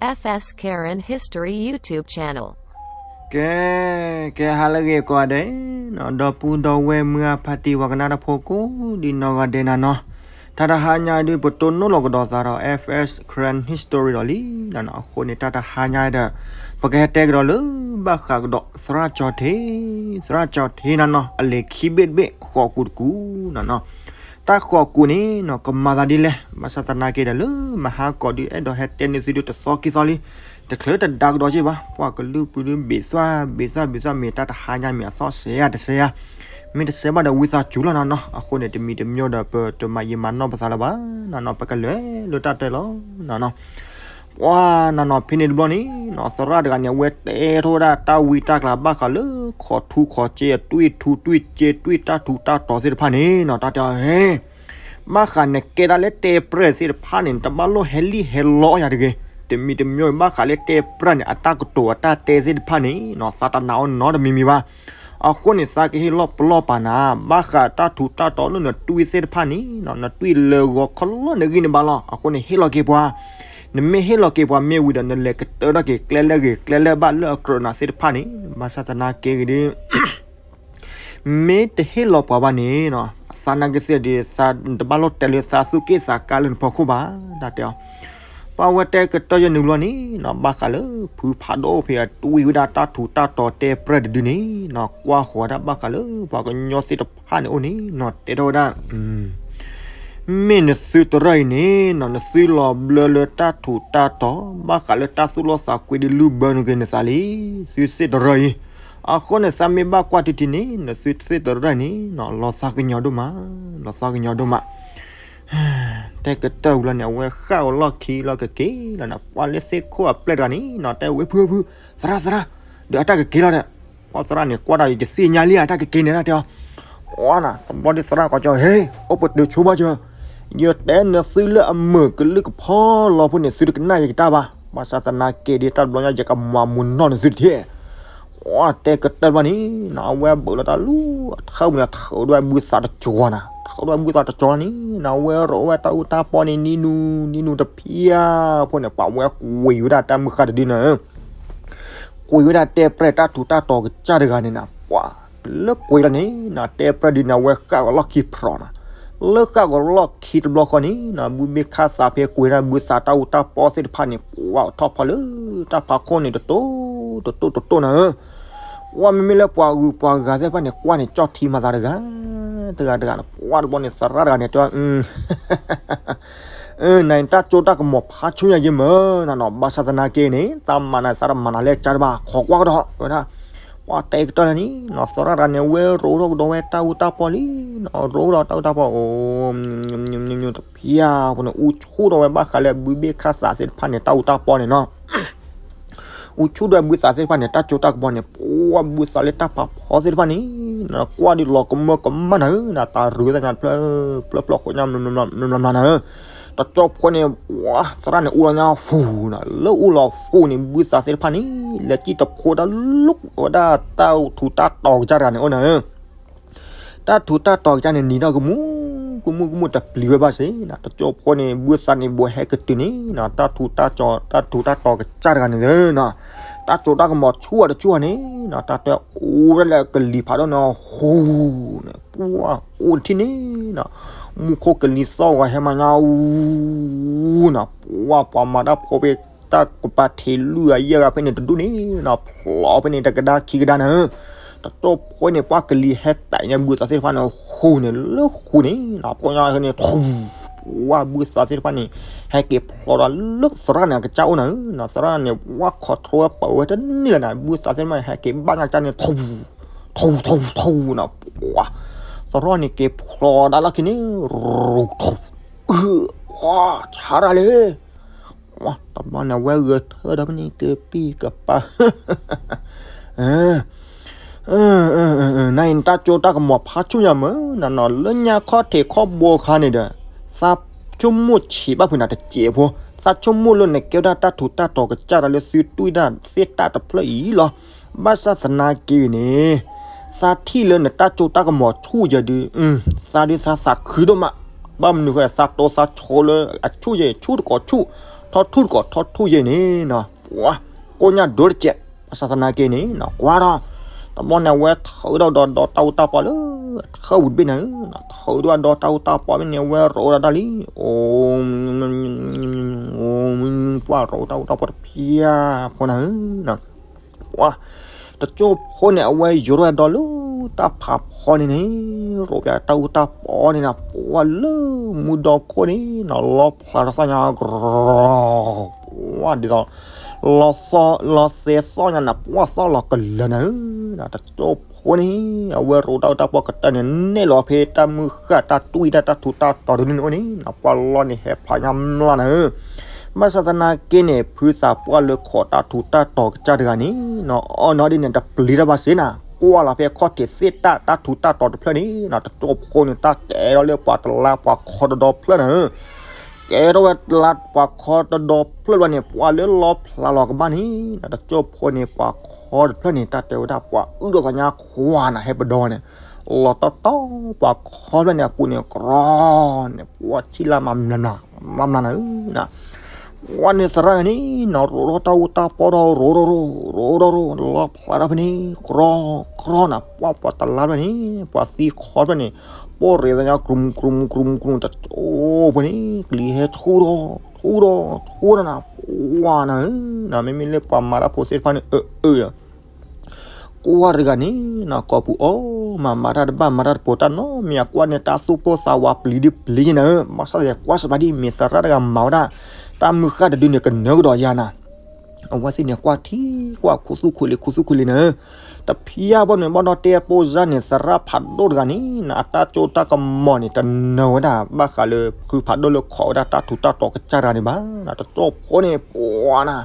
F S Karen History YouTube channel. ကဲ, ကဲဟါလၢအဂ့ၤကိးဂၤဒဲးနီၤ, ဒီပုၢ်ဒီဝဲၢ်မုၢ်အဖါတံၢ်ဝဲကနၣ်တၢ်ဖိကိးဒံနီၢ်ဂၤဒဲးနီၤနီၤ, တၢ်တဟါညါဒုး ပတိၢ်နီၣ်လီၤကဒီးသးဒီး F S Karen History ဒီးလံနီၤနီၤ, အဃိန့ၣ် တၢ်တဟါညါဒီး ပကဟဲတဲကဒီးလၢဘၣ်ဃးကဒီး သရၣ်ကၠီထ့, သရၣ်ကၠီထ့နီၤနီၤ အလဲၤခံဘ့ၣ်တဘ့ၣ် ဃိးကူာ်တကူာ်နီၤနီၤ, တၢ်ဃိးကူာ်န့ၣ်နီၤ ကမၤသးဒ်လဲၣ်, ဘၣ်ဆၣ်သနာ်က့ဒီး လၢမဟါကီးဒုး အဲၣ်ဒိးဟဲတဲန့ၢ်သုဒုးတသီခံသီလံ, တချုးတဒါကဒီးက့ဘၣ်, ပှၤကလုာ်ပူၤဒုး ဘ့ၣ်သွၣ် ဘ့ၣ်သွၣ် ဘ့ၣ်သွၣ် မ့ၢ်တၢ်တဟါညါမ့ၢ်အသီၣ်စဲးဧါတစဲးဧါ, မ့ၢ်တစဲးဘၣ်ဒီးဝံသးစူၤလီၤနီၤနီၤ, အဃိန့ၣ် တမံၤတမံၤဒီး ပတမၤယံာ်မၤနီၢ်ပသးလၢၤဘၣ်နီၤနီၤ, ပကလဲၤလၢတၢ်တဲလီၤနီၤနီၤ. ပှၤနီၤနီၤ ဖဲန့ၣ်တဘျီန့ၣ်နီၤ သရၣ်တဂၤန့ၣ် အဝဲတဲထီၣ်ဝဲဒၣ်တၢ်ဝံတၢ်ကျါဘၣ်ဃးလၢ ခီၣ်ထူခီၣ်စ့ အတွံၢ်ထူတွံၢ်စ့ တွံၢ်တၢ်ထူးတၢ်တီၤသ့ၣ်တဖၣ်န့ၣ်နီၤ, တၢ်တဲအီၤ ဟဲ ဘၣ်ဃးနကဲဒၣ်လၢတဲပြဲၢ်သ့ၣ်တဖၣ်န့ၣ် နတဘၣ်လိၣ်ဟဲလံၣ်ဟဲလီယၤတဂ့ၤ, တမံၤတမံၤဘၣ်ဃးလၢတဲပြဲၢ်န့ၣ် အတၢ်ကတိၤအတၢ်တဲသ့ၣ်တဖၣ်န့ၣ်နီၤ သးတနာ်အီၤနီတမံၤမံၤဘၣ်. အဃိန့ၣ် သးကဟ့ၣ်လီၤပလီၢ်ပာ်နၤ ဘၣ်ဃးတၢ်ထူးတၢ်တီၤလၢနတွံၢ်သ့ၣ်တဖၣ်န့ၣ်နီၤ နတွံၢ်လၢဂီၤခီလီၤနဂံၢ်န့ၣ်ဘၣ်လီၤ. အဃိန့ၣ် ဟ့ၣ်လီၤက့ၤပှၤ, နမ့ၢ်ဟ့ၣ်လီၤက့ၤပှၤမ့ၢ်ဝံၤဒီး နလဲၤကတၢၢ်ထီၣ်က့ၤကျဲလၢအဂ့ၤကျဲလၢအဘၣ်လၢအကြၢးနၤသ့ၣ်တဖၣ်န့ၣ် ဘၣ်ဆၣ်သနာ်က့ဂ့ၤဒ် မ့ၢ်တဟ့ၣ်လီၤပှၤဘၣ်န့ၣ်နီၤ သးနာ်က့သ့ၣ်ဒ် သးတဘၣ်လိၣ်တဲလၢသးသူၣ်က့ၣ်သးကါလၢနဖီခိၣ်ဘၣ် တၢ်တဲအီၤ. ပှၤဝဲတဲကတၢၢ်ယဲၢ်နုာ်ဘျီန့ၣ်နီၤ ဘၣ်ဃးလၢဖုဖးဒိၣ်ဖဲအတွံၢ်ဝဲဒၣ်တၢ်ထူးတၢ်တီၤတဲပြဲၢ်တဒုန့ၣ်နီၤ ကွၢ်ဃီၤဒၣ်ဘၣ်ဃးလၢပှၤကညီသ့ၣ်တဖၣ်န့ၣ်အိၣ်န့ၣ်နီၤ တဲထီၣ်ဝဲဒၣ် မ့ၢ်နသုတရၢၢ်အံၤန့ၣ်နီၤ နသုလီၤဘျၢလၢတၢ်ထူးတၢ်တီၤ ဘၣ်ဃးလၢတၢ်သူၣ်လီသးကွံဒုးလုၢ်ဘၢနုာ်က့ၤနသးလံ, သုသ့ၣ်တရၢၢ်အံၤ. အဃိန့ၣ် သးမ့ၢ်ဘၣ်ကွၢ်ထံထံန့ၣ် နသုသ့ၣ်တရၢၢ်န့ၣ်နီၤ လီၤသးကညီၤဒိၣ်မး, လီၤသးကညီၤဒိၣ်မး. တဲကတၢၢ်ဝံၤလီၤန့ၣ် အဝဲဃၣ်အလီၢ်ခံလီၤကက့ၤလီၤန့ၣ် ပှၤလၢသ့ၣ်ခိၣ်အပျဲၢ်တဂၤန့ၣ်နီၤ တဲဝဲဖုဖု, သရၣ်သရၣ်, ဒီးအတၢ်ကက့ၤလီၤဒီး ပှၤသရၣ်န့ၣ် ကွၢ်ဒၣ်ယတသ့ၣ်ညါလံ အတၢ်ကက့ၤန့ၣ်တၢ်တဲအီၤ. ဝါနီၤ တဘျီဒုးသရၣ်ကီးကၠီ ဟ့ၣ် အိၣ်ပတုာ်ဆိဘၣ်ကၠီ, ယတဲနသုလၢအမုာ်ကလုၢ်ကဖီလီၤဖိန့ၣ် သုတကနၣ်ယကတၢၢ်ဘၣ်, ဘၣ်ဆၣ်သနာ်က့ဒ်တၢ်တဘျီညါ ယကမၤမူနီၢ်နသုတထံၣ်. ဝါတဲကတၢၢ်ဘၣ်န့ၣ်နီၤ အဝဲဘၢၣ်လီၤတၢ်လူၤအထၢၣ်မုၢ်န့ၣ် ထုးဒွဲၣ်ဘုသးတကၠီၤနီၤ, ထုးဒွဲၣ်ဘုသးတကၠီၤန့ၣ်နီၤ အဝဲရိးဝဲတၢ်အူတၢ်ပီန့ၣ် နံၤနူၤ နံၤနူၤတဖျၢၣ်ဖိန့ၣ် ပှၤဝဲကွံာ်ဝဲဒၣ်တၢ်မုၢ်ဃၢ်တဒုန့ၣ် ကွံာ်ဝဲဒၣ်တဲပြဲၢ်တၢ်ထူးတၢ်တီၤကစၢ်တဂၤန့ၣ်နီၤ, ပှၤလၢကွံာ်လီၤန့ၣ်နီၤ တဲပြဲၢ်ဒုးန့ၣ် အဝဲဃၣ်ကလီၢ်ခံဖျိးနီၤ, လၢဃၣ်ကလီၢ်ခံတဘျီဃီန့ၣ်နီၤ ဘုဘ့ၣ်ခၣ်သးဖဲကွံာ်ဒၣ်ဘုသးတၢ်အူတၢ်ပီသ့ၣ်တဖၣ်န့ၣ် ပှၤထီၣ်ဖီလၢတၢ်ဖးခိၣ်န့ၣ် တတိၢ်တတိၢ်တတိၢ်နီၤဧၢ. ပှၤမ့မ့ၢ်လၢပှၤဂုၤပှၤဂၤသ့ၣ်တဖၣ်န့ၣ် ကွၢ်န့ၣ် ကၠီၣ်ထံမၤသးတဂၤ တဂၤတဂၤန့ၣ် ပှၤတဘျီန့ၣ် သရၣ်တဂၤန့ၣ် တဲ နတၢ်ကၠိတၢ်ကမီၤဖးဆူညါယမ့ၢ်နီၤနီၤ ဘၣ်ဆၣ်သနာ်က့န့ၣ် တၢ်မၤနၤသးတမၤနၤလၢကၢ်တဘၣ် ခိးကွၢ်ကဒီး တဲဝဲဒၣ်. ပှၤတဲကတၢၢ်လၢန့ၣ်နီၤ သရၣ်တဂၤန့ၣ် ဝဲရိးထီၣ်ကဒီးဝဲတၢ်အူတၢ်ပီလံနီၤ ရိးကဒီးတၢ်အူတၢ်ပီ အိၣ် တဖျၢၣ်ဖိန့ၣ် အူဆူၣ်ထီၣ်ဝဲဘၣ်ဃးလၢဘုဘ့ၣ်ခၣ်သးသ့ၣ်တဖၣ်န့ၣ် တၢ်အူတၢ်ပီန့ၣ်နီၤ အူဆူၣ်ဒီးဘုသးသ့ၣ်တဖၣ်န့ၣ် တၢ်ကၠိတၢ်ကမီၤန့ၣ် ပှၤဘုသးလၢတၢ်ဖးဖီသ့ၣ်တဖၣ်န့ၣ် ကွၢ်ဒုးလီၤကမၢကမၣ်နၤဧၢ နတၢ်ရူသ့ၣ်ညါတဖျၢၣ်ဖျၢၣ်ဖျၢၣ်ဃိးညါ မျၢမျၢမျၢနၤဧၢ. တကၠိဖိန့ၣ် ပှၤသရၣ်န့ၣ် အူလီၤညါဖူးနီၤ လၢအူလီၤဖူးန့ၣ် ဘုသးသ့ၣ်တဖၣ်န့ၣ် လဲၤစံၣ်တဖိတၢ်လူၤဝဲဒၣ်တၢ်ထူးတၢ်တီၤကစၢ်တဂၤန့ၣ်အိၣ်နၤဧၢ တၢ်ထူးတၢ်တီၤကစၢ်န့ၣ် နံၤထီၣ်ကမူၣ် ကမူၣ်ကမူၣ်တပျံၤဝဲဘၣ်စ့ၢ်နီၤ တကၠိဖိန့ၣ် ဘုသးန့ၣ် ဘိးဟဲကတုၤန့ၣ်နီၤ တၢ်ထူးတၢ်တီၤ တၢ်ထူးတၢ်တီၤကစၢ်တဂၤန့ၣ်လီၤနီၤ တၢ်ကၠိတၢ်ကမီၤဆူၣ်အီၤတဆူၣ်အီၤန့ၣ်နီၤ တၢ်တဲအိၣ်ဝဲဒၣ်လၢကလံၤဖးဒိၣ်န့ၣ် ဟူးန့ၣ် ပှၤအိၣ်တထံၣ်န့ၣ်နီၤ မူခိၣ်ကလံၤသီၣ်ဂီၤဟဲမၤညါအူနီၤ ပှၤပှၤမၤတၢ်ဖိဖဲ တၢ်ကပၤထံးလွံၢ်ဂၤယဲၢ်ဂၤဖဲန့ၣ်တဒူၣ်န့ၣ်နီၤ ဖျိးဖဲန့ၣ် တကဒါခံကဒါနၤဧၢ တကၠိဖိန့ၣ် ပှၤကလံၤဟဲတဲာ်ညါဘုသးသ့ၣ်တဖၣ်န့ၣ် ဃူန့ၣ် လၢဃူန့ၣ်နီၤ ပှၤညါန့ၣ် ထူ ပှၤဘုသးသ့ၣ်တဖၣ်န့ၣ် ဟဲက့ၤဖျိးဒီးလၢသရၣ်န့ၣ် အကစၢ်အိၣ်နၤဧၢနီၤ သရၣ်န့ၣ် ပှၤ control ဝဲပာ်ဝဲတန့ၢ်လၢၤနၤ ဘုသးသ့ၣ်တဖၣ်န့ၣ် ဟဲက့ၤဘၣ်ညါကစၢ်န့ၣ် ထူ ထူ ထူ ထူနီၤ ပှၤ သရၣ်န့ၣ်က့ၤဖျိးဒၣ်လီၢ်ခံန့ၣ် ရူ ထူ အၢ ပှၤ ဆါရၣ်လံ တဘျီန့ၣ် အဝဲဂဲၤထၢဒီးဖဲန့ၣ် ကပံၢ်ကပၤ နအံၤ နတၢ်ကၠိတၢ်ကမီၤဖးဆူၣ်ညါမ့ၢ်နီၤနီၤ လၢညါခီထံးခီဘိခါန့ၣ်ဒီး သးဆိကမိၣ်ဆံးဘၣ်ဖုးနၤတစဲးဖိ သးဆိကမိၣ်လၢနကဲဝဲဒၣ်တၢ်ထူးတၢ်တီၤကစၢ်တၢ်လၢသုတွံၢ်တၢ်သ့ၣ်တၢ်တဖျၢၣ်အံၤလီၤ ဘၣ်ဆၣ်သနာ်က့န့ၣ် သးထံၣ်လၢနတၢ်ကၠိတၢ်ကမီၤဆူၣ်ယဲဒုး သးဒုးသးသးခုဒိၣ်မး ဘၣ်မနုၤဃိ သးတိသးဆိလၢအဆူၣ်ယဲ ဆူၣ်တကိးဆူၣ် ထီၣ်ထူၣ်တကိး ထီၣ်ထူၣ်ယဲၢ်န့ၣ်နီၤ, ပှၤကိညၢ်ဒိတကဲး, ဘၣ်ဆၣ်သနာ်က့န့ၣ်နီၤ ကွၢ်ထီၣ်, တဘျီန့ၣ် အဝဲထုးထီၣ်ဒီးဒီတၢ်အူတၢ်ပီလၢ ထၢၣ်ဝံၤတဘ့ၣ်န့ၣ်, ထုးထီၣ်ဒီးတၢ်အူတၢ်ပီဘ့ၣ်န့ၣ် အဝဲရိးဒၣ်တၢ်လံ, အိ အိ ပှၤရိးတၢ်အူတၢ်ပီတဖၣ်ဖိနၤဧၢ, ပှၤ တကၠိဖိန့ၣ် အဝဲယိၤထီၣ်ဝဲဒီးလၢတၢ်ဖးဖီန့ၣ်န့ၣ်, ရိးပၠးတၢ်အူတၢ်ပီန့ၣ်နီၤ, ပှၤလၢမူဒီခိၣ်န့ၣ်နီၤ လီဖျးထီၣ်သီညါ ပှၤဒ်သိး လီသဲသီညါန့ၣ် ပှၤသီၣ်လီၤကလၢာ်နၤဧၢ, တကၠိဖိန့ၣ် အဝဲရိးတၢ်အူတၢ်ပီကတၢၢ်န့ၣ် နဲၣ်လီၤဖဲတၢ်မုၢ်ဃၢ်တၢ်တွံၢ်တၢ်တၢ်ထူးတၢ်တီၤတလၢန့ၣ်အိၣ်န့ၣ်နီၤ, ပှၤလီန့ၣ်ဟဲဖျါညါမျၢ်နၤဧၢ ဘၣ်ဆၣ်သနာ်က့န့ၣ် ဖုသးပှၢ်လၢခိးတၢ်ထူးတၢ်တီၤကစၢ်တဂၤန့ၣ်နီၤ အီၣ်နီၢ်ဒ်န့ၣ် တပျံၤတၢ်ဘၣ်စ့ၢ်နၤ, ကွၢ်လီၤဖဲခီၣ်ထံးသ့ၣ်တၢ်တၢ်ထူးတၢ်တီၤတဖျၢၣ်န့ၣ်နီၤ, တကၠိဖိန့ၣ် တၢ်ကဲထီၣ်လၢပှၤတလါပှၤခီတဒီဖျၢၣ်နၤဧၢ, ကဲထီၣ်ဝဲတလါပှၤခီတဒီဖျၢၣ်ဘျီန့ၣ် ပှၤလၢလီဖျးလီၤကဘၣ်န့ၣ်နီၤ, တကၠိဖိန့ၣ် ပှၤခီတဖျၢၣ်န့ၣ် တၢ်တဲဝဲဒၣ် ပှၤအုၣ်ဒီးသးညါခွါနၤ ဟဲပဒီဝဲန့ၣ်, လီၤတီတီ ပှၤခီဖျၢၣ်န့ၣ် အပူၤန့ၣ် ကြီ န့ၣ် ပှၤဆံၣ်လၢ်မၤမျး မၤမျးနၤဧၢ, ပှၤန့ၣ်သရၣ်န့ၣ်နီၤ ရိးထီၣ်တၢ်အူတၢ်ပီဒီး ရိးရိးရိး ရိးရိးရိး လီဖျးထီၣ်ဖဲန့ၣ် ကြီ ကြီ နၤ, ပှၤပှၤတလါဖျၢၣ်န့ၣ် ပှၤသံခီဖျၢၣ်န့ၣ် ပိၢ်ရ့းသးညါ ကြုမ် ကြုမ် ကြုမ် ကြုမ် တကၠိဖိန့ၣ် ကလံၤဟဲထူၣ်ဒီး ထူၣ်ဒီး ထူၣ်ဒီးနၤ, ပှၤနၤဧၢ, မ့မ့ၢ်လၢပှၤမၤတၢ်ဖိသ့ၣ်တဖၣ်န့ၣ် အၢ အၢ ကွၢ်တဂၤန့ၣ်နီၤ ကိာ်ပူၤအီၣ်မး မၤတၢ်တဘၣ် မၤတၢ်တပိၤတၢ်နီတမံၤ အကွၢ်န့ၣ် တၢ်သူၣ်ပိၢ်သးဝးပျံၤဒ်ပျံၤယဲၢ်နၤဧၢ, ဘၣ်ဆၣ်ယကွၢ်စ့ၢ်ကီးဒ် မ့ၢ်သရၣ်တဂၤမၤဝဲဒၣ် တၢ်မုၢ်ဃၢ်တဒုန့ၣ် ကနၢကဒီးယၤနၤ, အဝဲသ့ၣ်န့ၣ် ကွၢ်ထံကွၢ် ခူသူၣ်ခူလံ ခူသူၣ်ခူလံနၤဧၢ, တဖျါဘၣ်န့ၣ် ဘၣ်ဒီးတဲပိၢ်စၢ်န့ၣ် သရၣ်ဖးဒိၣ်တဂၤန့ၣ်နီၤ အတၢ်စိတၢ်ကမီၤန့ၣ် တနၢၤဝဲဒၣ် ဘၣ်ဃးလၢဖုဖးဒိၣ်လၢခိးဝဲဒၣ်တၢ်ထူးတၢ်တီၤကစၢ်တဂၤန့ၣ်ဘၣ်, တကၠိဖိန့ၣ် ပှၤနၤ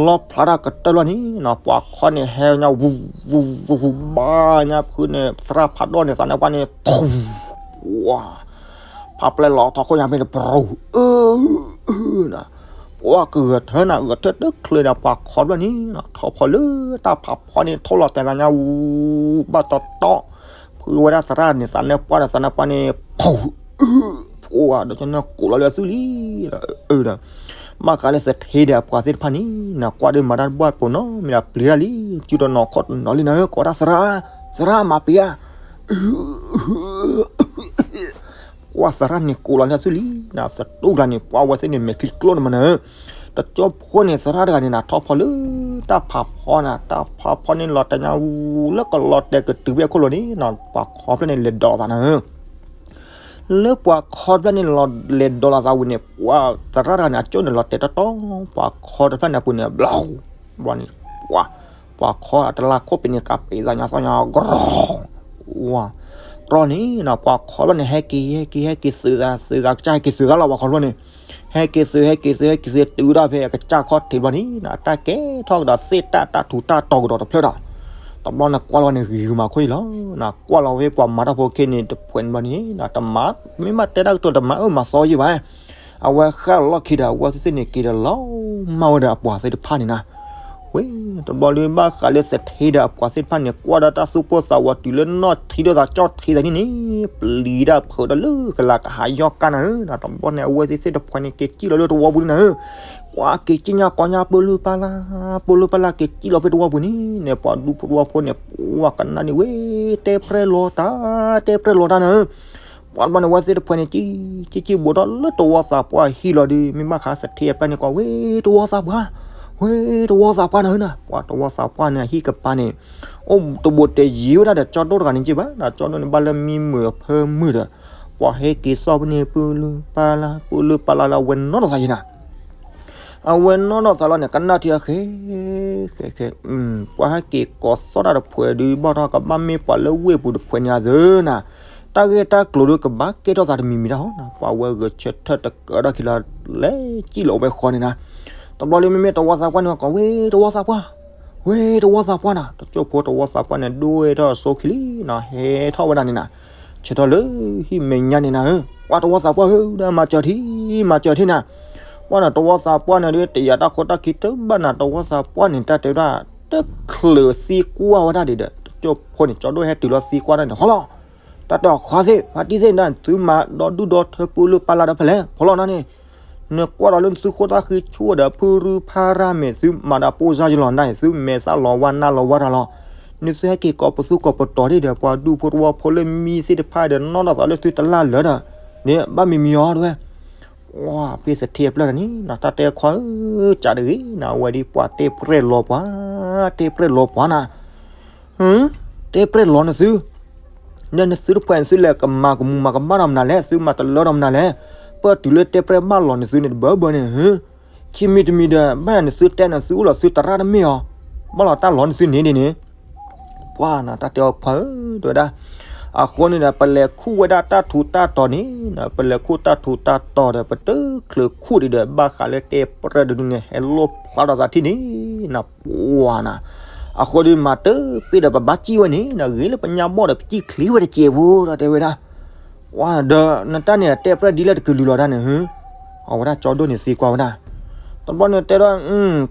လီဖျးတၢ်ကတၢၢ်လီၤန့ၣ်နီၤ ပှၤခီန့ၣ်ဟဲညါ ဝူ ဝူ ဝူ ဝူ ဘၣ်ညါဖုန့ၣ် သရၣ်ဖးဒိၣ်န့ၣ် သးန့ၣ်ပှၤန့ၣ် ထူ ပှၤ ဖးပျဲလီၤထီၣ်ခိၣ်ညါဖဲန့ၣ် ပရူၤ အၢ အၢ နၤ, ပှၤကဂဲၤထၢနၤ ဂဲၤထၢတချုးဒီး ပှၤခီဖျၢၣ်န့ၣ်နီၤ ထီၣ်ဖီလၢတၢ်ဖးဖီန့ၣ် ထိၣ်လီၤတဲာ်သးညါ ဝူ ဘၣ်တီတီ ဖုဝဲဒၣ်သရၣ်န့ၣ် သးန့ၣ်ပှၢ်ဒီး သးန့ၣ်ပှၢ်န့ၣ် ဖူ အၢ ပှၤဒီးကန့ၣ်ကိးလီၤလၢအသွံၣ်လံ အၢ ဒီး ဘၣ်ဃးလၢသထ့ဒီးအပှၤသ့ၣ်တဖၣ်န့ၣ် နကွၢ်ဒီးမၤတၢ်တဘၣ်ပိၤနီတမံၤဒီး ပျံၤတၢ်လံ စုဒီးနီၢ်ခီၣ်တနီၤလံနၤဧၢ ကိးတၢ်သရၣ် သရၣ်မၤပျံၤဧါ ပှၤသရၣ်န့ၣ်ကိးလီၤလၢအသွံၣ်လံ နသတူၢ်ကျါန့ၣ် ပှၤဝဲသ့ၣ်န့ၣ် မဲာ်ချံကျိနမးနၤဧၢ, တကၠိဖိန့ၣ် သရၣ်တဂၤန့ၣ်နၤ ထီၣ်ဖီလၢတၢ်ဖးဖီနၤ တၢ်ဖးဖီန့ၣ်လီၤတဲာ်ညါဝူ လၢကလီၤတဲာ်ကတုၤဖဲအခိၣ်လိၤန့ၣ် ပှၤခီဖျၢၣ်န့ၣ် လဲၤဒိးသးနၤဧၢ လၢပှၤခီဖျၢၣ်န့ၣ် လဲၤဒိးလီၤသးဝံၤန့ၣ် ပှၤသရၣ်တဂၤန့ၣ် အကၠိန့ၣ်လီၤတဲာ်တီတီ ပှၤခီတဖျၢၣ်န့ၣ်အပူၤန့ၣ် ဘျီ ဘျီန့ၣ် ပှၤ ပှၤခီအတလါခိၣ်ပ့ၤန့ၣ် ကးပ့ၤသးညါသီညါ ကြီ ဝါ ကြီန့ၣ်နီၤ ပှၤခီဖျၢၣ်န့ၣ် ဟဲက့ၤ ဟဲက့ၤ ဟဲက့ၤသုးသး သုးသးကစၢ်ဟဲက့ၤသုးဂၤလီၤ ပှၤခီဖျၢၣ်န့ၣ် ဟဲက့ၤသုး ဟဲက့ၤသုး ဟဲက့ၤသုး တုၤဒၣ်ဖဲအကစၢ်ခီၣ်ထံးဘျီန့ၣ်နီၤ တၢ်ကဲထီၣ်ကဒီးသ့ၣ်တၢ် တၢ်ထူးတၢ်တီၤကဒီးတဖျၢၣ်ဒီး တဘျီန့ၣ်ကွၢ်လီၤန့ၣ် ဂ့ၤဂ့ၤမၤခိၣ်အံၤလီၤ ကွၢ်လီၤဖဲပှၤမၤတၢ်ဖိခဲန့ၣ် တဖှဲးန့ၣ်ဘျီန့ၣ် တမၤ မ့ၢ်ဘၣ်တဲတၢ်ကတိၤတမၤအၢမၤသီယံာ်ဘၣ် အဝဲဃၣ်လီၢ်ခံဒီး အဝဲသ့ၣ်န့ၣ်က့ၤဒီးလီၤမၢ်ဝဲဒီးအပှၤသ့ၣ်တဖၣ်န့ၣ်နီၤ ဝဲ တဘျီလၢဘၣ်ဃးလၢသထ့ဒီးအပှၤသ့ၣ်တဖၣ်န့ၣ် ကွၢ်ဒီးတၢ်သူၣ်ပိၢ်သးဝးတုၤလၢနီၢ်ထံဒီးသးကၠီၣ်ထံသးန့ၣ်န့ၣ် ပျံၤတၢ်ဖုးဒီးလၢကလၤကဟးယီၢ်ကါနၤဧၢ တဘျီန့ၣ် အဝဲသ့ၣ်သ့ၣ်တဖှဲးန့ၣ် က့ၤစံၣ်လီၤလၢတဝီပူၤန့ၣ်နၤဧၢ ကွၢ်က့ၤစံၣ်ညါကီညါ ပၢလုၢ်ပၢ်လၢ် ပၢလုၢ်ပၢ်လၢ်က့ၤစံၣ်လီၤဖဲတဝီပူၤန့ၣ် န့ၣ် ပှၤဒူဖိတဝီဖိန့ၣ် ပှၤကနၣ်န့ၣ်ဝဲ တဲပြဲၢ်လီၤတၢ် တဲပြဲၢ်လီၤတၢ်နၤဧၢ ပှၤတဘျီန့ၣ် အဝဲသ့ၣ်တဖှဲးန့ၣ် စံၣ် စံၣ် စံၣ်ဘိးထီၣ်လၢတဝီသးပှၢ်ဟံၣ်လီၤဒီး မ့ၢ်ဘၣ်ဃးသထ့အပျဲၢ်န့ၣ်ကွၢ် ဝဲတဝီသးပှၢ် ဝဲတဝီသးပှၢ်နၤဧၢနၤ ပှၤတဝီသးပှၢ်န့ၣ် အဟံၣ်ကပၤန့ၣ် အိၣ်တဘိးတဲာ်ယံၤဝဲဒၣ်ဒီး ကၠီဒိၣ်တဂၤန့ၣ်က့ဘၣ် ကၠီဒိၣ်န့ၣ် ဘၣ်လၢမံမုာ်အဖၢမုာ်ဒီး ပှၤဟဲက့ၤသီၣ်ဖဲန့ၣ် ပၢလုၢ်ပၢ်လၢ် ပၢလုၢ်ပၢ်လၢ်လၢအဝဲနီၢ်ဒီးသးယံၤနၤ အဝဲနီၢ်ဒီးသးလီၤန့ၣ် ကနၣ်ထံအဃဲ ဃဲ ဃဲ ပှၤဟဲက့ၤကိးသီၣ်တၢ်တဖှဲးဒုး ဘၣ်ထီၣ်ကဘၣ်မ့ၢ်ပှၤလၢဝ့ၢ်ပူၤတဖှဲးန့ၣ်အသၢနၤ တၢ်ဂ့ၢ်တၢ်ကျိၤဒုးကဘၣ်ကဲထီၣ်သးတမံၤမံၤတၢ်ဟီနၤ ပှၤဝဲဂဲၤဆၢထၢၣ်တကးထီၣ်ခံလီၤ လဲၤစံၣ်လီၤဝဲဃီန့ၣ်နၤ တဘျီလၢမ့မ့ၢ်တဝီသးပှၢ်န့ၣ် ကိးဝဲတဝီသးပှၢ် ဝဲတဝီသးပှၢ်နၤ တကၠိဖိတဝီသးပှၢ်န့ၣ် ဒိၣ်ဝဲထီၣ်အစိခံလံနၤ ဟဲထီၣ်ဝဲဒၣ်န့ၣ်နၤ ဆၢထၢၣ်လၢဟံၣ်မဲာ်ညါန့ၣ်နၤဧၢ ပှၤတဝီသးပှၢ်ဧၢ ဒၣ်မၤစၢၤထံ မၤစၢၤထံနၤ ပှၤန့ၣ်တဝီသးပှၢ်န့ၣ်ဒုး တယာ်တၢ်ခိတၢ်ခံတဘၣ်နၤ တဝီသးပှၢ်န့ၣ် တၢ်တဲဝဲဒၣ် တချုးသံကွၢ်ဝဲဒၣ်ဒံးဒီး တကၠိဖိန့ၣ် ကၠီဒိၣ်ဟဲတုၤလီၤသံကွၢ်ဒၣ်န့ၣ် ဟီလီၤ တၢ်တဲအီၤခွါသ့ၣ် ဖါတံၢ်သ့ၣ်န့ၣ် သုမၤဒီဒူၣ်ဒီထၢပၢလုၢ်ပၢ်လၢ်ဒီးဖဲလဲၣ် ဖီလီၤနၤန့ၣ် နကွၢ်ဒီးလၢနသုဃိတၢ်ဃံဆူၣ်ဒီး ဖုရူဖးရၢ်မဲာ် သုမၤဒီးပိၢ်စၢ်ယလီၤနၤန့ၣ် သုမဲာ်သၣ်လီၤဝါနၢ်လီၤဝါတၢ်လီၤ. နသုဟဲက့ၤကိးပသူကိးပတီၤဒံးဒီး ပှၤဒူဖိတဝီဖိလၢမံသ့ၣ်တဖၣ်ဒီး နီၢ်ဒီးသးလၢသုတလၢ်လၢာ်ဒီး န့ၣ်ဘၣ်မံမံအီၤတဝဲ ပှၤဖဲသထ့အပျၢၢ်တၢ်န့ၣ် တၢ်တဲခွါဧၢ ကးတဂ့ၤ နဝဲဒ်ပှၤတဲပြဲၢ်လီၤပှၤ, တဲပြဲၢ်လီၤပှၤနၤ, တဲပြဲၢ်လီၤနသု, ဒီးနသုတဖှဲးနသုလဲၤကမၤကမူၤမၤကမၣ်ဒီးမနုၤလဲၣ်, သုမၤတလၢဒီးမနုၤလဲၣ်, ပၢၢ်တုၤလၢတဲပြဲၢ်ဘၣ်လီၤနသုန့ၣ်တဘၢဘၢန့ၣ်, ခံမံၤတမံၤဒီး ဘၣ်ယၤနသုတဲနသုအိၣ်လီၤသုသရၣ်တမ့ၢ်အီၤ, ဘၣ်လီၤတၢ်လီၤနသုန့ၣ်ဒ်န့ၣ် ပှၤနၤတၢ်တဲအီၤခွါဧၢ တဲဝဲဒၣ်, အဃိန့ၣ်ဒီး ပလဲၤခူၣ်ဝဲဒၣ်တၢ်ထူးတၢ်တီၤန့ၣ်, ပလဲၤခူၣ်တၢ်ထူးတၢ်တီၤဒီး ပတချုးခူၣ်ဒံးဒီး ဘၣ်ဃးလၢတဲပြဲၢ်တဒုန့ၣ် ဟဲလိၣ်ဖျါထီၣ်သးထံၣ်န့ၣ်, နပှၤနၤ, အဃိဒီးမၤတပ့ၢ်ဒီးပဘၣ်စံၣ်ဝဲန့ၣ် ဂ့ၤလၢပညါဘီၣ်ဒီးပစံၣ်ချ့ဝဲတစဲးဖိ တၢ်တဲဝဲဒၣ် ပှၤဒီးနတၢ်န့ၣ်တဲပြဲၢ်ဒ်လဲၣ်တကလုာ်လီၤတၢ်န့ၣ်, အဝဲဒၣ်ကၠီဒိၣ်န့ၣ်သံကွၢ်ဝဲဒၣ်, တဘျီန့ၣ်တဲဒၣ်,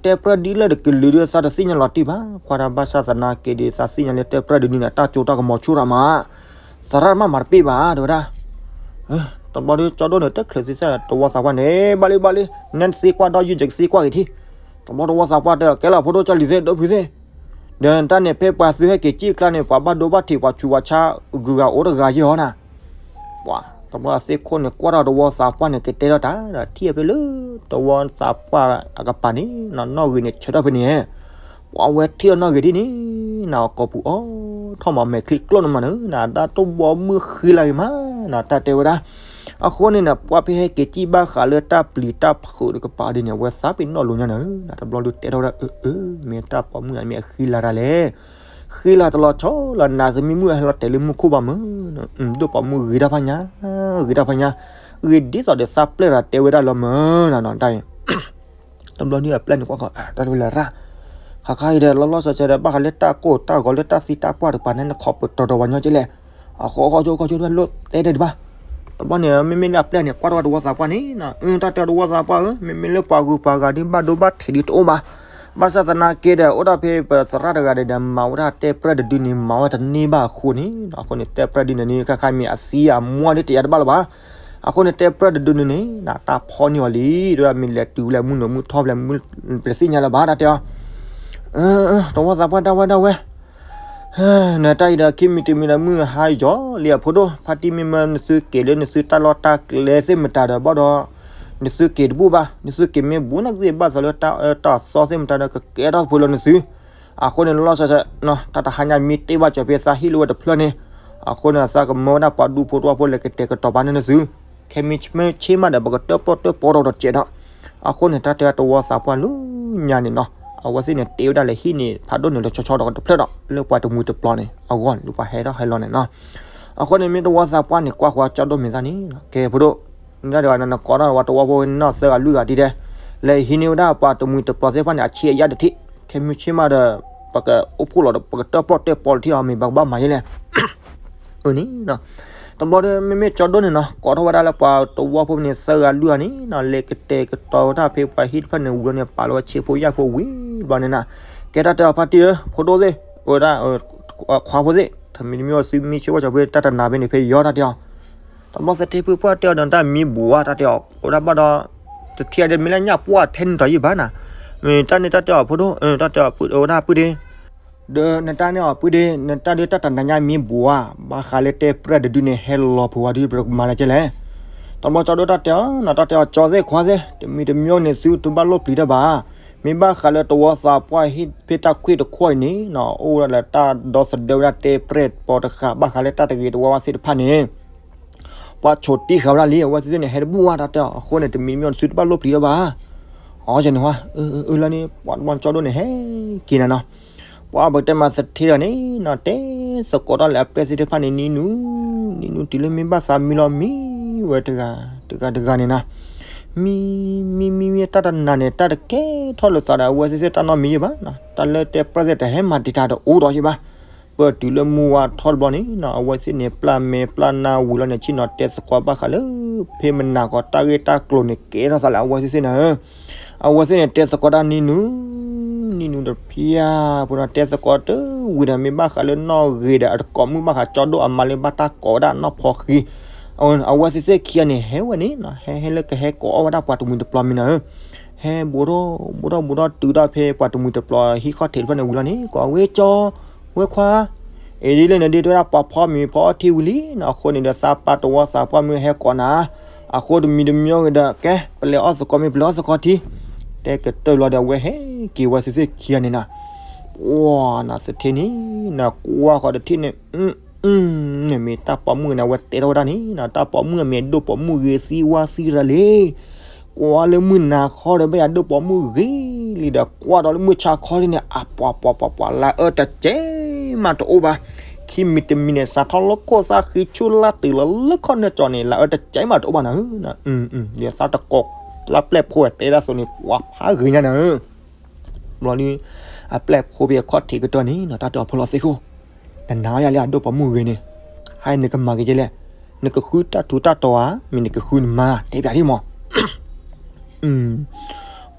တဲပြဲၢ်ဒ်လဲၣ်တကလုာ်ဒီး သးတသ့ၣ်ညါလီၤတံၢ်ဘၣ်, ကွၢ်တၢ်ဘၣ်ဆၣ်သနာ်က့ဒီး သးသ့ၣ်ညါလၢတဲပြဲၢ်တဒုန့ၣ် တၢ်ကၠိတၢ်ကမီၤဆူၣ်ရၣ်မး, သရၣ်တမၤမၤတပ့ၢ်ဘၣ် တဲဝဲဒၣ်, တဘျီဒီးကၠီဒိၣ်န့ၣ် တချုးသံစၢ်တဝီသးပှၢ်န့ၣ် ဘၣ်လံဘၣ်လံ, နသံကွၢ်ဒီးယုၢ်ယကသံကွၢ်က့ၤထံ, တဘျီတဝီသးပှၢ်တဲ ကဲလီၤဖိဒိၣ်ကၠီလံၤသ့ၣ် ဒိၣ်ဖုသ့ၣ် ဒီးတၢ်န့ၣ်ဖဲပှၤသုဟဲက့ၤစံၣ်ကျါန့ၣ် ပှၤဘၣ်ဒိဘၣ်ထံးပှၤဆူးပှၤဆါ ဂုၤဂၤအိၣ်တဂၤယဲၢ်ဟီနၤ, ပှၤတဘျီသ့ၣ်ခိၣ်န့ၣ် ကွၢ်ထီၣ်တဝီသးပှၢ်န့ၣ် ကတဲထီၣ်တၢ်ဒီးထံၣ်ဖဲလၢ တဝီသးပှၢ်အကပၤန့ၣ် နီၣ်ဂ့ၤန့ၣ်ဆၢထၢၣ်ဖဲန့ၣ်, ပှၤဝဲထံၣ်အီၤနီၣ်ဂ့ၤဒ်န့ၣ် နကိာ်ပူၤအိၣ်ထီၣ်မးမဲာ်ချံကျိၣ်န့ၣ်မးန့ၣ် နတၢ်တိၢ်ဘီမုၢ်ဃံလၤဂ့ၤမး နတၢ်တဲဝဲဒၣ် အဃိန့ၣ်န ပှၤဖဲဟဲက့ၤစံၣ်ဘၣ်ဃးလၢတၢ်ပျံၤတၢ်ဖုးတကပၤဒ်န့ၣ် အဝဲသးပ့ၤနီၣ်လိာ်ညါန့ၣ် နတဘျီဒုးတဲထီၣ်ဝဲဒၣ် အၢ အၢ မ့ၢ်တၢ်ပိာ်မုၣ်န့ၣ်မ့ၢ်အဃံလၤတၢ်လဲၣ်, ဃံလၤတလီၤဆီလီၤ နသမံမုၢ်ဟဲလီၤတဲာ်လၢမူခိၣ်ဘၣ်မုၢ်, ဒိၣ်ပိာ်မုၣ်ဂ့ၤတၢ်ဖးညါ, ဂ့ၤတၢ်ဖးညါ, ဂ့ၤဒ်သိးဒီးသးပျဲၢ်ဒီးတဲဝဲဒၣ်လၢမုၢ်နၤနတၢ်အံၤ တဘျီဒုးအပျဲၢ်န့ၣ်ကွၢ်ဃီ တၢ်တဝဲလၢရၣ်, ခါခါအံၤဒီးလီၤလီၤဆီဆီဒီး ဘၣ်ဃးလၢတၢ်ကိၢ်တၢ်ဂီၤလၢတၢ်သံတၢ်ပှၢ်တကပၤန့ၣ် နခိးပတီၤဒီးပှၤညီကလဲၣ်, အဃိအဃိကၠိကၠိတဝဲလိၣ်တဲဒဲးဒံးဘၣ်, တဘျီန့ၣ် မ့မ့ၢ်လၢအပျဲၢ်န့ၣ် ကွၢ်တဝဲတဝီသးပှၢ်န့ၣ်, တၢ်တဲတဝီသးပှၢ်ဧၢ မ့မ့ၢ်လၢပှၤဂုၤပှၤဂၤဒ်ဘၣ်ဒိဘၣ်ထံးဒ်တအိၣ်ဘၣ်, ဘၣ်ဆၣ်သနာ်က့ဒီး အိၣ်ဒၣ်ဖဲပသရၣ်တဂၤဒီး မၤဝဲဒၣ်တဲပြဲၢ်တဒုန့ၣ် မၤဝဲတန့ၢ်ဘၣ်အဃိန့ၣ်, အဃိန့ၣ် တဲပြဲၢ်ဒုန့ၣ်န့ၣ် ခါခါမ့ၢ်အသံအမွၢ်ဒ်တယၤတဘၣ်လၢၤဘၣ် အဃိန့ၣ် တဲပြဲၢ်တဒုန့ၣ်န့ၣ် တၢ်ဖီန့ၢ်အီၤလံ, ဒီးမ့ၢ်လဲၤတုၤလဲၤမုၢ်နုာ်မုၢ်ထီၣ်လဲၤမုၢ်ပသ့ၣ်ညါလၢၤဘၣ် တၢ်တဲအီၤ, တဝီသးပှၢ်ဒၣ်ဝဲဒၣ်ဝဲ, နတၢ်အံၤဒီး ခံမံၤတမံၤဒီးမုၢ်ဟါယီၤလံအဖိဒိၣ်, ဖါတံၢ်မ့ၢ်မၢနသုက့ၤလၢနသုတၢ်လီၢ်တၢ်ကျဲသ့ၣ်မတၤဒီး ဘၣ်ဒီး နသုက့ၤတဘူၣ်ဘၣ်, နသုက့ၤမ့ၢ်ဘူးနာ်က့ဘၣ်သးလၢတၢ်အၢတၢ်သီသ့ၣ်မတၤဒီး ကကဲထီၣ်ဖိလၢနသု အဃိန့ၣ်လီၤဆီဆီ တၢ်တဟါညါမ့ၢ်တ့ၢ်ဘၣ်ကၠီၤဖဲသးဟ့ၣ်လီၤဝဲတဖျၢၣ်န့ၣ်, အဃိန့ၣ် သးကမၢဝဲဒၣ်ပှၤဒူဖိတဝီဖိလဲၤကတဲာ်ကတီၤပာ်န့ၢ်နသု, ခဲမုၢ်ဆ့ၣ်မးဒီး ပကတၢၣ်ပီၣ်တၢၣ်ပီဒီးတစဲးဒီး, အဃိန့ၣ် တၢ်တဲတဝီသးပှၢ်လၢညါန့ၣ်နီၤ, အဝဲသ့ၣ်န့ၣ် တ့ဝဲဒၣ်လဲၤဟံၣ်န့ၣ် ဖးဒိၣ်န့ၣ်လၢဆီဆီဒီးတဖျၢၣ်ဒီး လၢပှၤတမှံၤတပျီၤန့ၣ် အဂီၢ်န့ၣ် လၢပှၤဟဲထီၣ်ဟဲလီၤန့ၣ်နီၤ, အဃိန့ၣ်မ့ၢ်တဝီသးပှၢ်န့ၣ် ကွၢ်ဃီကၠီဒိၣ်မ့ၢ်သးန့ၣ်, ကဲဖိဒိၣ် နတၢ်တဂၤန့ၣ် နကိးထီၣ်ဝဲတဝီဖိန့ၣ်နီၢ်သၢဂၤလွံၢ်ဂၤဒ်တဲ, လဲၤဟံးန့ၢ်ဝဲဒၣ်ပှၤတမှံၤတပျီၤသ့ၣ်တဖၣ်န့ၣ် အဆံးအယၣ်တထံၣ်, ခဲမုၢ်ဆ့ၣ်မးဒီး ပကအိၣ်ဖှိၣ်လီၤဒီး ပကတၢၣ်ပီၣ်တၢၣ်ပီလီၤထံၣ်အီၤ မ့ၢ်ဘၣ်ကဘၣ်မၤယဲလဲၣ် အန့ၣ်, တဘျီဒီး မ့မ့ၢ်ကၠီဒိၣ်န့ၣ်နီၤ ကိးထီၣ်ဝဲဒၣ်လၢပှၤတဝီဖိန့ၣ် သၢဂၤလွံၢ်ဂၤန့ၣ်နီၤ လဲၤကတဲာ်ကတီၤဝဲဒၣ်ဖဲပှၤဟံၣ်တဖျၢၣ်န့ၣ်ဝံၤလီၤန့ၣ် ပာ်လီၤဝဲဆ့ဖိယာ်ဖိဝံၤတဘျီန့ၣ်နီၤ, ကဲတၢ်တဲအီၤဖါတံၢ်ဧၢ ဖိဒိၣ်သ့ၣ် ဝဲဒၣ် ခွါဖိသ့ၣ် တမံၤတမံၤသုမ့ၢ်ဆၢဝဲကၠီၤဖဲ တၢ်တနၤဖဲန့ၣ် ဖဲယီၤတၢ်တဲအီၤ, တဘျီသထ့ဖုပှၢ်တဲအီၤဒီး တၢ်မံဘိးဧါ တၢ်တဲအီၤ အိၣ်ဒၣ်ဘၣ်ဒီး တထံၣ်အဒဲးမ့ၢ်လၢညၣ်ပှၢ်ထဲန့ၣ်တီၤယံၢ်ဘၣ်နၤ, မ့ၢ်တၢ်န့ၣ်တၢ်တဲအီၤဖိဒိၣ် တၢ်တဲအီၤ အိၣ်ဒၣ်ပုၢ်ဒ့ ဒီးနတၢ်န့ၣ်အီၤပုၢ်ဒ့ နတၢ်ဒုးတၢ်တနၤညါမံဘိးဧါ, ဘၣ်ဃးလၢတဲပြဲၢ်တဒုန့ၣ် ဟဲလီၤပှၤဝဲဒုး ပကမၤလၢကဲလဲၣ်, တဘျီကၠီဒိၣ်တၢ်တဲအီၤနီၤ တၢ်တဲအီၤကၠီသ့ၣ်ခွါသ့ၣ် တမံၤတမံၤန့ၣ် သုတဘၣ်လိၣ်ပျံၤတၢ်ဘၣ် မ့ၢ်ဘၣ်ဃးလၢတဝီသးပှၢ်ဟံၣ်ဖဲတၢ်ခွံၣ်တခီအံၤန့ၣ်နီၤ အိၣ်ဝဲဒၣ်လၢတၢ်ဒီသဒၢဝဲဒၣ်တဲပြဲၢ်ပီတဃာ် ဘၣ်ဃးလၢတၢ်တဂ့ၤတဝါဝါသ့ၣ်တဖၣ်န့ၣ် ပှၤဆိးတံၢ်ဃာ်ဝဲဒၣ်လံ အဝဲသ့ၣ်န့ၣ် ဟဲတဘူၣ်ဝဲတၢ်တဲအီၤ အဃိန့ၣ် တမံၤတမံၤန့ၣ် သုတဘၣ်လိၣ်ပျံၤတၢ်ဘၣ် အီၤန့ၣ်ဝဲ အၢ လၢန့ၣ် ပှၤတဘျီကၠီဒိၣ်န့ၣ် ဟဲက့ၤနၤနီၤ ပှၤပကတဲမၤသထ့ဒီးန့ၣ်နီၤ တဲသကိးတၢ်လၢအပျဲၢ်သ့ၣ်တဖၣ်န့ၣ် နံၤနူၤ နံၤနူၤတုၤလၢမ့ၢ်ဘၣ်သးမံလီၤမံဝဲတဂၤ တဂၤတဂၤန့ၣ်နီၤ မံ မံ မံ မံ တၢ်တနၤန့ၣ် တၢ်တကဲထီၣ်လိာ်သးဒီးအဝဲသ့ၣ်သ့ၣ်တၢ်နီတမံၤယံၢ်ဘၣ်နီၤ တၢ်လၢတဲပြဲၢ်သ့ၣ်တဟဲမၤတံာ်တာ်တအိၣ်ဒီးယံၢ်ဘၣ် ပတုၤလၢမုၢ်ဝါထီၣ်တဘျီန့ၣ်နီၤ အဝဲသ့ၣ်န့ၣ် ပျၢ်မဲာ်ပျၢ်နါဝံၤလီၤန့ၣ် ဆ့ၣ်နီၤတဲသကိးဘၣ်ဃးလၢ ဖဲမနၤကီးတၢ်ဂ့ၢ်တၢ်ကျိၤန့ၣ် ကဲထီၣ်သးလၢအဝဲသ့ၣ်သ့ၣ်န့ၣ် အဝဲသ့ၣ်န့ၣ် တဲသကိးတၢ်နံၤနူၤ နံၤနူၤတဖျၢၣ် ပှၤတဲသကိးတဝံၤဒီး မ့ၢ်ဘၣ်ဃးလၢနီၣ်ဂ့ၤဒီး အတကိးမုၣ်ဘၣ်ဃးကၠီဒိၣ်အမါလၢဘၣ်တၢ်ကိးဝဲဒၣ်နီၢ်ဖီဃံ အဝဲသ့ၣ်သ့ၣ်ခံဂၤန့ၣ် ဟဲဝဲန့ၣ်နီၤ, ဟဲဟဲလၢကဟဲကိးအီၣ်ဝဲဒၣ်ပှၤတမှံၤတပျီၤမ့ၢ်နီၤဧၢ, ဟဲဘူးထီၣ်ဘူးထီၣ်ဘူးထီၣ်တုၤဒၣ်ဖဲပှၤတမှံၤတပျီၤဟံၣ်ခီၣ်ထံးတဖျၢၣ်န့ၣ်ဝံၤလီၤန့ၣ် ကိးဝဲကၠီ, ဝဲခွါ, အ့ဒ်လဲၣ်န့ၣ်ဒ်တဲဝဲဒၣ်ပှၤဖီမ့ၤဖီအီၣ်ထံဝံၤလံနီၤ, အဃိန့ၣ်ဒီးသးပာ်တဝီသးပှၢ်မုၣ်ဟဲကိးနၤ, အဃိတမံၤတမံၤဂ့ၤဒီး ကဲ ပလဲၤအီၣ်သကိးမ့ၢ် ပလဲၤအီၣ်သကိးမ့ၢ်ပလဲၤအီၣ်သကိးထံ, တဲကတၢၢ်လီၤဒီးအဝဲဟဲက့ၤဝဲသ့ၣ်သ့ၣ်ခံဂၤန့ၣ်နီၤ, ပှၤနီၤသထ့န့ၣ် နကွၢ်ဃီတထံၣ်န့ၣ် န့ၣ်မ့ၢ်တၢ်ပိာ်မုၣ်န့ၣ် အဝဲတဲထီၣ်ဝဲဒၣ်န့ၣ်နီၤ, တၢ်ပိာ်မုၣ်အမ့ၢ်ဒိၣ်ပိာ်မုၣ်ဂ့ၤသံဝါသံရၤလံ, ကွၢ်လၢမုၢ်နၤခီဒီးဘၣ်ယၤဒိၣ်ပိာ်မုၣ်ဂ့ၤလံဒီး ကွၢ်ဒီးလၢမုၢ်ဆါခီဒ်န့ၣ် အပှၤပှၤပှၤပှၤ လၢအၢတစဲးမးတအိၣ်ဘၣ်, ခံမံၤတမံၤန့ၣ် စးထီၣ်လၢခိၣ်သၣ်ဃံဆူၣ်လၢတုၤလီၤလၢခီၣ်နၢၣ်ကၠီန့ၣ် လၢအၢတစဲးမးတအိၣ်ဘၣ်နီၤ, ဒီးသးတကိး လၢပျဲၢ်ဖိတဲဒၣ်သိးန့ၣ် ပှၤဖးဂ့ၤညါန့ၣ် ဘျီဒုး အပျဲၢ်ဖိဖဲအခီၣ်ထံးကတၢၢ်န့ၣ်နီၤ တၢ်တဲအီၤဖိလီၤသ့ၣ်ခိၣ်, နနာ်ယၤလၢအဒိၣ်ပိာ်မုၣ်ဂ့ၤန့ၣ်, ဟဲနကမၤက့ၤကဲလဲၣ်, နကဃုတၢ်ထူးတၢ်တီၤဧါ, မ့ၢ်နကဃုနမါ, တဲပၠးဒ်မး,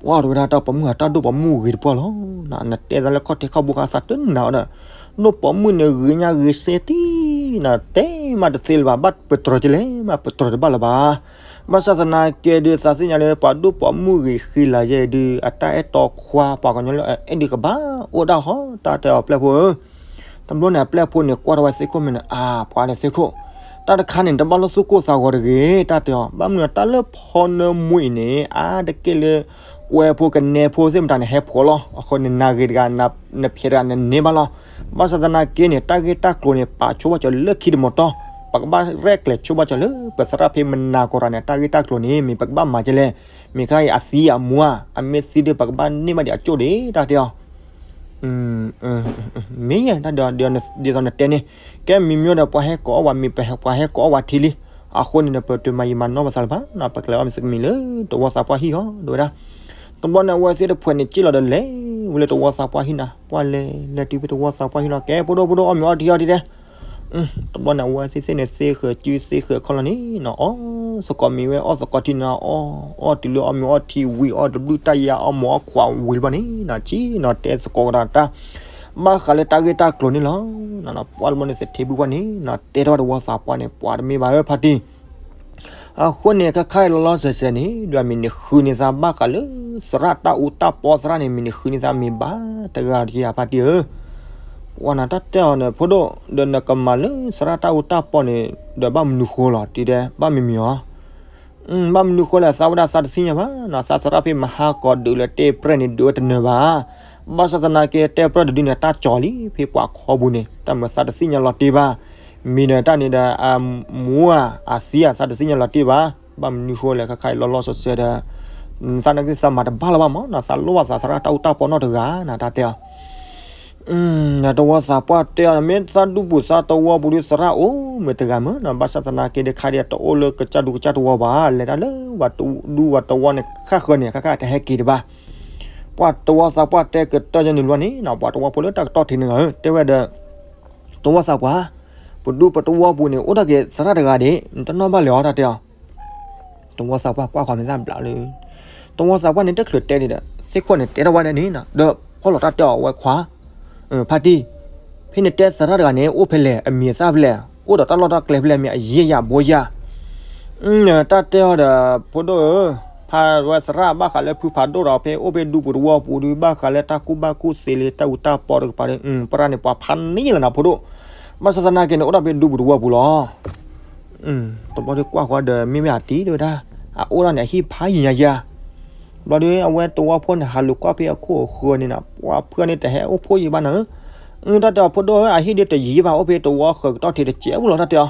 ပှၤတဲဝဲဒၣ်တၢ်ပိာ်မုၣ်ဧါ တၢ်ဒိၣ်ပိာ်မုၣ်ဂ့ၤတပှၢ်လီၤ, နတဲသးလၢခီၣ်ထံးခီၣ်ဘိခါသးတနၤဒီး, ဒိၣ်ပိာ်မုၣ်န့ၣ်ဂ့ၤညါဂ့ၤစဲတံၢ်နီၤ, တဲမးတသ့လၢၤဘၣ် ဘၣ်ပတြၢၤကလဲၣ်မး ပတြၢၤတဘၣ်လၢၤဘၣ် ဘၣ်ဆၣ်သနာ်က့ဒီး သးသ့ၣ်ညါလၢပှၤဒိၣ်ပိာ်မုၣ်ဂ့ၤဃံလၤယဲဒုး အတၢ်အဲၣ်တီခွါ ပှၤကညီလၢအဲၣ်ဒုးကဘၣ်အိၣ်ဒၣ်ဟီ တၢ်တဲအီၤပျဲၢ်ဖိဧၢ, တဘျီန့ၣ် အပျဲၢ်ဖိန့ၣ် ကွၢ်ထီၣ်ဝဲသ့ၣ်ခိၣ်မ့ၢ်န့ၣ် အါ ပှၤဒီးသ့ၣ်ခိၣ်, တၢ်တခါန့ၣ် တဘၣ်လိာ်သူၣ်ကိၢ်သးဂီၤတဂ့ၤ တၢ်တဲအီၤ ဘၣ်မနုၤတၢ်လၢဖီနၢမူအံၤန့ၣ် အါတက့ၢ်လၢ ကွဲဖိကနဲဖိသ့ၣ်မတၤန့ၣ် ဟဲဖှိးလီၤ, အဃိန့ၣ် နၤဂ့ၤတဂၤ နဖျဲးတဂၤနန့ၢ်ဘၣ်လီၤ, ဘၣ်ဆၣ်သနာ်က့န့ၣ် တၢ်ဂ့ၢ်တၢ်ကျိၤန့ၣ် ပာ်ဆိဘၣ်ကၠီၤလၢခံတမီၤတီၢ်, ပကဘၣ်ရဲၣ်ကျဲၤဆိဘၣ်ကၠီၤလၢ ပသရၣ်ဖဲမနၤကီးရၤန့ၣ် တၢ်ဂ့ၢ်တၢ်ကျိၤန့ၣ် မ့ၢ်ပကဘၣ်မၤကဲလဲၣ်, မ့ၢ်ခါအံၤအသံအမူဧါ, အမ့ၢ်သံဒီး ပကဘၣ်န့ၢ်ဘၣ်ဒံးအကၠိၣ်ဒံး တၢ်တဲအီၤ မ့ၢ်ယဲ တၢ်ဒ်သိးနတဲန့ၣ်, ကဲမံၤမံၤဒီး ပှၤဟဲကိးအီၣ်ဝဲမ့ၢ် ပှၤဟဲကိးအီၣ်ဝဲထံလံ, အဃိန့ၣ်ဒီး ပတမၤယံာ်မၤနီၢ်ပသးလၢၤဘၣ်နီၤ, ပကလဲၤအီၣ်မ့ၤသကမံၤလၢ တဝီသးပှၢ်ဟံၣ်ဟီ ဒ်ဝဲဒၣ်, တဘျီန့ၣ် အဝဲသ့ၣ်တဖုန့ၣ် စံၣ်လီၤဒီးလဲၤဝဲလၢတဝီသးပှၢ်ဟံၣ်နၤ, ပှၢ်လဲၤ လဲၤတုၤဖဲတဝီသးပှၢ်ဟံၣ်နီၤ, ကဲဖိဒိၣ်ဖိဒိၣ် အီၣ်မ့ၤအီထံအီထံတဲ တဘျီန့ၣ် အဝဲသ့ၣ်သ့ၣ်န့ၣ် သ့ဃၢၤစုသ့ဃၢၤခီလီၤန့ၣ်နီၤ, အီၣ်သကိးမ့ၤဝဲအီၣ်သကိးထံန့ၣ် အီၣ် အီၣ်တုၤလၢအီၣ်မ့ၤအီထံဝံၤ အီၣ်တဘျုးတၢ်ယါ အီၣ်မ့ၤအီခွးဝံၤတဘျီန့ၣ်နီၤ, စံၣ်နီၤတဲသကိးကဒီးတၢ် ဘၣ်ဃးလၢတၢ်ဂ့ၢ်တၢ်ကျိၤန့ၣ်လီၤ. ပှၢ်တဘျီန့ၣ် သထ့ဘုပှၢ်န့ၣ်နီၤ တဲထီၣ်ဝဲတဝီသးပှၢ်န့ၣ် ပှၤတမ့ၢ်ဘၣ်ဧၢ ဖါတံၢ် အဃိန့ၣ် ခါခါအံၤလီၤလီၤဆဲးဆဲးန့ၣ် ဒုးအမ့ၢ်န့ၣ်ဃုန့ၢ်သးဘၣ်ဃးလၢ သရၣ်တၢ်အူတၢ်ပီသရၣ်န့ၣ် မ့ၢ်န့ၣ်ဃုန့ၢ်သးမ့ၢ်ဘၣ်တဂၤတက့ၢ်ဧါ ဖါတံၢ်ဧၢ, ပှၤနတၢ်တဲအီၤန့ၣ် ဖိဒိၣ် ဒီးနကမၤလၢသရၣ်တၢ်အူတၢ်ပီန့ၣ် ဒီးဘၣ်မနုၤဃိလီၤ တံၤဒဲး ဘၣ်မံၤမံၤအီၤ ဘၣ်မနုၤဃိလဲၣ် သးဝဲဒၣ်သးတသ့ၣ်ညါဘၣ်နီၤ, သးသရၣ်ဖဲမဟါကီးဒုးလၢတဲပြဲၢ်န့ၣ် ဒုးဝဲတနၢၤဘၣ်, ဘၣ်ဆၣ်သနာ်က့တဲပြဲၢ်တဒုန့ၣ် တၢ်ကၠီၤလံ ဖဲပှၤခီပူၤန့ၣ် တၢ်မၤသးတသ့ၣ်ညါလီၤတံၢ်ဘၣ်, မ့ၢ်ဒီးတၢ်န့ၣ်ဒီး အမူဧါ အသံဧါ သးတသ့ၣ်ညါလီၤတံၢ်ဘၣ်, ဘၣ်မနုၤဃိလဲၣ် ခါခါအံၤလီၤလီၤဆဲးဆဲးဒီး သးနာ်က့သးမၤတဘၣ်လၢၤဘၣ်မးနီၤ, သးလိၣ်ဘၣ်သးသရၣ်တၢ်အူတၢ်ပီနီတဂၤနီၤ တၢ်တဲအီၤ တဝီသးပှၢ်တဲအီၤ မ့ၢ်သးဒူပူၤသးတဝီပူၤဒုးသရၣ်အိၣ်မ့ၢ်တဂၤမးနီၤ, ဘၣ်ဆၣ်သနာ်က့ဒီးခါဒီးတအိၣ်လၢကစၢ်ဒူကစၢ်တဝီဘၣ်, လဲၤတၢ်လၢပှၤဒူပှၤတဝီန့ၣ် ခၣ်ဃၢၤန့ၣ် ခါခါတဟဲက့ၤတဘၣ်, ပှၤတဝီသးပှၢ်တဲကတၢၢ်ယဲန့ၣ်လီၤန့ၣ်နီၤ, ပှၤတဝီဖိလၢတၢ်ကတီၢ်ထံးန့ၣ်လီၤ တဲဝဲဒီး တဝီသးပှၢ်, ပဒူပတဝီပူၤန့ၣ် အိၣ်တၢ်က့ၤသရၣ်တဂၤဒံး နတနီၣ်ဘၣ်လဲၣ်အီၤ တၢ်တဲအီၤ တဝီသးပှၢ်ကွၢ်ဃီၤမ့ၢ်သၣ်ဘျးလၢ တဝီသးပှၢ်န့ၣ် တချုးတဲန့ၣ်ဒီး သ့ၣ်ခိၣ်န့ၣ် တဲထီၣ်ဝဲဒၣ်န့ၣ်နီၤ, ဒီးဖီၣ်လီၤတၢ်တဲအီၤဝဲခွါ, ဖါတံၢ်, ဖဲနတဲသရၣ်တဂၤန့ၣ် အိၣ်ဖဲလဲၣ် အမံၤအသၣ်ဖဲလဲၣ် အိၣ်ဒီးတၢ်လီၢ်တၢ်ကျဲဖဲလဲၣ် မ့ၢ်အယံာ်ယၤဘိယၤ တၢ်တဲအီၤဒီး ဖိဒိၣ်ဧၢ, ဖါဝဲသရၣ်ဘၣ်ဃးလၢဖုဖးဒိၣ်ဒီး ဖဲအိၣ်ဖဲဒူပူၤတဝီပူၤဒုး ဘၣ်ဃးလၢတၢ်ကူၣ်ဘၣ်ကူၣ်သ့လၢတၢ်အူတၢ်ပီတကပၤဒီး ပရၣ်န့ၣ် ပှၤဖးန့ၢ်လၢၤနၤဖိဒိၣ်, ဘၣ်ဆၣ်သနာ်က့န့ၣ် အိၣ်ဒၣ်ဖဲဒူပူၤတဝီပူၤလီၤ. တဘျီဒုးကွၢ်ဃီဒီး မ့မ့ၢ်အတံၤတဲဝဲဒၣ်, အအိၣ်ဒၣ်န့ၣ် အဟံၣ်ဖးယံာ်ညါယၤ ဘျီဒုး အဝဲတဝီဖိန့ၣ် ဟးလိာ်ကွၢ်ဖဲအခိၣ်အဃၢၤန့ၣ်နီၤ, ပှၤဖုန့ၣ် တဟဲအိၣ်ဖှိၣ်ယံာ်ဘၣ်နီၤ, တၢ်တဲအီၤဖိဒိၣ်ဧၢ, အဟံၣ်ဒုးတယံာ်ဘၣ် အိၣ်ဖဲတဝီဃၢၤကတီၢ်ထံးတစဲးဖိလီၤ တၢ်တဲအီၤ,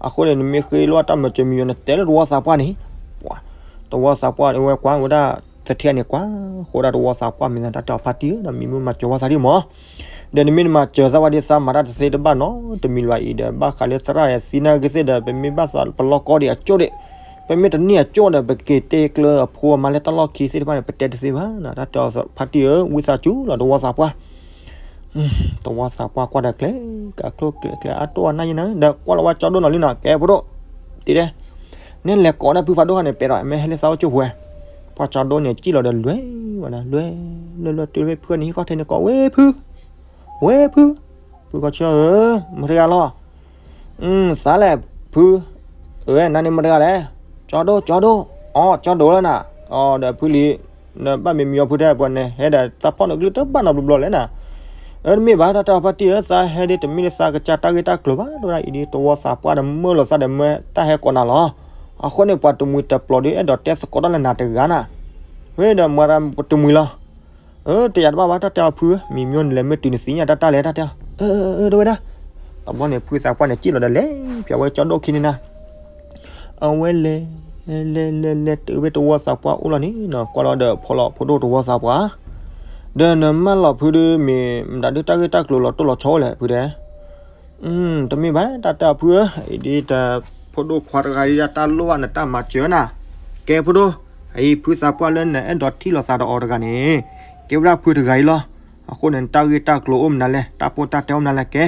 အဃိန့ၣ် နမ့ၢ်ဃ့လိာ်တၢ်မၤစၢၤမံၤယီၤ နတဲလၢတဝီသးပှၢ်န့ၣ်, ပှၤ တဝီသးပှၢ်ဝဲကွၢ်ဝဲဒၣ် သထ့န့ၣ် ကွၢ်ဃီဒၣ်တဝီသးပှၢ်မ့ၢ်သး တၢ်တဲအီၤဖါတံၢ်ဧၢ, ဒီးမံၤမုၢ်မၤစၢၤဝဲသးဒ်မး ဒီးနမ့ၢ်နမၤစၢၤသးဝဲဒ်သးမၤတၢ်တသ့တဘၣ်နီတမံၤလၢၤအံၤဒီး ဘၣ်ဃးလၢသရၣ်ဒီးသံနာ်က့သ့ၣ်ဒီး ပမ့ၢ်ဘၣ်သးပလီၢ်ကီဒံးအကၠိၣ်ဒံး, ပမ့ၢ်တန့ၢ်အကၠိၣ်ဒီး ပက့ၤတဲကျၢအဖိအမါလၢတၢ်လီၢ်ခံသ့ၣ်တဖၣ်န့ၣ် ပတဲတသ့ဘၣ်နီၤ, တၢ်တဲအီၤဖါတံၢ်ဧၢ ဝံသးစူၤလီၤ တဝီသးပှၢ် တဝီသးပှၢ်ကွၢ်ဒီးကျဲ, ကးချိၣ်ကျဲကျဲအတိၢ်အနၢ်ယဲနီၤ ဒီးကွၢ်လီၤဝဲကၠီဒိၣ်နီၤလံနီၤ ကဲဖိဒိၣ်, တံၤဒဲး, နဲလဲၤကိးဒၣ်ဖုဖးဒိၣ်ခါန့ၣ် ပဲာ်ဒီး မ့ၢ်ဟဲလၢသးအိၣ်ကၠိၣ်ပူၤဝဲ, ပှၤကၠီဒိၣ်န့ၣ်စံၣ်လီၤဒီးလွဲၢ်ဝဲဒၣ် လွဲၢ်, လွဲၢ်လွဲၢ်တုၤဖဲဖုန့ၣ်ဟံၣ်ခီၣ်ထံးန့ၣ်ကိးဝဲဖု, ဝဲဖု, ဖုကီၢ်ဆၢဧၢ, မတဂၤလီၤ သးလဲၣ်, ဖု, အဝဲနၤန့ၣ်မတၤတဂၤလဲၣ်. ကၠီဒိၣ် ကၠီဒိၣ်. အိ ကၠီဒိၣ်လၢနၤ. အိ ဒီးဖုလံၤ, နဘၣ်မ့ၢ်မံအီၤဖုတဲ ပှၤနဟဲဒီးသးဖီၣ်နကလုၢ်တဘၣ်နီတဘျီဘျီလဲၣ်နၤ. အၢ တမ့ၢ်ဘၣ် တၢ်တဲအီၤ ဖါတံၢ်ဧၢ, သးဟဲဒ်တမ့ၢ်လၢသးကစၢ်တၢ်ဂ့ၢ်တၢ်ကျိၤဘၣ်, တဝဲဒၣ်အံၤဒ်သဝီသးပှၢ်ဒီးမၢလီၤသးဒီးမၢတၢ်ဟဲကိးနၤလီၤ. အဃိန့ၣ် ပှၤတမှံၤတပျီၤဒ်အဲၣ်ဒိးတဲသကိးတၢ်လၢနၤတဂၤနၤ. ဝဲဒီးမၤတၢ်တမှံၤလီၤ. အၢ တယာ်တဘၣ်ဘၣ် တၢ်တဲအီၤဖုဧၢ, မံမံန့ၣ်လဲၤမ့ၢ်တုၤနသ့ၣ်ညါတၢ်တၢ်လဲၣ် တၢ်တဲအီၤ. အၢ အၢ အၢ တဝဲဒၣ်. တဘျီန့ၣ် ဖုသးပှၢ်န့ၣ် စံၣ်လီၤဒီးလဲၤပၠးဝဲကၠီဒိၣ်ခံန့ၣ်နၤ. အဝဲလဲၤ လဲၤ လဲၤ လဲၤတုၤဝဲတဝီသးပှၢ်အိၣ်လီၤန့ၣ်နီၤ, ကွၢ်လီၤဒီးဖီလီၤဖိဒိၣ်တဝီသးပှၢ်, ဒီးနမၢလီၤဖုဒုး မ့ၢ်မတၤဒုးတၢ်ဂ့ၢ်တၢ်ကျိၤလီၤတိၢ်လီၤဆီလဲၣ်ဖုတဲ. တမ့ၢ်ဘၣ် တၢ်တဲအီၤဖုဧၢ, အံၤဒ်တၢ်ဖိဒိၣ်ခွါတဂၤအံၤ တၢ်လိၣ်ဘၣ်နတၢ်မၤစၢၤနၤ. ကဲဖိဒိၣ်, အံၤဖုသးပှၢ်လၢနအဲၣ်ဒိးထံၣ်လိာ်သးဒီးအီၤတဂၤန့ၣ် ကဲဝဲဒၣ်ဖုတဂၤအံၤလီၤ. အဃိန့ၣ် နတၢ်ဂ့ၢ်တၢ်ကျိၤအိၣ်မနုၤလဲၣ်, တၢ်ပိၢ်တၢ်တဲအိၣ်မနုၤလဲၣ်ကဲ,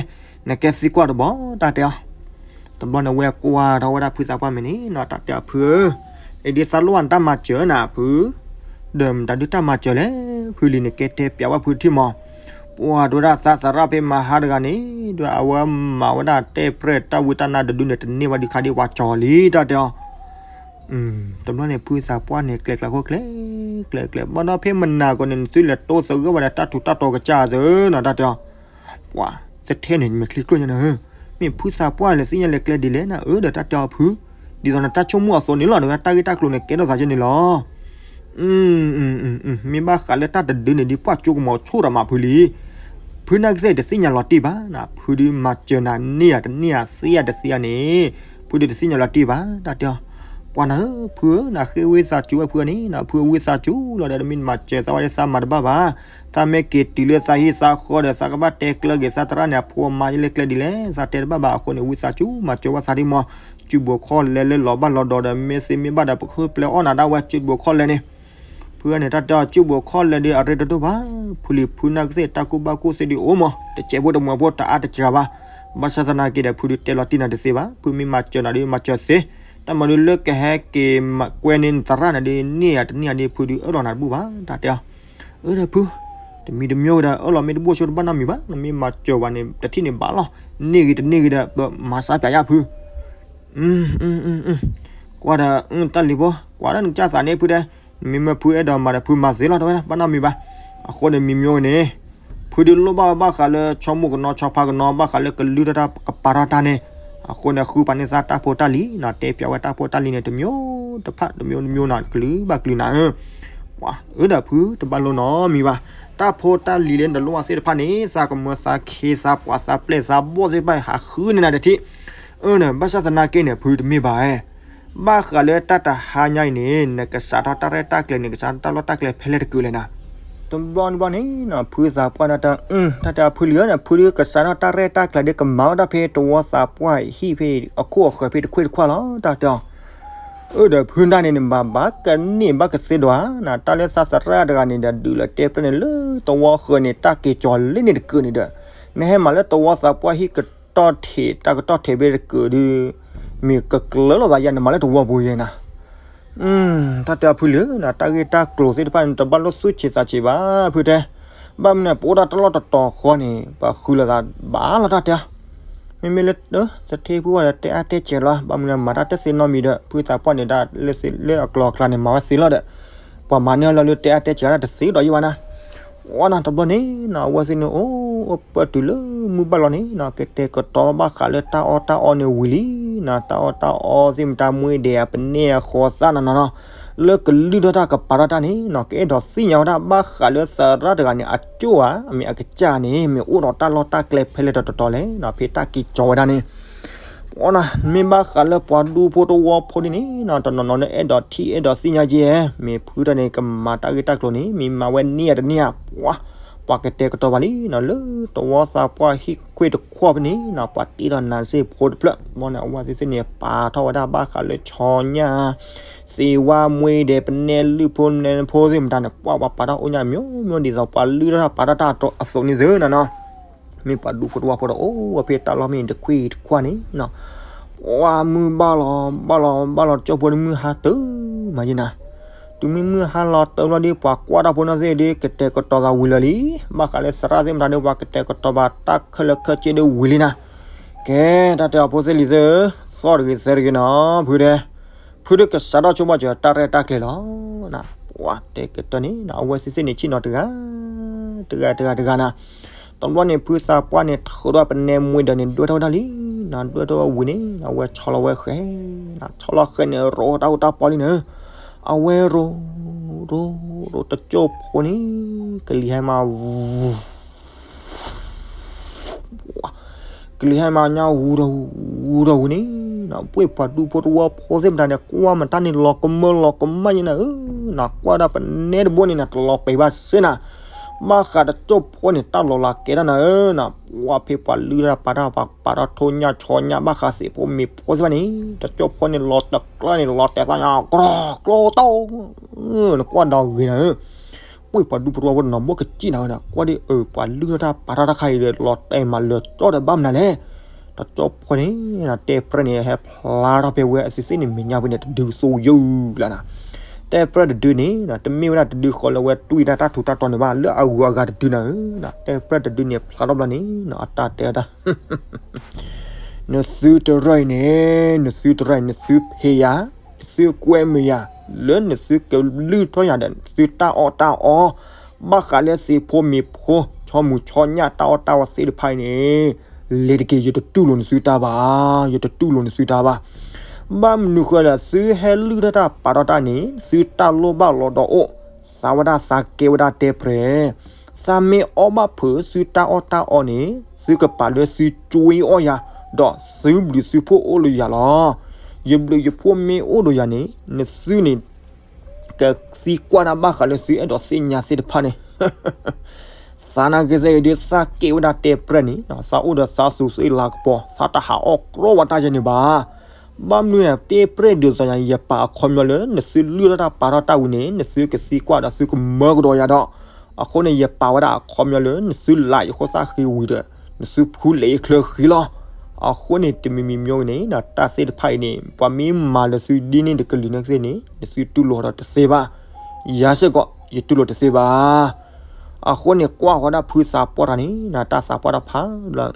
နကဲသံကွၢ်တဘျီ တၢ်တဲအီၤ. တဘျီန့ၣ် ဝဲကွၢ်ထီၣ်ဝဲဒၣ်ဖုသးပှၢ်မဲာ်န့ၣ်နီၤ, တၢ်တဲအီၤဖုဧၢ, အံၤဒ်သးလိၣ်ဘၣ်နတၢ်မၤစၢၤနၤဖု, ဒီးမတၤဒုးတၢ်မၤစၢၤလဲၣ်, ဖုလံၤန့ၣ်ကဲတဲပၠးဝဲဖုထံၣ်မး. ပှၤတဲဝဲဒၣ်သးသရၣ်ဖဲမၤဟါတဂၤန့ၣ် ဒ်အဝဲမၤဝဲဒၣ်တဲၣ်ပြဲၣ်တၢ်ဝံတၢ်နါတဒုန့ၣ် တန့ၢ်ဝဲဒုးခါဒ်ပှၤကၠီၤလံ တၢ်တဲအီၤ. တဘျီန့ၣ် ဖုသးပှၢ်န့ၣ် ကျဲၤကျဲၤခိၣ်ကျဲၤ ကျဲၤကျဲၤ ဘၣ်ဒီးဖဲမနၤကိးန့ၣ် နသုလဲၤတိသဂၢၢ်ဝဲဒီးတၢ်ထူးတၢ်တီၤကစၢ်သၢနီၤ တၢ်တဲအီၤ. ပှၤတထဲန့ၣ် မ့ၢ်ချံကျိၣ်ညါနၤဧၢ, မ့ၢ်ဖုသးပှၢ်လဲၤသ့ၣ်ညါလဲၤကျဲဒ်လဲၣ်နၤဧၢ ဒီးတၢ်တဲအီၤဖု, ဒ်သိးနတၢ်ဆိကမိၣ်အသိးန့ၣ်လီၤ ဒီးဝဲတၢ်ဂ့ၢ်တၢ်ကျိၤန့ၣ် ကဲထီၣ်သးကဲန့ၣ်လီၤ. မ့ၢ်ဘၣ်ဃးလၢတၢ်တဒုန့ၣ် ဒ်ပှၢ်ကၠိကမီၤဆိၣ်ဒီးမးဖုလံ. ဖုနာ်က့သ့ၣ်တသ့ၣ်ညါလီၤတံၢ်ဘၣ်နၤ, ဖုဒုးမၤစၢၤနၤန့ၢ်ယၤတန့ၢ်ယၤသ့ယၤတသ့ယၤန့ၣ်, ဖုဒုးတသ့ၣ်ညါလီၤတံၢ်ဘၣ် တၢ်တဲအီၤ. ပှၤနၤဧၢ ဖုဧၢ နဃ့ဝံသးစူၤဝဲဖုန့ၣ်နီၤ, ဖုဝံသးစူၤလီၤဒီး တမ့ၢ်မၤစၢၤသးဝဲဒၣ်သးမၤတဘၣ်ဘၣ်. သးမ့ၢ်က့ၤတုၤလၢသးဟံၣ်သးဃီဒီး သးကဘၣ်တဲကျၢၤက့ၤသးသရၣ်န့ၣ် အဖိအမါယလဲၤကျဲဒ်လဲၣ် သးတဲတဘၣ်ဘၣ်. အဃိန့ၣ် ဝံသးစူၤမၤစၢၤဝဲသးဒ်မး, စုဘိးခီၣ်လဲၤလၢလီၤဘၣ်လီၤဒီး မ့ၢ်သ့မ့ၢ်ဘၣ်ဒီး ပဃုပျဲအီၣ်နၤဒၣ်ဝဲစုဘိးခီၣ်လဲၤန့ၣ်. ဖုန့ၣ် တၢ်တဲအီၤ စုဘိးခီၣ်လဲၤဒ်အရ့တဒိၣ်ဘၣ်, ဖုလံၤဖုနာ်ကသ့ၣ်တၢ်ကူၣ်ဘၣ်ကူၣ်သ့ဒ်အိၣ်မး တစဲးဖိတမှဲၤဖိတအါတစှၤဘၣ်. ဘၣ်ဆၣ်သနာ်က့ဒီး ဖုဒုးတဲလီၤတံၢ်နၤတသ့ဘၣ်, ဖုမ့ၢ်မၤစၢၤနၤဒ်မၤစၢၤသ့, တၢ်မၤဒုးလၢကဟဲက့ၤကွဲန့ၢ်နသရၣ်န့ၣ်ဒ်န့ၢ်ယၤတန့ၢ်ယၤဒ် ဖုဒုးအၢၣ်လီၤနၤတဘူၣ်ဘၣ် တၢ်တဲအီၤ. အၢဒီးဖု, တမံၤတမံၤဒီး အၢၣ်လီၤမ့ၢ်တဘူၣ်ဆိတဘၣ်နီတမံၤဘၣ်, နမ့ၢ်မၤစၢၤဝဲန့ၣ် တထံၣ်န့ၣ်ဘၣ်လီၤ, န့ၢ်ဂ့ၤတန့ၢ်ဂ့ၤဒီး ပမၤစၢၤပၠးယၤဖု ကွၢ်ဒီး တၢ်လံၤဖိ ကွၢ်ဒီးနကစၢ်သးန့ၣ်ဖုတဲ, နမ့ၢ်မၢဖုအဲၣ်ဒိးမၤဒီး ဖုမၤသ့လီၤ တဝဲဒၣ် ဘၣ်နီတမံၤဘၣ်. အဃိန့ၣ်မံမံန့ၣ် ဖုဒုးလိၣ်ဘၣ်ဝဲဘၣ်ဃးလၢဆီမိၢ်ကနီၤဆီဖါကနီၤ ဘၣ်ဃးလၢကလုၢ်ထီၣ်တၢ်ကပာ်ထီၣ်တၢ်န့ၣ်, အဃိန့ၣ် ဃုပာ်န့ၢ်သးတၢ်ဖိတၢ်လံၤနီၤ, တဲပၠးဝဲတၢ်ဖိတၢ်လံၤန့ၣ် တမျိုးတဖၣ်တမျိုးတမျိုးနီၤ ကလုာ်ဘၣ်ကလုာ်နၤဧၢ ပှၤအၢဒီးဖုတဘၣ်လိၣ်နီတမံၤဘၣ်. တၢ်ဖိတၢ်လံၤလၢနလိၣ်ဘၣ်သ့ၣ်တဖၣ်န့ၣ် သးကမၢသးခ့သးပှၤသးပျဲၢ်သးဘီၣ်သ့ၣ်တဖၣ် ဟးဃုန့ၢ်နၤတထံၣ်. အၢန့ၣ် ဘၣ်ဆၣ်သနာ်က့န့ၣ် ဖုတမ့ၢ်ဘၣ်ဧါ. ဘၣ်ဃးလၢတၢ်တဟါညါအံၤန့ၣ် နကစးထီၣ်တၢ်ရဲၣ်တၢ်ကျဲၤန့ၣ် ကစးထီၣ်တၢ်လီၢ်တၢ်ကျဲဖဲလဲၣ်တကုာ်လဲၣ်နၤ. တဘျီတဘျီန့ၣ်နီၤ ဖုသးပှၢ်တၢ်တဲ တၢ်တဲဖုလံၤဧၢန့ၣ် ဖုဒုးကစးထီၣ်တၢ်ရဲၣ်တၢ်ကျဲၤဒီး ကမၤဝဲဒၣ်ဖဲတဝီသးပှၢ်ဟံၣ်ဖဲအခိၣ်အဃၢၤဖဲတခွ့ၣ်တခွါလီၤ တၢ်တဲအီၤ. အၢဒီးဖုဒၣ်န့ၣ် နဘၣ်ဘၣ်ကန့ၢ်ဘၣ်ကသ့ဒီးဧါနၤ, တၢ်လၢသးသရၣ်တဂၤန့ၣ်ဒီး ဒုးလီၤတဲပျဲၢ်န့ၣ်လၢတဝီဃၢၤန့ၣ် တၢ်က့ၤကၠီၤလံန့ၣ်တကုာ်န့ၣ်ဒီး နဟဲမၤလၢတဝီသးပှၢ်ဟံၣ်ကတီၢ်ထံး တၢ်ကတီၢ်ထံးဖဲတကုာ်ဒီး မ့ၢ်ကကျၢၤလိာ်သးယဲ နမၤလၢတဝီပူၤယဲနၤ. တၢ်တဲအဖုလံၤဧၢ, တၢ်ဂ့ၢ်တၢ်ကျိၤသ့ၣ်တဖၣ်န့ၣ် တဘၣ်လိၣ်သူၣ်ဆံးသးဆံးဘၣ် ဖုတဲ. ဘၣ်မနုၤ ပအိၣ်ဒၣ်တၢ်လီၢ်တတီၤဃီန့ၣ် ပဃုလိာ်သးဘၣ်လီၤ တၢ်တဲ. မ့မ့ၢ်လၢ တထံၣ်ဖုဝဲဒီး တဲအါတဲစဲးလီၤ, ဘၣ်မနုၤမၤတၢ်တသ့နီတမံၤဒီး ဖုသးပှၢ်န့ၣ်ဒၣ် လၢအကျိၤအကျဲန့ၣ် မၤဝဲသ့လီၤဒီး ပှၤမၤန့ၢ်လီၤလၢတဲအါတဲစဲးဒၣ်တသ့ဒီးယံၤဘၣ်နၤ. အီနၤ တဘျီန့ၣ်နီၤ အဝဲသ့ၣ်န့ၣ် အိၣ်အိၣ်ပၢၢ်တုၤလၢမုၢ်ဘၣ်လီၤန့ၣ်နီၤ ကတဲာ်ကတီၤဘၣ်ဃးလၢတၢ်အီၣ်တၢ်အီန့ၣ်ဝံၤလံနီၤ, တၢ်အီၣ်တၢ်အီသ့ၣ်မတၤ မှဲဒဲးအပနဲအဃီၤသၣ်နီၤနီၤနီၤ, လၢကလုၢ်ထီၣ်တၢ်ကပာ်ထီၣ်တၢ်န့ၣ်နီၤ ကအဲၣ်ဒိးသ့ၣ်ညါဝဲဒၣ် ဘၣ်ဃးလၢသရၣ်တဂၤန့ၣ် အကၠိၣ်ဧါ မ့ၢ်အကစၢ်န့ၣ် မ့ၢ်အိၣ်ဒီးတၢ်လီၢ်တၢ်ကျဲဖဲလဲၣ်တတီၤတီၤလဲၣ်နီၤ ဖဲတၢ်က့ၤကၠီၤဝဲဒၣ်န့ၣ် ပှၤနီၤ မ့ၢ်ဘၣ်ဃးလၢပှၤဒူဖိတဝီဖိဒ်န့ၣ်နီၤ တနီၤနီၤန့ၣ် အဲၣ်ဒိးထံၣ်အဲၣ်ဒိးသ့ၣ်ညါက့ၤ, မ့ၢ်ဖုတၢ်န့ၣ် ကမၤတၢ်ဂ့ၢ်တၢ်ကျိၤန့ၣ် မ့ၢ်မၤဝဲန့ၢ်ဧါတန့ၢ်ဧါ, ပှၤ ပှၤကတဲာ်ကတီၤဘၣ်လံနီၤ လၢတဝီသးပှၢ်ဟံၣ်ခွ့ၣ်တခွီၣ်ဖဲန့ၣ်နီၤ ပှၤတ့ထီၣ်နၤစ့ၢ်ဖိတဖျၢၣ် ဘီန့ၣ် အဝဲသ့ၣ်သ့ၣ်န့ၣ် ပာ်ထီၣ်ဝဲဒၣ်ဘၣ်ဃးလၢဆီညၣ် သ့ဝါ မှဲဒဲး ပနဲလုၢ်ဖိနဲဖိသ့ၣ်မတၤန့ၣ် ပှၤ ပှၤပာ်ထီၣ်အိၣ်ညါမျိုးမျိုး ဒ်သိးပှၤလုၢ်ထီၣ်ပာ်ထီၣ်တၢ်အသိးန့ၣ်သ့နီၤနီၤ မ့ၢ်ပှၤဒူဖိတဝီဖိဒီး အိၣ်ဝဲဖဲတၢ်လီၢ်ဖဲန့ၣ် တခွ့ၣ်တခွါန့ၣ်နီၤ, ပှၤမုၢ်ဘၣ်လီၤ ဘၣ်လီၤ ဘၣ်လီၤကၠိဖိဒီးမုၢ်ဟါတၢ်မၤယံၤနၤ, တုၤမ့ၢ်မုၢ်ဟါလီၤတၢ်ဘျီဒီး ပှၤကွၢ်တၢ်ဖိနီၢ်သ့ၣ်ဒီး ကတဲာ်ကတီၤသးဝံၤလၢာ်လံ, ဘၣ်ဃးလၢသရၣ်သ့ၣ်မတၤဒီး ပှၤကတဲာ်ကတီၤဘၣ်တၢ်ခဲလၢာ်ခဲဆ့ဒီးဝံၤလံနၤ, ကဲ တၢ်တဲအီၤဖိသ့ၣ်လံၤသ့ၣ်ဧၢ သီၣ်တဂ့ၤသၢတဂ့ၤနီၤ ဖုဒဲ, ဖုဒဲကစးထီၣ်ဆိကမိၣ်စၢၤတၢ်ရဲၣ်တၢ်ကျဲၤလီၤ. ပှၤတဲကတၢၢ်န့ၣ် အဝဲသ့ၣ်သ့ၣ်န့ၣ် ဆ့ၣ်နီၤတဂၤ, တဂၤတဂၤတဂၤနၤ, တဘျီန့ၣ် ဖုသးပှၢ်န့ၣ် ထုးထီၣ်ပနဲမွ့ဒီးန့ၣ် ဒွဲၣ်ထီၣ်ဝဲဒၣ်လံ, နဒွဲၣ်ထီၣ်ဝဲဝံၤန့ၣ် အဝဲဆီလီၤဝဲဃဲ, ဆီလီၤဃဲန့ၣ် ရိးတၢ်အိၣ်တၢ်ပီလံနၤ, အဝဲရိး, ရိး, ရိးတကၠိၢ်ဖိန့ၣ် ကလံၤဟဲမး ကလံၤဟဲမးညါဝူဒီးဝူဒီးဝူန့ၣ်, ပှ့ၤပှၤဒူဖိတဝီဖိသ့ၣ်မတၤန့ၣ် ကွၢ်မတၢ်န့ၣ်လီၤကမၢလီၤကမၣ်ယဲနၤဧၢ, နကွၢ်ဒၣ်ပနဲတဘိန့ၣ်နတလီၤပဲာ်ဘၣ်စ့နၤ, ဘၣ်ဃးတကၠိၢ်ဖိန့ၣ် တၢ်လီၤလးကဲဒၣ်နၤဧၢ, နပှၤဖဲပှၤလုၢ်တၢ်ပာ်တၢ်ပာ်ပာ်ထီၣ်ထိၣ်ညၣ်ဆီညၣ် ဘၣ်ဃးသ့ၣ်ဖိမ့ၢ်ဖိသ့ၣ်တဖၣ်န့ၣ် တကၠိၢ်ဖိန့ၣ်လီၤတကျၢၢ်န့ၣ် လီၤတဲာ်သးညါ ကရီကျိတီၢ် နကွၢ်ဒီးဂ့ၤနၤဧၢ, ပှ့ၤပှၤဒူဖိတဝီဖိနီၤ ဘိၣ်ကစံၣ်နၤဧၢ, ကွၢ်ဒ်အၢ ပှၤလုၢ်ထီၣ်တၢ်ပာ်ထီၣ်တၢ်ခါအံၤဒီး လီၤတဲာ်မးလၢာ်ကၠီဒီးဘၣ်မနုၤလဲၣ်, တကၠိၢ်ဖိန့ၣ် တဲပြဲၢ်န့ၣ် ဟဲဖျါထီၣ်ဖဲဝဲအသုသ့ၣ်န့ၣ် မဲာ်ညါဖဲန့ၣ် တဒုသိယုၢ်လၢနၤ, တဲပြဲၢ်တဒုန့ၣ် တမ့ၢ်ဝဲဒၣ်တဒုဃီလၢဝဲတွံၢ်တၢ်တၢ်ထူးတၢ်တီၤန့ၣ်ဘၣ် လၢအဂုၤအဂၤတဒုနၤဧၢ, တဲပြဲၢ်တဒုန့ၣ် ဖျါထီၣ်ဘျီန့ၣ် အတၢ်တဲအတၢ် နသုတရၢအံၤန့ၣ် နသုတရၢအံၤ နသုဖံးယၤ, နသုကွဲမုာ်ယၤ, လၢနသုကလုၢ်ထီၣ်ယၤဒီး နသုတၢ်အီၣ်တၢ်အီ, ဘၣ်ဃးလၢသ့ၣ်ဖိမ့ၢ်ဖိ ဆီမုၢ်ဆီညၣ်တၢ်အီၣ်တၢ်အီသ့ၣ်တဖၣ်အံၤန့ၣ်, လဲၤတက့ၢ် ယတတူၢ်လိာ်နသုတၢ်ဘၣ်, ယတတူၢ်လိာ်နသုတၢ်ဘၣ်. ဘၣ်မနုၤဃိဒီး သုဟဲလုၢ်ထီၣ်တၢ်ပာ်ထီၣ်တၢ်န့ၣ် သုတၢ်လိၣ်ဘၣ်လီၤဒီးအိၣ်, သးဝဲဒၣ်သးကဲဝဲဒၣ်တဲပြဲၢ် သးမ့ၢ်အီၣ်ဘၣ်ဖုး သုတၢ်အီၣ်တၢ်အီန့ၣ် သုကပာ်လၢသုကွ့အီၣ်ယၤ, ဒီးသုဘျုးသုဖှိၣ်အိၣ်လၢယၤလီၤ. ယဘျုးယဖှိၣ်မ့ၢ်အိၣ်ဒီးယၤန့ၣ် နသုန့ၣ် ကသံကွၢ်တၢ်ဘၣ်ဃးလၢသုအဲၣ်ဒိးသ့ၣ်ညါသ့ၣ်တဖၣ်န့ၣ် သးနာ်က့သ့ၣ်ဂ့ၤဒုး သးကဲဝဲဒၣ်တဲပြဲၢ်န့ၣ် သးအိၣ်ဒီးသးသူးသ့ၣ်လၤကပီၤ သးတဟးအီၣ်ကြီဝဲတၢ်ယဲန့ၣ်ဘၣ်. ဘၣ်မနုၤန့ၣ် တဲပြဲၢ်ဒုးသးယၤ ယပာ်အခီပညီလၢ နသုလုၢ်ထီၣ်တၢ်ပာ်ထီၣ်တၢ်ဝံၤန့ၣ် နသုကသံကွၢ်ဒီးသုကမၢကဒီးယၤဒီး, အဃိန့ၣ် ယပာ်ဝဲဒၣ်အခီပညီလၢ နသုလးယဃိသၣ်ဃံဝံၤဒီး နသုဖူလဲးယချၢဃံလီၤ. အဃိန့ၣ် တမံၤမံၤမ့ၢ်ဂ့ၤန့ၣ် တၢ်သ့ၣ်တဖၣ်အံၤန့ၣ် ပှၤမ့ၢ်မၤလၢသုဒ်န့ၣ်တကလုာ်န့ၣ်သ့ၣ်န့ၣ် နသုတူၢ်လိာ်ဒီးတသ့ဘၣ်. ယၤစ့ၢ်ကီး ယတူၢ်လိာ်တသ့ဘၣ်. အဃိန့ၣ် ကွၢ်ဃီဒၣ်ဖုသးပှၢ်တၢ်န့ၣ် တၢ်သးပှၢ်တၢ်ဖးလၢ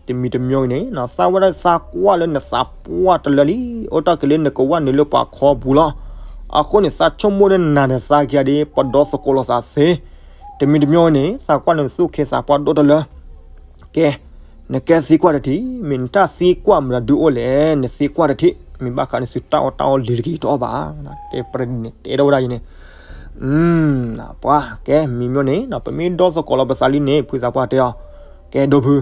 တမံၤတမ့ၢ်ဂ့ၤန့ၣ် သးဝဲဒၣ်သးကွၢ်လၢနသးပှၢ်တလၢလံ အိၣ်တ့ၢ်က့ၤလၢနကဝၢ်နုာ်လၢပှၤခီပူၤလီၤ. အဃိန့ၣ် သးဆိကမိၣ်လၢနၤဒီးသးကယၤဒ် ပဒီသကိးလိာ်သးသ့. တမံၤတမ့ၢ်ဂ့ၤန့ၣ် သးကွၢ်လၢနသူၣ်ခ့သးပှၢ်ဒိၣ်တလၢ ကဲ, နကဲသံကွၢ်တထံၣ်, မ့ၢ်နတၢ်သံကွၢ်မတၤဒုးအိၣ်လဲၣ်, နသံကွၢ်တထံၣ်, မ့ၢ်ဘၣ်ဃးနသုတၢ်အီၣ်တၢ်အီလဲၤတက့ၢ်တအီၣ်ဘၣ်. တဲပြဲၢ်န့ၣ် တဲထီၣ်ဝဲဒၣ်ယဲန့ၣ်, ပှၤကဲ မံၤမ့ၢ်န့ၣ် ပမ့ၢ်ဒီသကိးလီၤပသးလံန့ၣ် ဖုသးပှၢ်တဲအီၤ, ကဲဒိဖု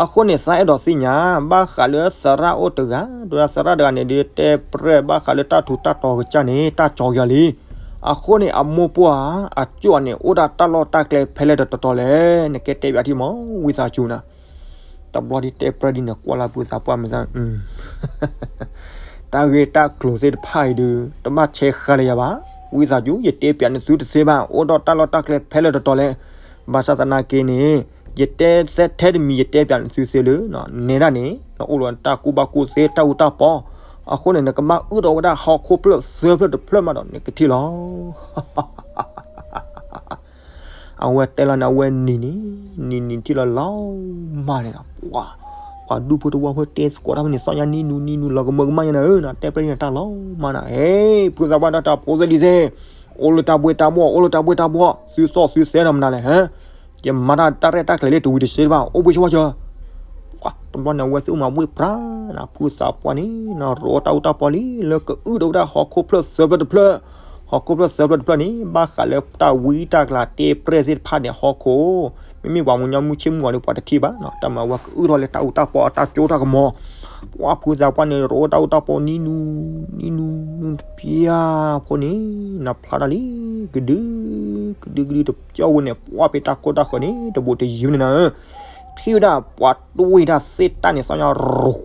အဃိန့ၣ် သးအဲၣ်ဒိးသ့ၣ်ညါ ဘၣ်ဃးလၢသရၣ်အိၣ်တဂၤ, ဒီးသရၣ်တဂၤန့ၣ် ဒုးတဲပြဲၢ်ဘၣ်ဃးလၢတၢ်ထူးတၢ်တီၤကစၢ်န့ၣ် တၢ်ကၠီက့ၤအီၤလံ. အဃိန့ၣ် အမိၢ်ပှၢ်ဧါ, အကၠိၣ်အန့ၣ် အိၣ်ဒၣ်တၢ်လီၢ်တၢ်ကျဲဖဲလဲၣ်တတီၤလဲၣ်, နကဲတဲပၠးထံၣ်မး ဝံသးစူၤနၤ. တဘျီဒ်တဲပြဲၢ်ဒ်န့ၣ် ကွၢ်လၢဖုသးပှၢ်မ့ၢ်သး တၢ်ဂ့ၢ်တၢ်ကျိၤသ့ၣ်တဖၣ်အံၤဒုး တဘၣ်ဆဲးဃာ်လၢၤယၤဘၣ်. ဝံသးစူၤ ယတဲပၠးနသုတသ့ဘၣ်, အိၣ်ဒီးတၢ်လီၢ်တၢ်ကျဲဖဲလဲၣ်တတီၤလဲၣ်. ဘၣ်ဆၣ်သနာ်က့န့ၣ် ယတဲထဲတမံၤ ယတဲပၠးနသုသ့လၢ နဲဒၣ်န့ၣ် နအိၣ်လီၤတၢ်ကူၣ်ဘၣ်ကူၣ်သ့ တၢ်အူတၢ်ပီ, အဃိန့ၣ် နကဘၣ်အုၣ်ထီၣ်ဝဲဒၣ်ဟီၣ်ခိၣ်ဖျၢၣ်သၢဖျၢၣ်တဖျၢၣ်မးဒီး နကထံၣ်လီၤ. အဝဲတဲလီၤန့ၣ် အဝဲနံၤန့ၣ် နံၤနံၤထံၣ်လီၤလီၤမၢ်န့ၣ်, ပှၤဒူဖိတဝီဖိတဲသကိးတၢ်ဖဲန့ၣ် သီၣ်ညါနံၤနူၤနံၤနူၤ လီၤကမၢကမၣ်ညါနၤဧၢ, တဲပြဲၢ်န့ၣ်တၢ်လီၤမၢ်နၤ, ဟဲ ဖုသးပှၢ်တၢ်ဖိသ့ၣ်လံသ့ၣ်, အိၣ်လၢတၢ်ဘှ့ၣ်တၢ်ဘှီၣ် အိၣ်လၢတၢ်ဘှ့ၣ်တၢ်ဘှီၣ် သုသီၣ်သုသဲဒီးမနုၤလဲၣ်, ဟဲ ယမၤတၢ်တၢ်ရဲၣ်တၢ်ကျဲၤလၢတဝံၤတစဲးတဘၣ် အိၣ်ဘှ့ၣ်ဆၢဝါစၢၤ တဘျီန့ၣ် အဝဲသ့ၣ်အိၣ်မးဝ့ၢ်ပြၢ်, ဖုသးပှၢ်န့ၣ် ရိးတၢ်အူတၢ်ပီလံ လၢကအုၣ်ထီၣ်ဝဲဒၣ်ဟီၣ်ခိၣ်ဖျၢၣ်သၢဖျၢၣ်တဖျၢၣ်, ဟီၣ်ခိၣ်ဖျၢၣ်သၢဖျၢၣ်တဖျၢၣ်န့ၣ် ဘၣ်ဃးလၢတၢ်ဝံတၢ်ကျးတဲပြဲၢ်သ့ၣ်တဖၣ်န့ၣ် ဟီၣ်ခိၣ်, မ့မ့ၢ်ပှၤမူညီမုၢ်ဆ့ၣ်မုၢ်ဂီၤဒီး ပှၤတထံၣ်ဘၣ်, တၢ်မၤဝဲကအုၣ်ထီၣ်လၢတၢ်အူတၢ်ပီအတၢ်ကၠိတၢ်ကမီၤ, ပှၤဖုသးပှၢ်န့ၣ် ရိးတၢ်အူတၢ်ပီနံၤနူၤ, နံၤနူၤ, နံၤနူၤတပျၢ်ဖိန့ၣ် နဖျါတၢ်လံ, ကဒု, ကဒုကဒုတပျၢ်ဝဲန့ၣ် ပှၤဖဲတၢ်ကိၢ်တၢ်ဃၢၤန့ၣ် တဘူးတယံၤန့ၣ်နၤဧၢ, ထံၣ်ဝဲဒၣ်ပှၤတွံၢ်တၢ်သ့ၣ်တၢ်န့ၣ် သီၣ်ညါ ပှ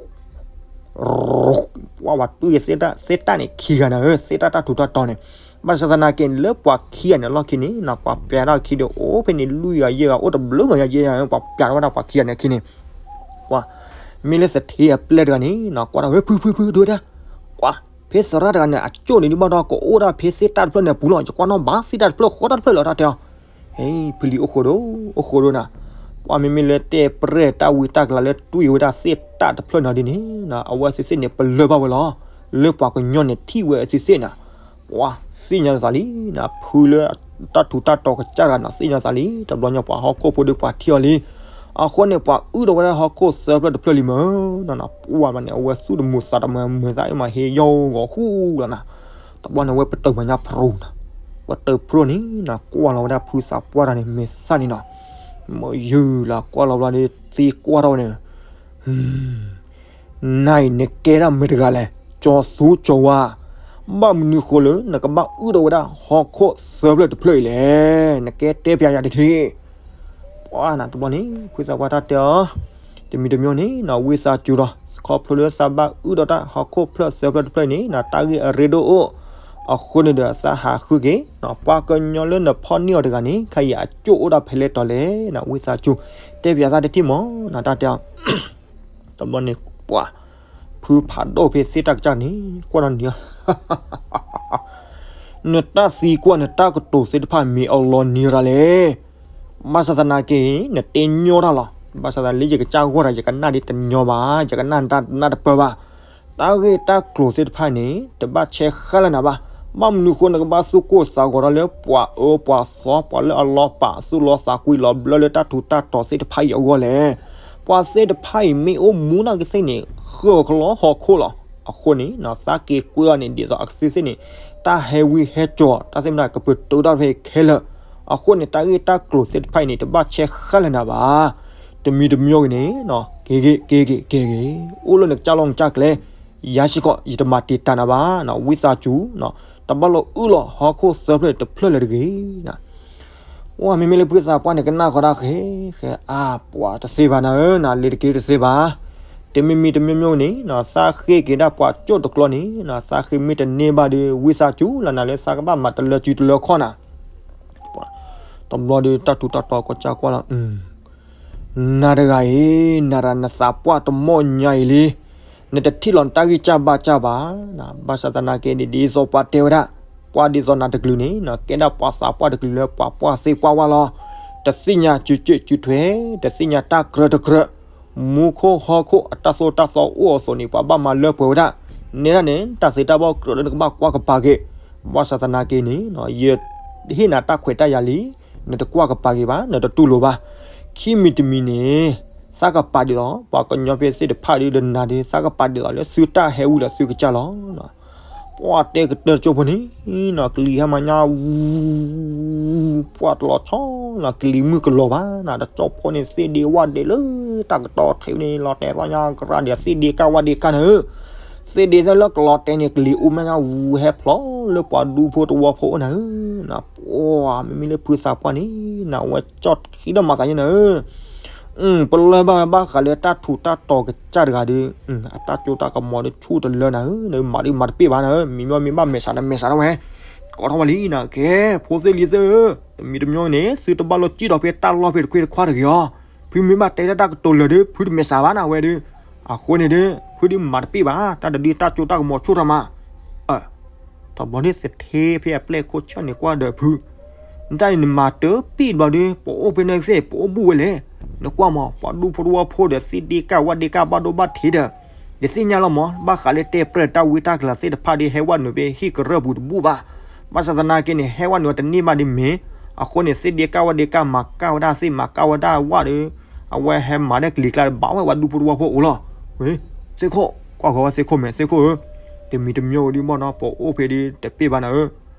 ၤပှၤတွံၢ်သ့ၣ်တၢ်သ့ၣ်တၢ်န့ၣ် ခံဂၤနၤဧၢ, သ့ၣ်တၢ်တၢ်ထူးတၢ်တီၤန့ၣ်, ဘၣ်ဆၣ်သနာ်က့ လၢပှၤခံဂၤန့ၣ် အလီၢ်ခံန့ၣ် ပှၤပျးထီၣ်ခံဒီး အိၣ်ဖဲန့ၣ် လွံၢ်ဂၤယဲၢ်ဂၤ အိၣ်တဘျုးဂၤယဲၢ်ဂၤ ပှၤပျးထီၣ်ဝဲဒၣ်ပှၤခံဂၤန့ၣ်ခံန့ၣ်, ပှၤ မ့ၢ်လၢသထ့အပျဲၢ်တဂၤန့ၣ် ကွၢ်ထီၣ်ဝဲ ဖုဖုဖု ဒိဝဲဒၣ်, ကွၢ် ဖဲသရၣ်တဂၤန့ၣ် အကၠိၣ်န့ၣ်ဒုးဘၣ်ဒီး ကအိၣ်ဒၣ်ဖဲသ့ၣ်တၢ်တဖျၢၣ်န့ၣ်အပူၤလီၤ, ယကွၢ်နီၣ်ဘၣ်သ့ၣ်တၢ်တဖျၢၣ်ဃီတၢ်တဖျၢၣ်လီၤ တၢ်တဲအီၤ, ဟဲ ဖုလံၤအိၣ်ဃိဒိၣ် အိၣ်ဃိဒိၣ်နၤ, ပှၤမ့မ့ၢ်လၢတဲပြဲၢ်တၢ်ဝံတၢ်ကလၤလၢတွံၢ်ဝဲဒၣ်သ့ၣ်တၢ်တဖျၢၣ်နီၤဒ်န့ၣ်နီၤ အဝဲသ့ၣ်သ့ၣ်န့ၣ် ပလၢၢ်ဘၣ်ဝဲလီၤ. လၢပှၤကညီန့ၣ်ထံၣ်ဝဲအသ့ၣ်သ့ၣ်နီၤ ပှၤသ့ၣ်ညါသးလံနီၤ ဖုလၢတၢ်ထူးတၢ်တီၤကစၢ်တဂၤနီၤ သ့ၣ်ညါသးလံ တဘျီညါပှၤဟီၣ်ခိၣ်ဖိဒီးပှၤထံၣ်အီၤလံ. အဃိန့ၣ် ပှၤအုၣ်ထီၣ်ဝဲဒၣ်ဟီၣ်ခိၣ်သၢဖျၢၣ်တဖျၢၣ်လံမ့ၢ်နီၤနီၤ ပှၤဘၣ်န့ၣ် အဝဲသူၣ်တမုာ်သးတမုာ် မုာ်သးအ့ၣ်မးဟ့ၣ်ယီၢ်ဂီၤဃူလီၤနီၤ. တဘျီန့ၣ် အဝဲပတုာ်မၤညါဖရိနီၤ ပတုာ်ဖရိန့ၣ်နီၤ ကွၢ်လီၤဝဲဒၣ်ဖုသးပှၢ်တဂၤန့ၣ် မဲာ်သၣ်န့ၣ်နီၤ မ့ၢ်ယုၢ်လၢကွၢ်လီၤဘျီဒီး သံကွၢ်ထီၣ်ဝဲန့ၣ် နၤအံၤနကဲဒၣ်မတၤတဂၤလဲၣ်, ကၠီၤသူကၠီၤဝါ, ဘၣ်မနုၤဃိလၢနကဘၣ်အုၣ်ထီၣ်ဝဲဒၣ်ဟီၣ်ခိၣ်သၢဖျၢၣ်တဖျၢၣ်အံၤလဲၣ်, နကဲတဲပျးယၤတထံၣ်. ပှၤနၤတဘျီန့ၣ် ဖုသးပှၢ်တၢ်တဲအီၤ, တမံၤတမံၤန့ၣ် နီၢ်ဝံသးစူၤဒီး ခီဖျိလၢသးဘၣ်အုၣ်ထီၣ်တၢ်ဟီၣ်ခိၣ်ဖျၢၣ်သၢဖျၢၣ်တဖျၢၣ်အံၤန့ၣ် နတၢ်ဂ့ၢ်အရ့ဒိၣ်အိၣ်, အဃိန့ၣ်ဒီးသးဟးဃုက့ၤ ပှၤကညီလၢနဖီၣ်န့ၢ်အီၤတဂၤန့ၣ် ခဲအံၤအကၠိၣ်အိၣ်ဒၣ်ဖဲလဲၣ်တီၤလဲၣ်, နီၢ်ဝံသးစူၤ တဲပျးသးတထံၣ်မး နတၢ်တဲအီၤ တဘျီန့ၣ် ပှၤ ဖုဖးဒိၣ်ဖဲသ့ၣ်တၢ်ကစၢ်န့ၣ် ကွၢ်ဒီးနံၤ နတၢ်သံကွၢ်နတၢ်ကတိၤသ့ၣ်တဖၣ်မ့ၢ်အလီၤနံၤရၤလဲၣ်. ဘၣ်ဆၣ်သနာ်က့ နတဲညီတၢ်လီၤ. ဘၣ်ဆၣ်သနာ်လၢယကစၢ်ဂီၢ်တၢ် ယကနၣ်ဒ်တညီဘၣ်, ယကနၣ်နတၢ်ပၢၢ်ဘၣ်. တၢ်ဂ့ၢ်တၢ်ကျိၤသ့ၣ်တဖၣ်န့ၣ် တဘၣ်ဆဲးဃာ်လၢနၤဘၣ်. ဘၣ်မနုၤဃိနကဘၣ်သူၣ်ကိၢ်သးဂီၤထီၣ်လၢပှၤအၢပှၤသီ ပှၤလၢအလီၤပာ် သူၣ်လီသးကွံလီၤဘျၢလၢတၢ်ထူးတၢ်တီၤသ့ၣ်တဖၣ်အံၤအဂီၢ်လဲၣ်. ပှၤသ့ၣ်တဖၣ်အံၤမ့ၢ်အိၣ်မူနာ်က့သ့ၣ်န့ၣ် ဃၢၤကလီဟီၣ်ခိၣ်လီၤ. အဃိန့ၣ် သးက့ၤကွဲအီၤန့ၣ် ဒ်သိးအကသ့ၣ်န့ၣ် တၢ်ဟဲဝံဟဲကၠီၤ တၢ်သ့ၣ်မတၤကပတုာ်ဒၣ်ဖဲခဲလၢာ်. အဃိန့ၣ် တၢ်ဂ့ၢ်တၢ်ကျိၤသ့ၣ်တဖၣ်အံၤန့ၣ် တဘၣ်ဆဲးဃာ်လၢနၤဘၣ်. တမံၤတမံၤဂ့ၤန့ၣ် က့ၤဂ့ၤ က့ၤဂ့ၤ က့ၤဂ့ၤ အိၣ်လၢနကစၢ်လီၢ်နကစၢ်ကျဲ, ယၤစ့ၢ်ကီး ယတမၤတံာ်တာ်နၤဘၣ်, ဝံသးစူၤ တဘၣ်လီၤအုၣ်လီၤဟီၣ်ခိၣ်သၢဖျၢၣ်တဖျၢၣ်လၢၤတဂ့ၤ. အိၣ်မ့မ့ၢ်လၢဖုသးပှၢ်န့ၣ် ကနၣ်ဃီဒၣ်ဃဲ ဃဲအါပှၤတသ့ဘၣ်နၤဧၢ, နလ့ၤတက့ၤတသ့ဘၣ်. တမံၤမံၤတမံၤမံၤန့ၣ် သးဃ့က့ၤဒၣ်ပှၤကၠိၣ်တကျီန့ၣ် သးဃ့မ့ၢ်တန့ၢ်ဘၣ်ဒီး ဝံသးစူၤလၢနၤလၢသးကဘၣ်မၤတလၢစုတလၢခီၣ်နၤ. တဘျီဒီးတၢ်ထူးတၢ်တီၤကစၢ်ကွၢ်လီၤ နၤတဂၤအံၤ နၤရၤနသးပှၢ်တမီၢ်ညါအံၤလံ, နတထံၣ်လီၤနတၢ်ဂံၢ်စၢ်ဘါစၢ်ဘၣ်. ဘၣ်ဆၣ်သနာ်က့န့ၣ် ဒ်သိးပှၤတဲဝဲဒၣ်, ပှၤဒ်သိးနၤတကလုာ်န့ၣ် ကဲဒၣ်ပှၤသးပှၢ်တကလုာ်လၢပှၤပှၢ်သ့ပှၢ်ဝၣ်လီၤ. တသ့ၣ်ညါစုစုစုထွဲ, တသ့ၣ်ညါတၢ်ကြၢးတကြၢး, မူခိၣ်ဟီၣ်ခိၣ်အတၢ်သိၣ်တၢ်သီအိၣ်အသိးန့ၣ် ပှၤဘၣ်မၤလၢပှဲၤဝဲဒၣ်, နဲဒၣ်န့ၣ် တၢ်သ့တၢ်ဘၣ်ကြၢးလၢနကဘၣ်ကွၢ်ကပၤက့ၤ. ဘၣ်ဆၣ်သနာ်က့န့ၣ် ယဟ့ၣ်နၤတၢ်ခွဲးတၢ်ယာ်လံ, နတကွၢ်ကပၤက့ၤဘၣ်, နတတူၢ်လိာ်ဘၣ်. ခံမံၤတမံၤန့ၣ် သးကပာ်ဒ်သိး ပှၤကညီဖဲသ့ၣ်တဖၣ်ဒီးနၤဒီး သးကပာ်ဒ်သိးလၢသုတၢ်ဟဲဝံဒီးသုကစၢ်လီၤ. ပှၤတဲကတၢၢ်တကၠိဖိန့ၣ် နီၢ်ကလံၤဟဲမၤညါဝူ, ပှၤတလီၤဆီနီၢ်ကလံၤမုၢ်ကလီၤဘၣ်, နတကၠိဖိန့ၣ် သ့ၣ်ဒ့ဝၣ်ဒ့လၢတၢ်ကတီၢ်ထဲန့ၣ် လီၤတဲာ်သီညါကရၢ်ဒီးသ့ၣ်ဒ့ကၣ်ဝၣ်ဒ့ကၣ်နၤဧၢ. သ့ၣ်ဒ့သၢလၢကလီၤတဲာ်န့ၣ် ကလံၤအူမၤညါဝူ ဟဲဖျိလၢပှၤဒူဖိတဝီဖိအိၣ်နၤဧၢ. ပှၤမ့မ့ၢ်လၢဖုသးပှၢ်န့ၣ် နဝဲကၠီၣ်ခံဒီးမၤသးယဲနၤဧၢ. ပလၢၢ်ဘၣ်ဘၣ်ဃးလၢတၢ်ထူးတၢ်တီၤကစၢ်တဂၤဒီး အတၢ်ကၠိတၢ်ကမီၤဒီးဆူၣ်တလၢနၤဧၢ, နမၤဒ်မၤတပ့ၢ်ဘၣ်နၤဧၢ, မံမီၢ်မ့ၢ်ဘၣ်မဲာ်ဆှးဒီးမဲာ်ဆှးဒၣ်ဝဲ, ကိးထီၣ်ဝဲလံနၤ, ကဲ ဖိသ့ၣ်လံၤသ့ၣ်ဧၢ, တမံၤတမံၤန့ၣ် သုတဘၣ်လိာ်စံၣ်ဒီးဖဲတၢ်လီၢ်ဖဲတခွ့တခွါတဂ့ၤအီၤ, ဖုမ့ၢ်ဘၣ်တဲဒၣ်တၢ်ကတိၤလၢာ်ဒီး ဖုတမဲာ်ဆှးဘၣ်နၤဝဲဒီး, အဃိန့ၣ်ဒီး ဖုဒုးမၤတပ့ၢ်ဘၣ်, တၢ်တဒုတၢ်ကၠိတၢ်ကမီၤဆူၣ်ထီၣ်မး တဘျီန့ၣ်သထ့ဖဲအပျဲၢ်ခိၣ်ဆၢၣ်န့ၣ်ကွၢ်ဒီးဖု, နတၢ်အံၤနမၤတပ့ၢ်တဘျီဒီး ပအိၣ်ဖဲန့ၣ်သ့ၣ် ပအိၣ်ဘူးဝဲလဲၣ်, နကွၢ်မး ပှၤဒူဖိတဝီဖိဒီးသ့ၣ်ဒ့ကၣ်ဝၣ်ဒ့ကၣ်ဘၣ်ဒိဘၣ်ထံးဒီး, ယသ့ၣ်ညါလီၤမး ဘၣ်ဃးလၢတဲပြဲၢ်တၢ်ဝံတၢ်ကလၤသ့ၣ်တဖၣ်ဒီး ဟဲဝဲနုာ်ဖဲဟံၣ်ကရၢၢ်ပူၤတဘူးဘၣ်, ဘၣ်ဆၣ်သနာ်က့န့ၣ် ဟဲဝဲနုာ်တန့ၢ်ဘၣ်ဒီးမ့ၢ်, အဃိန့ၣ် သ့ၣ်ဒ့ကၣ်ဝၣ်ဒ့ကၣ်မၤကၣ်ဝဲဒၣ်သ့ၣ် မၤကၣ်ဝဲဒၣ်ဝၣ်ဒီး အဝဲဟဲမၤဒၣ်ကလံၤကျါဘၣ်ဝဲပှၤဒူဖိတဝီဖိအိၣ်လီၤ. ဝဲ, သ့ၣ်ခိၣ်, ကွၢ်ဂီၤဝဲသ့ၣ်ခိၣ်မဲာ် သ့ၣ်ခိၣ်ဧၢ, တမံၤတမံၤဝဲဒုးဘၣ်နီၤ ပအိၣ်ဖဲဒုးတပ့ၢ်ဘၣ်နၤဧၢ,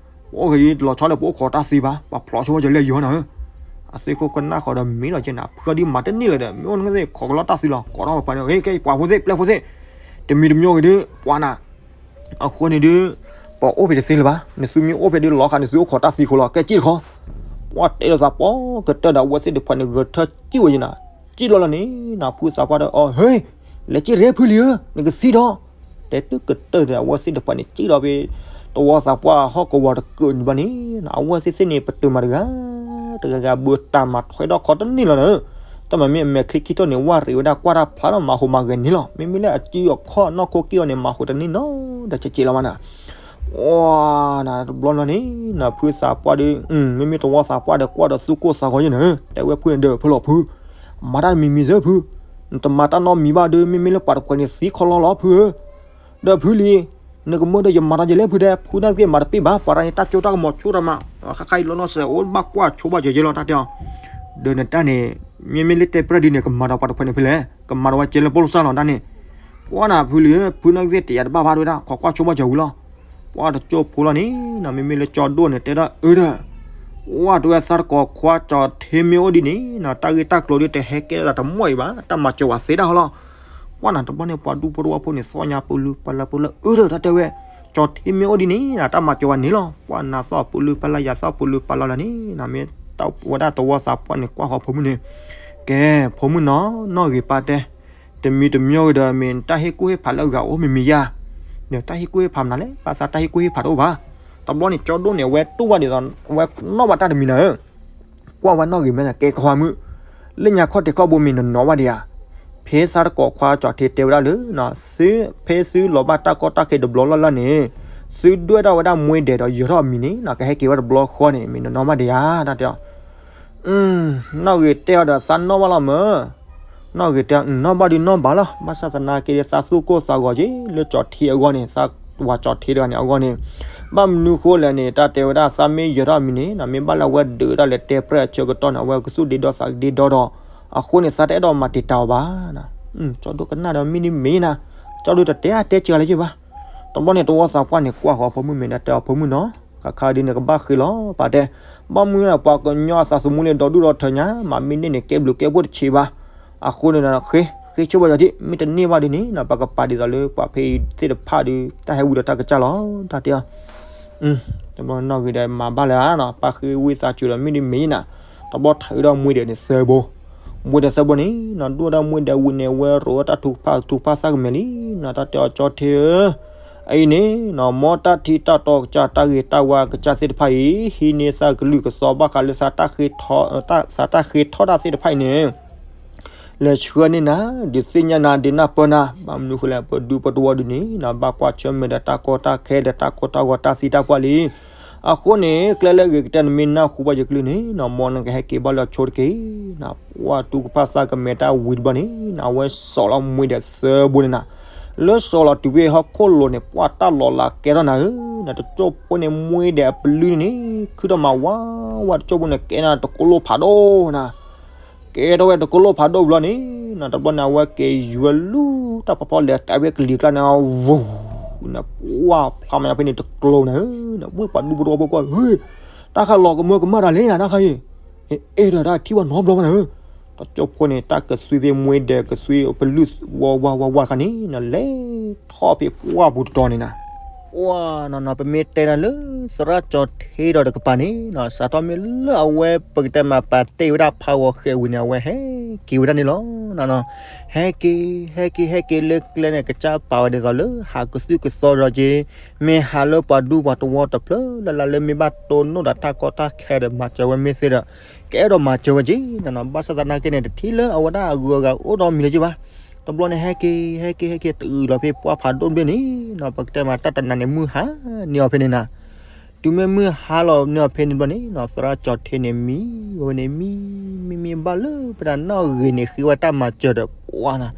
ပအိၣ်ဖဲဒုးတလီၤဆီလၢပအိၣ်ခိးတၢ်သံဘၣ်, ပှၤဖျိးဆိဝဲကလဲၣ်ယီၤနၤဧၢ, အသ့ၣ်ခိၣ်ကနၣ်ဃီဒီးမ့ၢ်လီၤကဲနၤ ဖုဒုးမၤတန့ၢ်လၢၤဒီး မ့ၢ်အိၣ်နသ့ၣ်ခိးကလီတၢ်သံလီၤ ကိးထီၣ်ဝဲပှၤန့ၣ် ကဲပှၤဖိသ့ၣ် ပျဲၢ်ဖိသ့ၣ်, တမံၤတမံၤဂ့ၤဒုး ပှၤနၤ အဃိန့ၣ်ဒုး ပအိၣ်ဖဲတသ့လၢၤဘၣ်, နသုမ့ၢ်အိၣ်ဖဲဒုးလီၤဃာ်နသုအိၣ်ခိးတၢ်သံခိၣ်လီၤ ကဲစံၣ်တခီ, ပှၤတဲလိာ်သးပှီၤကတၢၢ်ဒီး အဝဲသ့ၣ်တဖၣ်န့ၣ်ဂဲၤထၢၣ်စံၣ်ဝဲယနၤ, စံၣ်လီၤလီၤန့ၣ် နဖုသးပှၢ်ဒီး အီၤ ဟ့, လဲၤစံၣ်ရဲဖုလံဧၢ, နကသံဒီး, တဲတုၤကတၢၢ်ဒီး အဝဲသ့ၣ်တဖၣ်န့ၣ် စံၣ်လီၤဖဲ တဝီသးပှၢ်ဟီၣ်ကဝီၤတကုးန့ၣ်ဘၣ်န့ၣ် အဝဲသ့ၣ်သ့ၣ်န့ၣ် ပတုာ်မၤတဂၤ တဂၤဂၤဘၣ်တၢ်မၤထွဲဒီးခီတန့ၢ်လီၤနၤ, တၢ်မၤမ့ၢ်အမဲာ်ချံခံထီၣ်န့ၣ် ဝၣ်ရံးဝဲဒၣ်ကွၢ်တၢ်ဖျါလီၤ မၤဟူးမၤဂဲၤန့ၣ်လီၤ, မ့မ့ၢ်လၢအစုအခီၣ်နီၢ်ခိက့ၢ်အီၤန့ၣ် မၤဟူးတန့ၢ်နီတစဲးကဲးလီၤမးနၤ အိ နၤတဘျီလီၤန့ၣ် နဖုသးပှၢ်ဒီး မ့မ့ၢ်တဝီသးပှၢ်ဒီးကွၢ်ဒီးသူၣ်ကိၢ်သးဂီၤယဲၢ်နၤ, တဲဝဲဖုန့ၣ်ဒီးဖုလီၤဖု, မၤတၢ်တမံၤမံၤသၢဖု, နတမၤတၢ်နီတမံၤဘၣ်ဒီး မ့မ့ၢ်လၢပှၤတခွဲးန့ၣ်သံခီလီလီၤဖုဧၢ, ဒီးဖုလံ, နကမၢဒီးယမၤတၢ်ယလဲၣ်ဖုဒဲး, ဖုနာ်က့မၤတပ့ၢ်ဘၣ်, ပှၤတၢ်န့ၣ်တၢ်ကၠိတၢ်ကမီၤဆိတၢ်မး, ခါခါအံၤလီၤနီၢ်စဲးအိၣ်ဘၣ်ကွၢ်ဆိဘၣ်ယဲယဲလီၤတၢ်တဲအီၤ, ဒီးနတၢ်န့ၣ်, မ့မ့ၢ်လၢတဲပြၢဒ်န့ၣ် ကမၤဒီးပှၤတခွဲးန့ၣ်ဖဲလဲၣ်, ကမၤဒီးဝဲကဲလၢပီၣ်လိာ်စၢ်လီၤတၢ်န့ၣ်, ပှၤနၤဖုလံ, ဖုနာ်က့တယာ်တဘၣ်ဘၣ်တဝဲဒၣ် ခိးကွၢ်ဆိဘၣ်ယဲဝံၤလီၤ, ပှၤတကၠိဖိလီၤန့ၣ်နီၤ မ့မ့ၢ်လၢကၠီဒိၣ်န့ၣ် တဲဒၣ်အၢဒၢး ဝဲတဝဲသးတကိးခွါကၠီၤထ့မ့ၢ်အိၣ်ဒ်န့ၣ်နီၤ တၢ်ဂ့ၢ်တၢ်ကျိၤဒ်တဟဲကဲထီၣ်သးတမီၢ်အံၤဘၣ် တၢ်မၤစၢၤဝဲသ့ဒၣ်ဟီလီၤ. ပှၤနၤတဘျီန့ၣ် ပှၤဒူဖိတဝီဖိန့ၣ် သီၣ်ညါပူၤလုၢ်ပာ်လၢပူၤလၢအၢဒၢး တၢ်တဲဝဲ, ကၠီၤထ့မ့ၢ်အိၣ်ဒ်န့ၣ်နီၤ တၢ်မၤစၢၤဝဲန့ၣ်လီၤ. ပှၤနၤသီၣ်ပူၤလုၢ်ပာ်လၢ် ယၤသီၣ်ပူၤလုၢ်ပာ်လၢ်လၢန့ၣ်နီၤ မ့ၢ်ဝဲဒၣ်တဝီသးပှၢ်န့ၣ် ကွၢ်ဃီဖိမုၣ်န့ၣ်, ကဲ, ဖိမုၣ်နီၤ နီၢ်ဂ့ၤပၢ်တဲ တမံၤတမံၤဂ့ၤဒီး မ့ၢ်တၢ်ဟ့ၣ်ကူၣ်ဟ့ၣ်ဖးလၢအဂၤအိၣ်မ့ၢ်မ့ၢ်ယါ, ဒီးတၢ်ဟ့ၣ်ကူၣ်ဟ့ၣ်ဖးမနုၤလဲၣ် ဘၣ်ဆၣ်တၢ်ဟ့ၣ်ကူၣ်ဟ့ၣ်ဖးတအိၣ်ဘၣ်. တဘျီန့ၣ် ကၠီဒိၣ်န့ၣ် အဝဲတူၢ်ဘၣ်ဒ်သိး အဝဲနီၣ်ဘၣ်တၢ်တမံၤနၤဧၢ, ကွၢ်ဝဲနီၢ်ဂ့ၤမဲာ်န့ၣ် ကဲကဟါမုၣ်, လၢညါခီၣ်ထံးခီၣ်ဘိမ့ၢ်နနီၣ်ဘၣ်ဒံးဧါ, ဖဲသးတကိးခွါကၠီၤထ့တဲဝဲဒၣ်လၢ ဖဲသုလီၤဘၣ်တၢ်ကီတၢ်ခဲတဘျီလၢ်လၢ်န့ၣ်, သုဒွဲၣ်ထီၣ်ဝဲဒၣ်မှဲဒဲးဒီးယၢၤထီၣ်အမံၤန့ၣ်နီၤ ကဟဲက့ၤဝဲတဘျီဃီန့ၣ် မ့ၢ်နနီၣ်ဘၣ်ဒံးဧါ တၢ်တဲအီၤ နီၢ်ဂ့ၤတဲအီၤဒီး သးနီၣ်ဘၣ်လီၤမၢ်, နီၢ်ဂ့ၤတဲအီၤ နီၣ်ဘၣ်ဒုးနီၣ်ဘၣ်လီၤ ဘၣ်ဆၣ်သနာ်က့ သးသူၣ်ကိၢ်သးဂီၤက့ၤလၢကၠီၤထ့အဂီၢ်န့ၣ် သးဝၤကၠီၤထ့တဂၤန့ၣ်အဂီၢ်န့ၣ်, ဘၣ်မနုၤဃိလဲၣ်န့ၣ် တၢ်တဲဝဲဒၣ်သးမ့ၢ်ယၢၤထီၣ်အမံၤန့ၣ်နီၤ မ့ၢ်ဘၣ်လၢအဝဲဒုးတၢ်လဲၤတဲပြဲၢ်အဆၢကတီၢ်န့ၣ် အဝဲကသူၣ်ဒ့ဒီသးကဒ့ဒီဒီး, အဃိန့ၣ် သးတအဲၣ်ဒိးမၤတံာ်တာ်အီၤဘၣ် ကၠီဒိၣ်ကနၣ်ဒီးမ့ၢ်ဒ်မ့ၢ်နၤ, ကၠီဒိၣ်တတဲအါတဲစှၤလၢၤဘၣ်. တဘျီန့ၣ် တဝီသးပှၢ်န့ၣ် ကွၢ်ဃီအဖိမုၣ်မဲာ်ဒီးတဲအီၤ ဖိမုၣ်နီၤ, ခါခါဒ်န့ၣ် ကဘၣ်ဃ့လီၤ ပာ်တဲ, ဘၣ်မနုၤန့ၣ် ပှၤကညီအသးသမူလၢဒီဒူၣ်ဒီထၢညါ မၤမ့ၢ်န့ၢ်န့ၣ် ကဲဘျုးကဲဖှိၣ်တဆံးဘၣ်. အဃိန့ၣ်ဒီး ဃ့, ဃ့ဆိဘၣ်ယီၤဒံး မ့ၢ်တန့ၢ်ဘၣ်ဒ်န့ၣ်နီၤ ပကပာ်ဒ်သိးလၢပှၤဖဲအံၤသ့ၣ်တဖၣ်ဒီး တၢ်ဟဲဝံၤဒီးတၢ်ကစၢ်လီၤ တၢ်တဲအီၤ တဘျီနီၢ်ဂ့ၤဒီးမၤဘၣ်လၢၤဧါနီၤ ပၣ်ဃ့ဝံသးစူၤဒီးမ့ၢ်ဒ်မ့ၢ်နၤ, တဘျီထးအုးဒီးမှဲဒဲးန့ၣ်သၢဘိ, မှဲဒဲးသၢဘိန့ၣ်နီၤ ဒိၣ်ဒီးမှဲဒဲးဝံၤန့ၣ် ဝဲရိးဝဲတၢ်ထုကဖၣ်ထုကဖၣ်သၣ်ကမဲာ်လံနီၤ တၢ်တဲအီၤကၠီထ့ဧၢ, အအံၤန့ၣ်နီၤ မ်တၢ်ထံတၢ်တီကစၢ် တၢ်ဂ့ၤတၢ်ဝါကစၢ်သ့ၣ်တဖၣ်အံၤ ဟံးန့ၢ်သးကလုၢ်ကသီဘၣ်ဃးလၢ သးတၢ်ဃ့ထီၣ်တၢ်သ့ၣ်တဖၣ်အံၤန့ၣ် လဲၤဆှၢန့ၢ်နၤ ဒုးသ့ၣ်ညါနၤ ဒုးနၢ်ပၢၢ်နၤ ဘၣ်မနုၤဃိလဲၣ် ပဒူပတဝီဒုးန့ၣ်နီၤ ဘၣ်ကွၢ်ဆၢၣ်မဲာ်ဒီးတၢ်ကီတၢ်ခဲဒီးတၢ်ကီတၢ်ဂီၤတၢ်သံတၢ်ပှၢ်လံ. အဃိန့ၣ် ကျဲလၢအဂ့ၤကတၢၢ် နမ့ၢ်နၢ်ဟူဘၣ်ယကလုၢ်န့ၣ်နီၤ မ်နကဟဲက့ၤဘၣ်လၢအဆိတက့ၢ်နီၤ ပှၢ်ထုကဖၣ်သၣ်ကမဲာ်တၢ်ဝံၤတဘျီန့ၣ်နီၤ အဝဲစိာ်လီၤမှဲဒဲးသၢဘိန့ၣ်နၤ လၢစိာ်လီၤတုၤဖဲဟီၣ်ခိၣ်လိၤန့ၣ် ပှၢ်တၢ်လီၤလးကဲထီၣ်နၤဧၢ, တကၠိၢ်ဖိန့ၣ်မှဲဒဲးအပလုၢ်န့ၣ် ခုထီၣ်မးဝးဝး တကၠိၢ်ဖိန့ၣ် ကဲနၤတကိးလိၣ်ဖးဒိၣ်နၤ ကဲထီၣ်ဝဲတကိးလိၣ်ဖးဒိၣ်ဘျီန့ၣ်နီၤ တဘျီန့ၣ် အဝဲက့ၤယွဲလူၤတၢ်ဖီဖီလဲၤတၢ်ဝဲကလံၤကျါန့ၣ် ဝူၤ နပှၢ်ဖျါမးညါဖဲန့ၣ်တကျိၤနၤဧၢ, ဝ့ၢ်ပှၤဒူဖိတဝီဖိကွၢ် ဟ့ တၢ်ခါလီၤကမၢကမၣ်တၢ်လဲၣ်နၤ တၢ်ခါအံၤ အဲၣ်ဒိးတၢ်ထံၣ်ဝဲနီတဘျီဘၣ်နၤဧၢ, တကၠိၢ်ဖိန့ၣ် တၢ်ကသွံဖဲမှဲဒဲးကသွံပလုၢ်ဝးဝးဝးဝးတခါန့ၣ်နီၤ လဲၤထီၣ်ဖဲပှၢ်ပူၤတတီၤန့ၣ်နၤ ပှၢ်နီၤနီၤ ပမ့ၢ်တဲဒၣ်လၢ သရၣ်ကၠီၤထ့ဒီးတကပၤန့ၣ်နီၤ စးထီၣ်မ့ၢ်လၢအဝဲပကတဲမးပာ်တ့ၢ်ဝဲဒၣ်ဖးဂီၤဃဲးဝံၤန့ၣ် အဝဲဟဲက့ၤဝဲဒၣ်န့ၣ်လီၤနီၤနီၤ, ဟဲက့ၤ ဟဲက့ၤ ဟဲက့ၤလၢကျဲန့ၣ် ကစၢ်ပာ်ဝဲဒ်သိးလၢ ဟးကသုၣ်ကသီဒီးက့ၤ မ့ၢ်ဟးလၢပှၤဒူပှၤတဝီတဖျၢၣ်လၢ်လၢ်လၢမ့ၢ်ဘၣ်တိၢ်နီၣ်ဒီးတၢ်ကီတၢ်ခဲဒီးမၤစၢၤဝဲမ့ၢ်သ့ဒီး ကအဲၣ်ဒိးမၤစၢၤဝဲက့ၤနီၤနီၤ, ဘၣ်ဆၣ်သနာ်က့န့ၣ် တထံၣ်လၢအဝဲဒၣ်အဂုၤအဂၤအိၣ်ဒီးမံၤလၢၤဘၣ်. တဘျီန့ၣ် ဟဲက့ၤ ဟဲက့ၤ ဟဲက့ၤ တအုးလီၤဖဲပှၢ်ဖးဒိၣ်တဘ့ၣ်န့ၣ်နီၤ ပကတဲမးတၢ်တနၤန့ၣ် မုၢ်ဟါန့ၢ်အီၤဖဲန့ၣ်နၤ တုၤမ့ၢ်မုၢ်ဟါလီၤန့ၢ်အီၤဖဲန့ၣ်တဘျီန့ၣ်နီၤ သရၣ်ကၠီၤထ့န့ၣ်မံဝဲန့ၣ် မံ မံ မံဘၣ်လၢပတၢ်နီၣ်ဂ့ၤန့ၣ် ဃ့ဝဲတၢ်မၤစၢၤဒီး ပှၢ်နၤ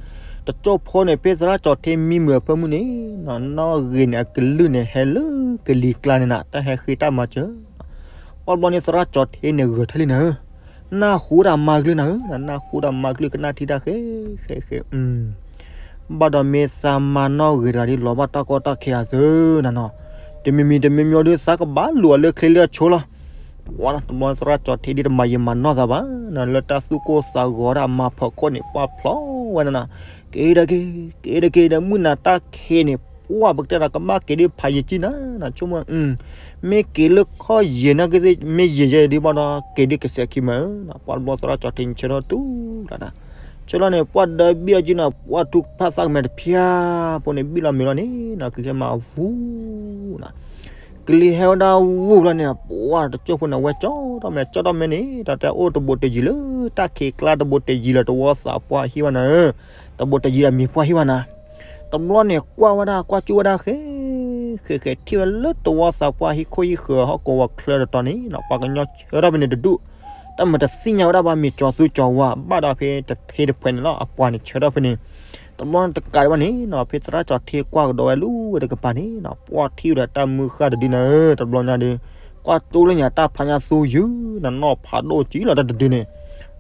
တကၠိၢ်ဖိန့ၣ် ဖဲသရၣ်ကၠီၤထ့မံမုာ်အဖၢမုၢ်န့ၣ်နီၤ နီၣ်ဂ့ၤန့ၣ် အကလုၢ်န့ၣ် ဟဲလၢကလံၤကျါန့ၣ်နၤ တၢ်ဟဲဃ့တၢ်မၤစၢၤ ပှၢ်တဘျီန့ၣ် သရၣ်ကၠီၤထ့န့ၣ် ဂဲၤထၢၣ်လံနၤဧၢ နၢ်ဟူတၢ်မၤကလုၢ်နၤဧၢ နၢ်ဟူတၢ်မၤကလုၢ်ကနၣ်ထံတၢ်ဃဲဃဲဃဲ ဘၣ်ဒီးမ့ၢ်သးမၤနီၣ်ဂ့ၤတဂၤဒ်လီၤဘၣ်တၢ်ကီတၢ်ခဲအသိးနၤနီၤ, တမံၤမံၤတမံၤမံၤဒ် သးကဘၣ်လူၤအီၤလၢချ့လၢအဆိလီၤ. ပှၢ်တဘျီသရၣ်ကၠီၤထ့ဒ်တမၤယံာ်မၤနီၢ်သးဘၣ်နီၤ လၢတၢ်သူၣ်ကိၢ်သးဂီၤတၢ်မၤဖီခိၣ်န့ၣ် ပှၢ်ဖျီဝဲနၤနီၤ, က့ၤဒီးက့ၤ က့ၤဒီးက့ၤဒီး မုၢ်နၤတၢ်ခံးန့ၣ် ပှၢ်ပကတဲဒီးကဘၣ်က့ၤဒ်ဖးယံာ်ကံနၤနီၤ ဆိကမိၣ် မ့ၢ်က့ၤလၢခီၣ်ယံာ်နာ်က့ မ့ၢ်ယံာ်ယဲဒ်ဘၣ်ဒီး က့ၤဒ်ကစဲးခံမးဧၢနီၤ, ပှၢ်တဘျီသရၣ်ကၠီၤထ့န့ၣ်ဆၢထီၣ်တူၢ်လီၤနၤ, ဆၢထီၣ်န့ၣ် ပှၢ်ဒၢဘံၣ်လီၤကံနီၤ ပှၢ်ထုကဖၣ်သၣ်ကမဲာ်တဖၠၣ်ဖိန့ၣ် ဘံၣ်လီၤမ့ၤလီၤန့ၣ်နီၤ ကလံၤဟဲမးဝူၤနီၤ, ကလံၤဟဲဝဲဒၣ်ဝူၤလီၤန့ၣ် ပှၢ်တကၠိၢ်ဖိန့ၣ် အဝဲကၠီထီၣ်မဲာ် ကၠီထီၣ်မဲာ်န့ၣ် တၢ်တဲအိၣ်တဘိးတယံၤလၢ တၢ်ခံးကျါတဘိးတယံၤလၢတဝီသးပှၢ်ဟံၣ်ဘၣ်နၤဧၢ, တဘိးတယံၤဒီးမ့ၤပှၢ်ဟံၣ်ဘၣ်နၤ တဘျီန့ၣ် ကွၢ်ဝဲဒၣ် ကွၢ်ကၠူၣ်ဝဲဒၣ်ဃဲ ဃဲ ဃဲ ထံၣ်ဝဲလၢတဝီသးပှၢ်ဟံၣ်ခိၣ်ဟံၣ်ဃၢၤဟီၣ်ကဝီၤချၢတတီၤန့ၣ်နီၤ ပှၤကညီဆၢထၢၣ်ဖဲန့ၣ်တဒူၣ်, တၢ်မၤတသ့ၣ်ညါဝဲဒၣ်ဘၣ် မ့ၢ်ကၠီၤသူကၠီၤဝါဘၣ်ဒီးဖဲတထ့တဖှဲးန့ၣ်လီၤ. အပှၤန့ၣ်ဆၢထၢၣ်ဖဲန့ၣ် တဘျီန့ၣ်တကးဒံးဘၣ်န့ၣ်နီၤ ဖဲသရၣ်ကၠီၤထ့ကွၢ်ကဒီးဝဲလူၤဝဲတကပၤန့ၣ်နီၤ ပှၢ်ထံၣ်ဝဲဒၣ်တၢ်မုၢ်ဃၢ်တဒုန့ၣ် တဘျီညါဒီး ကွၢ်ကၠိလၢညါတၢ်ဖးညါသူယုၢ်နီၤ နီၢ်ဖးဒိၣ်ကံလီၤတၢ်တဒုန့ၣ်.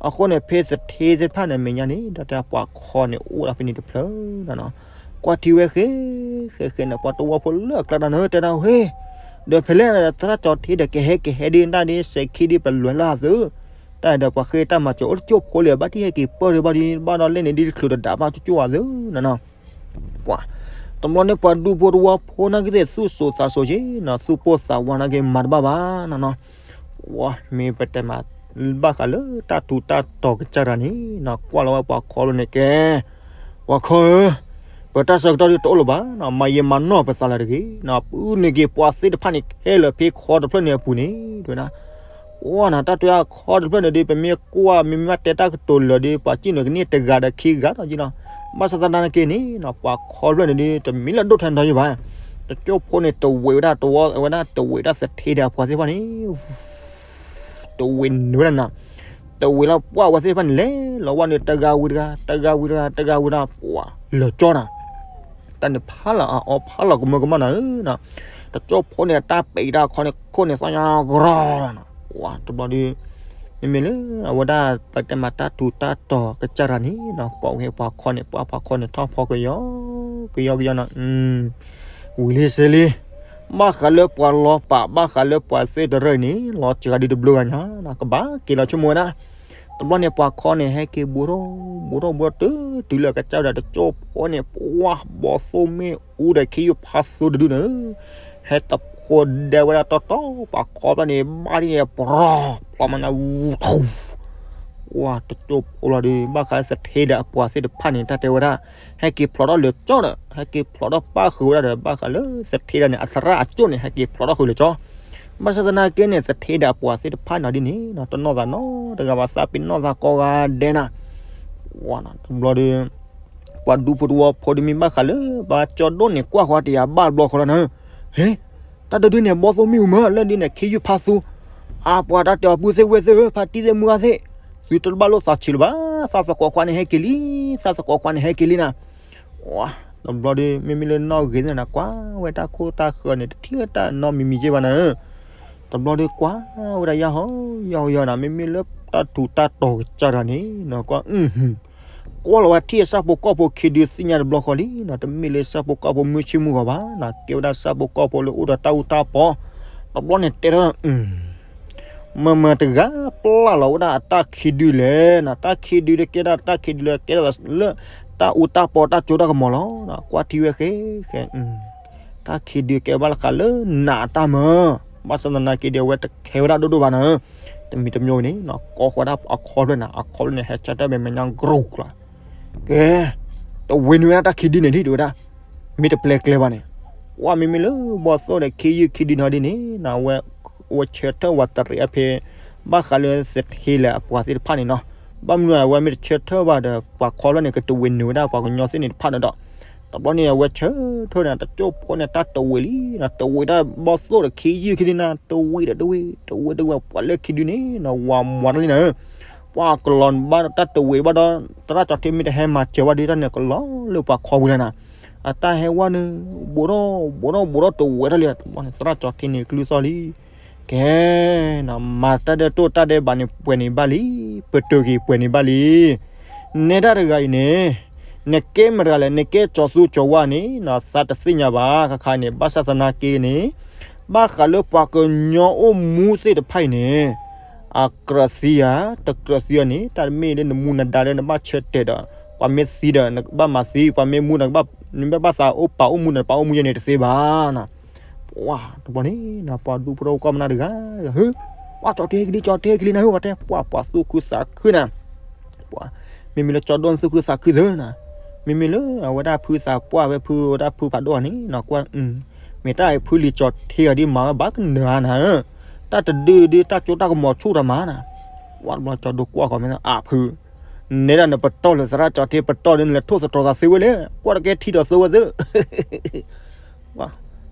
အဃိန့ၣ် ဖဲသထ့သ့ၣ်တဖၣ်န့ၣ် မဲာ်ညါန့ၣ် ဒီးတဲပှၤခီန့ၣ်အိၣ်ဒၣ်ဖဲန့ၣ်တဖျၢၣ်နီၤနီၤ ကွၢ်ထံၣ်ဝဲဃဲ ဃဲဃဲန့ၣ် ပှၤတဝီဖိလၢအကျါတၢ်န့ၣ် တဲဒၣ်ဟ့ ဒီးဖဲလဲၣ် သရၣ်ကၠီၤထ့ဒီးကဟဲကဟဲဒ်နၣ်ဒ်စဲးခံဒ် ပလွဲၤလၢ်သု တၢ်ဒီးပှၤဃ့တၢ်မၤစၢၤအိၣ်တကၠိၢ်ဖိလံ ဘၣ်တံၢ်ဟဲက့ၤပၢၢ်ဒံးဘၣ်ဒံး ဘၣ်ဒီးလဲၣ်န့ၣ်ဒ်တချုးတဒးဘၣ်ကၠိၢ်ကၠိၢ်အသုနီၤနီၤ. ပှၤ တဘျီန့ၣ် ပှၤဒူဖိတဝီဖိနာ်က့သ့ၣ်သူၣ်စိၤသးစိၤက့နီၤ သူၣ်ပိၢ်သးဝးနာ်က့မၤတဘၣ်ဘၣ်နီၤနီၤ. ပှၤ မ့ၢ်ပတဲမး ဘၣ်ဃးလၢတၢ်ထူးတၢ်တီၤကစၢ်တၢ်န့ၣ်နီၤ ကွၢ်လီၤဝဲပှၤခီဖျိန့ၣ်ကဲ ပှၤခီဧၢ ပတၢ်ဆၢကတီၢ်ဒ်တအိၣ်လၢၤဘၣ်နီၤ မၤယံာ်မၤနီၢ်ပသးလၢတဂ့ၤနီၤ ပုၢ်နုာ်က့ၤပှၤသ့ၣ်တဖၣ်န့ၣ်ခဲလၢာ်ဖဲခီတဖျၢၣ်န့ၣ်အပူၤန့ၣ် တဲဝဲဒၣ် ပှၤနီၤ တၢ်တဲအခီတဖျၢၣ်န့ၣ်ဒ် ပမ့ၢ်ကွၢ် မ့မ့ၢ်ဘၣ်တဲတၢ်ကတိၤလၢာ်ဒ် ပှၤစံၣ်န့ၣ်ကန့ၢ်တဂၤဒီးခံဂၤဒီးက့နီၤ ဘၣ်ဆၣ်သနာ်က့န့ၣ်နီၤ ပှၤခီတဖျၢၣ်န့ၣ်ဒ် တမ့ၢ်လၢဒိၣ်ထဲဒိၣ်ယံၤဘၣ် တကၠိၢ်ဖိန့ၣ် တဝ့ၤဝဲဒၣ်တဝီဝဲဒၣ် တဝ့ၤဒၣ်သထ့ဒီးအပှၤသ့ၣ်တဖၣ်န့ၣ် တဝ့ၤနုာ်ဝဲဒၣ်နီၤ တဝ့ၤလီၤပှၢ်ဝဲသ့ၣ်တဖၣ်န့ၣ် လဲၤလီၤဝဲန့ၣ် တဂၤဝံၤတဂၤ တဂၤဝံၤတဂၤ တဂၤဝံၤတဂၤ ပှၤလၢာ်ကၠီနီၤ တၢ်န့ၣ်ဖးလီၤအီၤဖးလီၤကမၢကမၣ်နီၤဧၢနီၤ တကၠိၢ်ဖိန့ၣ် တၢ်ပဲာ်တၢ်ခီန့ၣ် ခိၣ်န့ၣ်သီၣ်ညါကရီနီၤ ပှၤတဘျီဒ် မ့မ့ၢ်လၢအဝဲဒၣ် ပတဲမးတၢ်ထူးတၢ်တီၤကစၢ်တၢ်န့ၣ်နီၤ ကိးဝဲပှၤခီန့ၣ် ပှၤပှၤခီန့ၣ် ထီၣ်ဖီကယီကယီကယီနီၤ ဝံၤလံစ့လံ ဘၣ်ဃးလၢပှၤလီၤပာ် ဘၣ်ဃးလၢပှၤသ့ၣ်တရၢၣ်အံၤန့ၣ် လီၤစှၤဒ်တဘျုးဂၤညါနီၤ ကဘၣ်က့ၤလီၤဆိကမိၣ်ဝဲဒၣ် တဘျီန့ၣ် ပှၤခီန့ၣ် ဟဲက့ၤဘူးထီၣ် ဘူးထီၣ်ဘူးထီၣ် တုၤလၢကစၢ်ဝဲဒၣ်တကၠိၢ်ဖိန့ၣ် ပှၤဘီၣ်သိၣ်မ့ၣ်အူဒီးခ့ယုၢ်ဖးသူတဒုန့ၣ် ဟဲတဖိဒဲဝဲဒၣ်တီတီ ပှၤခီဖျၢၣ်န့ၣ် ဘၣ်ဒ်န့ၣ် ပြီ ဖျီမၤညါ ဝူ ဝါ တကၠိၢ်ဖိလီၤဒီး ဘၣ်ဃးသထ့ဒီးအပှၤသ့ၣ်တဖၣ်န့ၣ် တၢ်တဲဝဲဒၣ် ဟဲက့ၤဖျိးထီၣ်လၢာ်ကၠီဒီး ဟဲက့ၤဖျိးထီၣ်ပၣ်ဃုာ်ဝဲဒၣ်ဒီး ဘၣ်ဃးလၢသထ့ဒီးန့ၣ် အသရၣ်အကၠိၢ်န့ၣ် ဟဲက့ၤဖျိးထီၣ်ဃုာ်လၢာ်ကၠီ ဘၣ်ဆၣ်သနာ်က့န့ၣ် သထ့ဒီးအပှၤသ့ၣ်တဖၣ်န့ၣ်ဒ်န့ၣ် တနီၣ်သးနီတဂၤဘၣ် သးပ့ၤနီၣ်သးကိးဂၤဒဲးနၤ ဝါ တဘျီဒီး ပှၤဒူဖိတဝီဖိဒ်မ့ၢ်ဘၣ်ဃးလၢ ဘၣ်ကၠီဒိၣ်န့ၣ် ကွၢ်ဃီတယၤဘၣ်တဘျီဃီလီၤနၤ ဟ့ တၢ်တဒုန့ၣ် ဘီၣ်သိၣ်မ့ၣ်အူမး လၢဒ်န့ၣ် ခ့ယုၢ်ဖးသူ အပှၤတၢ်တဲအီၤပုၢ်သ့ၣ်ဝဲၢ်သ့ၣ်ဧၢ ဖါတံၢ်သ့ၣ်မုၢ်ဂၤသ့ၣ် သုတဘၣ်လိၣ်သးဆံးလၢၤဘၣ် သးသကိးခွါန့ၣ်ဟဲက့ၤလံ သးသကိးခွါန့ၣ်ဟဲက့ၤလံနၤ ဝါ တဘျီဒီး မ့မ့ၢ်လၢနီၣ်ဂ့ၤန့ၣ်နၤ ကွၢ်ဝဲတၢ်ခိၣ်တၢ်ဃၢၤန့ၣ် တထံၣ်တၢ်နီတမံၤမံၤက့ဘၣ်နၤ တဘျီဒီးကွၢ်ဝဲဒၣ်ယၢ်ဟီယၢ်ဟီယၢ်နၤ မ့မ့ၢ်လၢတၢ်ထူးတၢ်တီၤကစၢ်တၢ်န့ၣ် ကွၢ် ကွၢ်လီၤဝဲထံၣ်အဆၣ်ဖိကီၢ်ဖိခံဒုသ့ၣ်ညါတဘျီဃီလံနီၤ တမ့ၢ်လၢဆၣ်ဖိကီၢ်ဖိမုၢ်ဆ့ၣ်မုၢ်ဂီၤဘၣ်နီၤ ကဲဝဲဒၣ်ဆၣ်ဖိကီၢ်ဖိလၢအိၣ်ဒီးတၢ်အူတၢ်ပီ တဘျီန့ၣ်တဲထီၣ် မၢမၢတဂၤပျၢ်လီၤဝဲဒၣ်အတၢ်ခံဒုလဲၣ်နီၤ တၢ်ခံဒုဒီးကဲဒၣ်တၢ်ခံဒုလၢကဲဒၣ်လၢ တၢ်အူတၢ်ပီတၢ်စိတၢ်ကမီၤလီၤ ကွၢ်ထံၣ်ဝဲဃဲဃဲ တၢ်ခံဒုကဲဘၣ်လၢဃးလၢနးအတၢ်မၢ ဘၣ်ဆၣ်သနာ်က့ဒီးအဝဲတခဲဝဲဒၣ်ဒိၣ်ဒိၣ်ဘၣ်နီၤ တမံၤတမံၤန့ၣ် ကိးဃီဒၣ်အခီဖျိန့ၣ် အခီဖျိန့ၣ် ဟဲဆၢထၢၣ်မဲာ်မဲာ်ညါကရူၢ်ကျါ ကဲ တဝ့ၤနုာ်ဝဲဒၣ်တၢ်ခံဒုန့ၣ်ဒ်တဲဝဲဒၣ် မ့ၢ်တပျဲကျဲဘၣ်န့ၣ် ဝဲမ့မ့ၢ်လၢဘီၣ်သိၣ်ဒီးခ့ယုၢ်ခံဒုန့ၣ်ဒ်န့ၣ် အဝဲဆၢထၢၣ်ဝဲတရံးအဖဲ ဘၣ်ဃးလၢသထ့လၢအပှၤသ့ၣ်တဖၣ်န့ၣ်နီၤ ဘၣ်မနုၤအဝဲမ့ၢ်တဆၢထၢၣ်ဘၣ်ဒီး ပှၤခီဖျိန့ၣ် ကတဝ့ၤနုာ်ဝဲဒၣ်ပှၤကညီသ့ၣ်န့ၣ်တဖၣ်န့ၣ်ဒီး တဘျီန့ၣ် အဝဲဆၢထၢၣ်န့ၣ် တကၠိၢ်ဖိန့ၣ် တၢ်တဝ့ၤလံနီၤ တဝ့ၤတၢ်ဘီၣ်သိၣ်ဒီးခ့ယုၢ်ခံဒုန့ၣ် တဝ့ၤဒီးတဝ့ၤ တဝ့ၤတဝ့ၤ ပှၤလၢခံဒုန့ၣ်နီၤ ဝၤမွၤတၢ်လံနီၤ ပှၤကလီၤဘၣ်တၢ်တဝ့ၤဘၣ်ဒီး သရၣ်ကၠီၤထ့မ့ၢ်တဟဲမၤစၢၤဝဲဒီးတၢ်န့ၣ် ကလီၤလၢပှၤခီပူၤလံနီၤ အတၢ်ဟဲဝဲန့ၣ် ဘူးထီၣ်ဘူးထီၣ်ဘူးထီၣ်တဝ့ၤတၢ်လံ တဘျီန့ၣ် သရၣ်ကၠီၤထ့န့ၣ် ကလုၢ်သီၣ်လံ ကဲနီၤ မၤတၢ်ဒဲးတိၢ်တၢ်ဒဲးဘးန့ၣ် ပှဲၤန့ၣ်ဘၣ်လံ ပတုာ်က့ၤပှဲၤန့ၣ်ဘၣ်လံ နဲဒၣ်တဂၤအံၤန့ၣ် နကဲမတၤတဂၤလဲၣ် နကဲကၠီၤသူကၠီၤဝါန့ၣ်နီၤ သးတသ့ၣ်ညါဘၣ် ခါခါန့ၣ် ဘၣ်ဆၣ်သနာ်က့န့ၣ် ဘၣ်ဃးလၢပှၤကညီအိၣ်မူသ့ၣ်တဖၣ်အံၤန့ၣ် အကြၢးသံဧါ တကြၢးသံဧါန့ၣ် တၢ်တမ့ၢ်လၢနမူနဒါလၢနဘၣ်ဆၢတဲာ်ဒီး ပှၤမ့ၢ်သံဒီး နကဘၣ်မၤသံ ပှၤမ့ၢ်မူဒီး နဘၣ်သးအိၣ်ပာ်အိၣ်မူဒီး ပာ်အိၣ်မူယဲန့ၣ်တသ့ဘၣ်နီၤ ပှၤတဘျီန့ၣ်နီၤ ပှၤဒူဖိတဝီဖိကီၢ်မနုၤတဂၤ ဟ့ ပှၤကၠီၤထ့ကလံ ကၠီၤထ့ကလံနၤ ဟ့ဝဲတဲ ပှၤပှၤသူၣ်ခုသးခုနၤ ပှၤ မ့မ့ၢ်လၢကၠီၤဒိၣ်န့ၣ်သူၣ်ခုသးခုသ့နီၤ မ့မ့ၢ်လၢအဝဲဒၣ်ဖုသးပှၢ်ဝဲဖုဝဲဒၣ်ဖုဖးဒိၣ်န့ၣ်နီၤ ကွၢ် မ့ၢ်တၢ်အံၤဖုလံၤကၠီၤထ့ဂၤဒ်မၤဝဲဘၣ်ကနၢၤဧါနၤဧၢ တၢ်တဒုဒုတၢ်ကၠိတၢ်ကမီၤဆူၣ်တၢ်မၤနၤ ပှၤတဘျီကၠီၤဒိၣ်ကွၢ်ဃီမ့ၢ်အဖု နဲဒၣ်နပတီၢ်လၢသရၣ်ကၠီၤထ့ ပတီၢ်ဒ်နလဲၤထိၣ်သတြီၤသးသ့ဝဲလဲၣ် ကွၢ်တကဲထံဒီးသၢဝဲသ့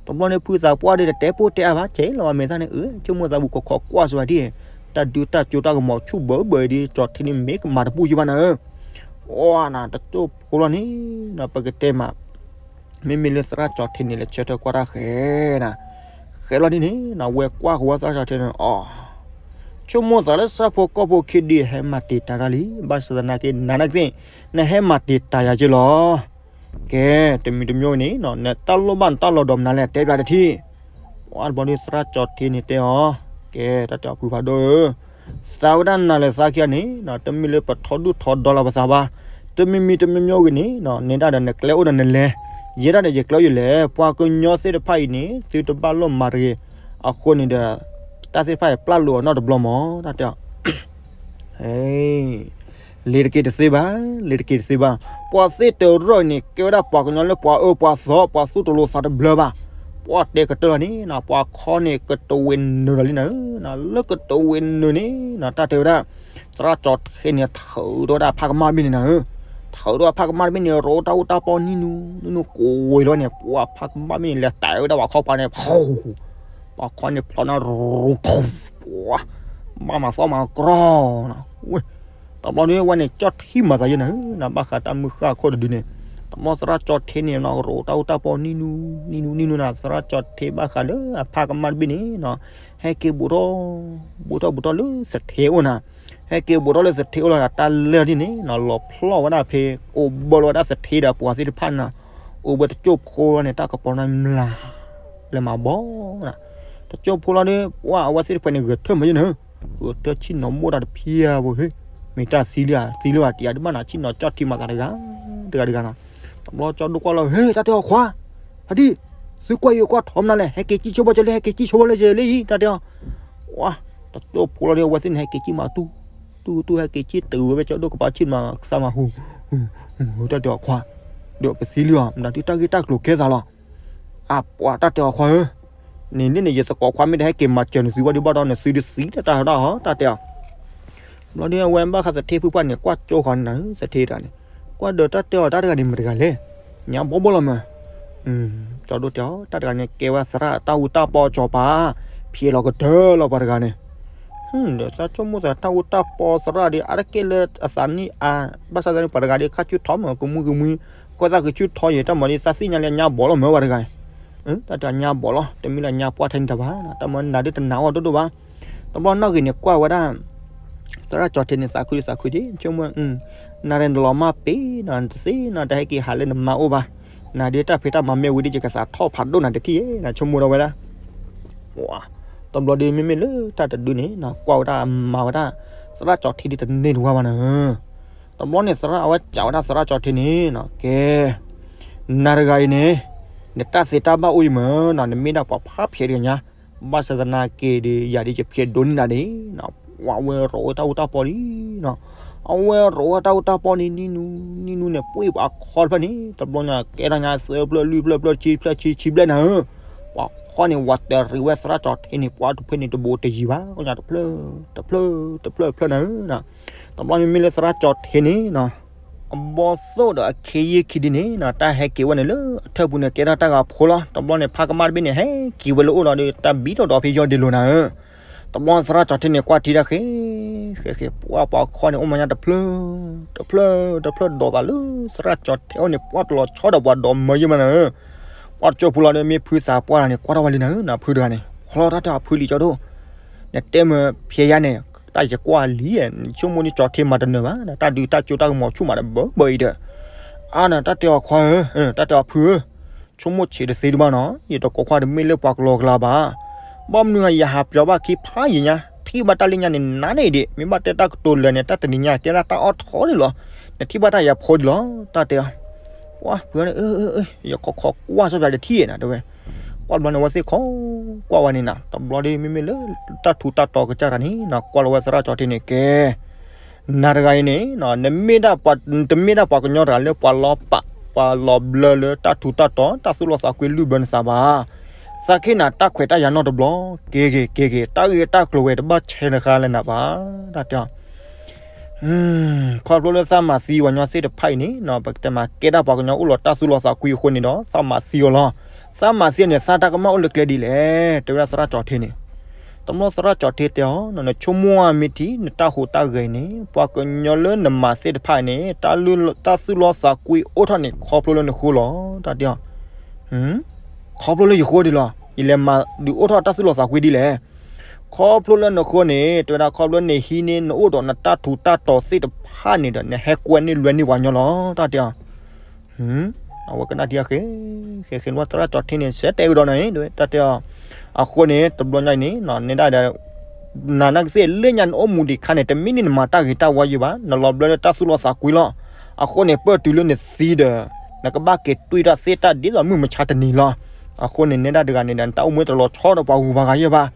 တဘျီန့ၣ်ဖုသးပှၢ်ဒ်တတဲပိၢ်တဲအါဘၣ် ကဲလီၤဝဲမဲာ်သၣ်န့ၣ် အၢ ဆိကမိၣ်သးပူၤခီခီကွၢ်စှၤဒ် တၢ်ဒုးတၢ်ကၠိတၢ်ကမီၤဆူၣ်ဘၢဘၢအံၤဒီး ကၠီၤထ့န့ၣ်မ့ၢ်ကမၤတဘူၣ်ယံဘၣ်နၤဧၢ, အီနၤ တကၠိၢ်ဖိလီၤန့ၣ် ပကတဲမး မ့မ့ၢ်လၢသရၣ်ကၠီၤထ့န့ၣ် လဲၤဆၢထၢၣ်ကွၢ်တၢ်ဃဲနၤ, ဃဲလီၤဒ်န့ၣ် ဝဲကွၢ်ဃီၤဝဲသရၣ်ကၠီၤထ့န့ၣ်အီၤ, ဆိကမိၣ်သးလၢဆၣ်ဖိကီၢ်ဖိခံဒုးဟဲမၤတံာ်တာ်တၢ်လံ, ဘၣ်ဆၣ်သနာ်က့ နၤနာ်က့သ့ၣ် နဟဲမၤတံာ်တာ်ယၤက့လီၤ. ကဲ, တမံၤတမံၤန့ၣ် နတၢ်လိၣ်ဘၣ်နတၢ်လီၤဒီးမနုၤလဲၣ် တဲပျးတထံၣ်. ပှၤတဘျီဒီးသရၣ်ကၠီၤထ့န့ၣ်တဲအီၤ, ကဲ တၢ်တဲအီၤဖုဖးဒိၣ်ဧၢ, သးဝဲဒၣ်နၤလၢသးခံဂၤန့ၣ် တမ့ၢ်လၢပထီဒုၣ်ထီဒါလီၤပသးဘၣ်, တမံၤမံၤတမံၤမံၤဂ့ၤန့ၣ် နဲဒၣ်ဒီးနကျဲအိၣ်ဒီးနလဲၤ, ယဲဒၣ်ဒီးယကျဲအိၣ်ယလဲၤ, ပှၤကညီသ့ၣ်တဖၣ်အံၤန့ၣ် သုတဘၣ်လိၣ်မၤတဂ့ၤ, အဃိန့ၣ်ဒီး တၢ်သ့ၣ်တဖၣ်အံၤပျၢ်လိာ်အီၤနီတဘျီမး တၢ်တဲအီၤ လ့ၤတက့ၤတသ့ဘၣ်, လ့ၤတက့ၤတသ့ဘၣ်, ပှၤသ့ၣ်တရၢၣ်န့ၣ် ကဲဝဲဒၣ်ပှၤကညီလၢပှၤအၢပှၤသီ ပှၤသူၣ်တလိၤသးတဘျၢဘၣ်, ပှၤတဲကတၢၢ်လီၤန့ၣ် ပှၤခီန့ၣ်ကတဝ့ၤနုာ်လီၤလံနၤဧၢ, လၢကတဝ့ၤနုာ်န့ၣ် တၢ်တဲဝဲဒၣ် သရၣ်ကၠီၤထ့န့ၣ် ထုးထီၣ်ဝဲဒၣ်ဖးကမၣ်တဘ့ၣ်န့ၣ်နၤဧၢ, ထုးထီၣ်ဖးကမၣ်တဘ့ၣ်န့ၣ် ရိးတၢ်အူတၢ်ပီနံၤနူနံၤနူကိးဝဲလီၤန့ၣ် ပှၤဖးကမၣ်တဘ့ၣ်န့ၣ် လဲၤတဲဝဲဒၣ်ပှၤခီပှၤန့ၣ် ဖီ ပှၤခီန့ၣ်ဖျီနၤရူၤထူ, ပှၤ ဘၣ်မၤသီမၤကြီနၤ, တဘျီန့ၣ် ဝဲန့ၣ်ကၠီၣ်ထံမၤသးယဲနၤဧၢ, နဘၣ်ဃးတၢ်မုၢ်ဃၢ်ခိၣ်တဒုန့ၣ်, တဘျီသရၣ်ကၠီၤထ့န့ၣ် ရိးတၢ်အူတၢ်ပီနံၤနူနံၤနူနံၤနူနၤ သရၣ်ကၠီၤထ့ဘၣ်ဃးလၢအဖးကမၣ်တဘ့ၣ်န့ၣ် ဟဲက့ၤဘူးထီၣ် ဘူးထီၣ်ဘူးထီၣ်လၢသထ့အိၣ်နၤ, ဟဲက့ၤဘူးထီၣ်လၢသထ့အိၣ်လီၤ တၢ်လဲၢ်ဒ်န့ၣ် လီၤဖျီၣ်ဝဲဒၣ်ဖဲ အိၣ်ဘၢလီၤဝဲဒၣ်သထ့ဒီးပှၤသ့ၣ်တဖၣ်နၤ, အိၣ်ဘၢတကၠိၢ်ဖိလီၤန့ၣ် တၢ်ကပီၤနၤမျး လဲၤမၤဘီနၤ, တကၠိၢ်ဖိလီၤဒီး ပှၤအဝဲသ့ၣ်တဖၣ်န့ၣ် ဂဲၤထၢၣ်မးယဲနၤဧၢ, ဂဲၤထၢၣ်ဆ့ၣ်နီၤမိၢ်တၢ်တဖျၢၣ်ဘိဟ့, မ့ၢ်တၢ်သံလံဧါ သံလံဧါ တယၤဒုးဘၣ်နၤ ဆ့ၣ်နီၤကၠီၣ်ထံမၤသးတဂၤ တဂၤတဂၤနၤ, တဘျီကၠီဒိၣ်ကွၢ်လီၤ ဟ့ၣ် တၢ်တဲအီၤခွါ, ဖါဒံၣ်, သုကွၢ်ယိၤကွၢ်ထီမနုၤလဲၣ် ဟဲက့ၤကံၣ်ဆိဘၣ်ကၠီလံ ဟဲက့ၤကံၣ်ဆိဘၣ်လၢကၠီလံအံၤ တၢ်တဲအီၤ, ပှၤ တကၠိၢ်ဖိလီၤဒီး အဝဲသ့ၣ်န့ၣ် ဟဲက့ၤကံၣ်မးတူၢ် တူၢ်တူၢ် ဟဲက့ၤကံၣ်တုၤဝဲကၠီဒိၣ်ကပၤဆ့ၣ်နီၤသးမးဟူ, တၢ်တဲအီၤခွါ, ဒီးပသံလံဧါ မနုၤဒုးတၢ်ဂ့ၢ်တၢ်ကျိၤကဲသးလီၤ, အပှၤတၢ်တဲအီၤခွါဧၢ, န့ၣ်န့ၣ် ယသကိးခွါမ့ၢ်တဟဲက့ၤမၤစၢၤနသုဘၣ်ဒုးဘၣ်ဒီး နသုတသံတၢ်တၢ်ဟဲဒၣ်ဟီ တၢ်တဲအီၤ ဘျီဒုးအဝဲဘၣ်ဃးသထ့ဖုပှၢ်န့ၣ် ကွၢ်ကၠိဃီၤန့ၣ်နၤဧၢ သထ့တဂၤန့ၣ်, ကွၢ်ဒီးတၢ်တဲအီၤတၢ်တဂၤန့ၣ်မတၤတဂၤလဲၣ်, ညါဘီဘီလီၤမး, ကၠီဒိၣ်တဲအီၤ တၢ်တဂၤန့ၣ် ကဲဝဲသရၣ်တၢ်အူတၢ်ပီကၠီၤပၤ, ဖျဲးလီၤကတၢၢ်လီၤပှၤတဂၤန့ၣ်, ဒီးသးဆိကမိၣ်သးတၢ်အူတၢ်ပီသရၣ်ဒီး အါတက့ၢ်လၢအသးနံၣ်အါ, ဘၣ်ဆၣ်သးန့ၣ်ပှၤတဂၤဒီး ခါဆူၣ်ထီမး ကမူကမှံ, ကွၢ်သးကဆူၣ်ထီယဲၢ်တၢ်မၤဒ်သးသ့ၣ်ညါလၢညါဘီလီၤမးပှၤတဂၤ, တၢ်တဂၤညါဘီလီၤ တမ့ၢ်လၢညါပှၢ်ထဲန့ၣ်တၢ်ဘၣ်, တၢ်မၤနၤဒ်တနာ်အီၤဒိၣ်ဒိၣ်ဘၣ်, တဘျီနီၣ်ဂ့ၤန့ၣ် ကွၢ်ဝဲဒၣ် သရၣ်ကၠီၤထ့န့ၣ် သးခုဒ်သးခုက့ ဆိကမိၣ်, နၤဒီးနလီၤမၢ်ပ့ၤနီၤ နတသ့နီၤ တဟဲက့ၤဟးလၢနမါအိၣ်ဘၣ်, နၤဒ်တၢ်ဖံးတၢ်မၤမ့ၢ်ဝံၤဒီး ယကသးထီၣ်ဖးဒိၣ်နၤတထံၣ်ဧါ နဆိကမိၣ်ဒီးဝဲဒၣ်, တဘျီဒီးမ့မ့ၢ်လၢတၢ်တဒုန့ၣ် ကွၢ်ဝဲဒၣ်မၤဝဲဒၣ် သရၣ်ကၠီၤထ့ဒ်တန့ၢ်တဝါဘၣ်နၤ, တဘျီန့ၣ်သရၣ်အဝဲစံးဝဲဒၣ်သရၣ်ကၠီၤထ့န့ၣ် ကဲ နၤတဂၤအံၤန့ၣ် နတၢ်သ့တၢ်ဘၣ်အိၣ်အံၤမးနီၤ နမ့ၢ်ဒၣ်ပှၤဖးဖျဲးတဂၤညါ, ဘၣ်ဆၣ်သနာ်က့ဒီး ယၤဒ်ယဖျဲးဒိၣ်န့ၢ်နၤဒၣ်နီၤ, ပှၤဝဲရိးဝဲတၢ်အူတၢ်ပီလံနီၤ, အဝဲရိးဝဲတၢ်အူတၢ်ပီန့ၣ် နံၤနူ နံၤနူန့ၣ် ပှ့ၤပှၤခီတဖျၢၣ်န့ၣ် တဘျီညါကဲထီၣ်ညါသၢဖျၢၣ်လွံၢ်ဖျၢၣ်ဖျၢၣ်ဆံဖျၢၣ်ဆံဆံဘျဲၣ်နၤဧၢ, ပှၤခီန့ၣ် ဝးတရံးဝဲသရၣ်ကၠီၤထ့န့ၣ် ပှၤတဖျၢၣ်န့ၣ်တဘိးတယံၤဘၣ် ညါတဖျၢၣ် တဖျၢၣ် တဖျၢၣ်တဖျၢၣ်နၤဧၢ, တဘျီမ့မ့ၢ်လၢသရၣ်ကၠီၤထ့န့ၣ်နီၤ အဘီသိၣ်ဒီးအခ့ယုၢ်ခံဒုန့ၣ်နီၤ တၢ်ဟဲက့ၤဝဲန့ၣ်လၢအထၢၣ်ပူၤန့ၣ် ကဲထီၣ်တၢ်ဂၤဖိလီၤ. တဘျီန့ၣ် ဖးကမၣ်တဘ့ၣ်န့ၣ် ဟဲက့ၤဝဲလၢအိၣ်လီၤဒီး တၢ်ဘံထီၣ်ဒီးဖဲယီၢ်ဒ့လိၤနၤဧၢ, တဘျီသရၣ်ကၠီၤထ့န့ၣ် ကွၢ်ထံတၢ်ဃဲ ဃဲဃဲ ပှၤပှၤခီန့ၣ် အိၣ်မးညါတဖျၢၣ် တဖျၢၣ် တဖျၢၣ် ဒိးသးလၢသရၣ်ကၠီၤထ့အိၣ်န့ၣ် ပှၤတလီၤဆီဒီးပှၤဒိးမၢယုၢ်မးနၤဧၢ, ပှၤတကၠိဖိလီၤဒီး မ့ၢ်ဖုသးပှၢ်တဂၤန့ၣ် ကွၢ်ထီၣ်ဝဲလံနၤဧၢ, နဖုတဂၤန့ၣ် ဖျီတၢ်တဲအီၤဖုလံကၠီဒိၣ် နတဲမ့ၢ်ဖဲယါန့ၣ် တၢ်ယကွၢ်လံ, ဆိကမိၣ်ဒ်ကၠီၤထ့မၤတနၢၤဘၣ်, တၢ်ဒုးတၢ်ကၠိတၢ်ကမီၤဆူၣ်မးတဘၢဘၢအံၤဒီး, အါနတၢ်တဲအီၤခွါဧၢ, တၢ်တဲအီၤဖုဧၢ, ဆိကမိၣ်ဆံးတသ့ဒံးဘၣ်နီၤ, ယတကိးခွါတမ့ၢ်လၢပှၤကလီကလီဘၣ်, ဘၣ်မနုၤယဟးပၠီၤဘၣ်ခံဖးယံာ်ညါ, ထံၣ်ဘၣ်တၢ်လၢညါန့ၣ် နါန့ၣ်ဒံး, မ့ၢ်ဘၣ်တဲတၢ်ကတိၤလၢာ်န့ၣ် တၢ်တနံၤညါ ကဲဒၣ်တၢ်အီၣ်ထီဒံးလီၤ, နထံၣ်ဘၣ်တၢ်ယၤဖိဒံးလီၤ, တၢ်တဲအီၤ ပှၤဖုန့ၣ် ယခီခီကွၢ်စီဖျါတထံၣ်နၤတဲဝဲ, ကွၢ်ဘျီန့ၣ် အဝဲသ့ၣ်ခီကွၢ်ဝဲန့ၣ်နၤ, တဘျီဒီး မ့မ့ၢ်လၢတၢ်ထူးတၢ်တီၤကစၢ်တၢ်န့ၣ် ကွၢ်လီၤဝဲသရၣ်ကၠီၤထ့န့ၣ်ကဲ, နၤတဂၤအံၤန့ၣ် နမ့ၢ်ဒၣ်ပှၤ တမ့ၢ်ဒၣ်ပှၤကညီတဂၤလၢပှၤလီၤပာ် ပှၤလီၤဘျၢလၢတၢ်ထူးတၢ်တီၤ တၢ်သူၣ်လီသးကွံလုၢ်ဘၢနသးဘၣ်, သးခ့နၤတၢ်ခွဲးတၢ်ယာ်နီတဘျီ, က့ၤဂ့ၤ က့ၤဂ့ၤ တၢ်ဂ့ၢ်တၢ်ကျိၤဝဲတဘၣ်ဆဲးနဃါလၢနၤဘၣ်, တၢ်တဲအီၤ ခီဖျိလၢသးမၤသံပှၤကညီသ့ၣ်တဖၣ်အံၤန့ၣ် ပကတဲမး ကဲဒၣ်ပှၤကညီအိၣ်လီၤတၢ်သူၣ်လီသးကွံအဃိန့ၣ်ဒီး သးမၤသံအီၤလီၤ. သးမၤသံအီၤန့ၣ် သးတၢ်ကမၣ်အိၣ်လၢကျဲဒ်လဲၣ် တဲဝဲဒၣ်သရၣ်ကၠီၤထ့န့ၣ်, တဘျီသရၣ်ကၠီၣ်ထ့တဲအီၤ, နဆိကမိၣ်အမ့ၢ်ထံ နတၢ်ဟူးတၢ်ဂဲၤန့ၣ် ပှၤကညီလၢနမၤသ့ၣ်တဖၣ်န့ၣ် တၢ်သူၣ်လီသးကွံအိၣ်ထီၣ်န့ၣ် ခီဖျိလၢနဃိလီၤ. တၢ်တဲအီၤ, ခီဖျိလၢယဃိဒ်လီၤ. ယလဲၤမၤဒုးအိၣ်ထီၣ်တၢ်သူၣ်လီသးကွံဒ်လဲၣ်. ခီဖျိလၢနဃိန့ၣ် တဲဝဲဒၣ် ခီဖျိနဟံးန့ၢ် နအိၣ်ဒီးနတၢ်ထူးတၢ်တီၤသ့ၣ်တဖၣ်န့ၣ်ဒီး နဟဲကွဲန့ၢ်လွဲန့ၢ်ပှၤကညီလီၤ. တၢ်တဲအီၤ အဝဲကနၣ်ထံအဃ့, ဃ့ဃ့လီၤ သရၣ်ကၠီၣ်ထ့န့ၣ် စဲးတဲကဒီးနၤန့ၣ် တၢ်တဲအီၤ. အဃိန့ၣ် တဘျီညါအံၤန့ၣ် နဲဒၣ်ဒီး နၤနာ်ကသ့ၣ်လၢညါနအိၣ်မူဒံးခါန့ၣ် တမ့ၢ်န့ၣ်နမၤတၢ်ဂ့ၤတၢ်ဝါယံၤဘၣ်, နလီၤဘျၢလၢတၢ်သူၣ်လီသးကွံလီၤ. အဃိန့ၣ် ပၢၢ်တုၤလၢနသံဒီး နကဘၣ်က့ၤတွံၢ်တၢ်သ့ၣ်တၢ်ဒ်သိးမုၢ်မဆါတနံၤလီၤ. အဃိန့ၣ် နဲဒၣ်တဂၤန့ၣ်ဒီး နတၢ်အိၣ်မူတလီၤဆီဒီးပှၤဂုၤပှၤဂၤယံၤဘၣ်.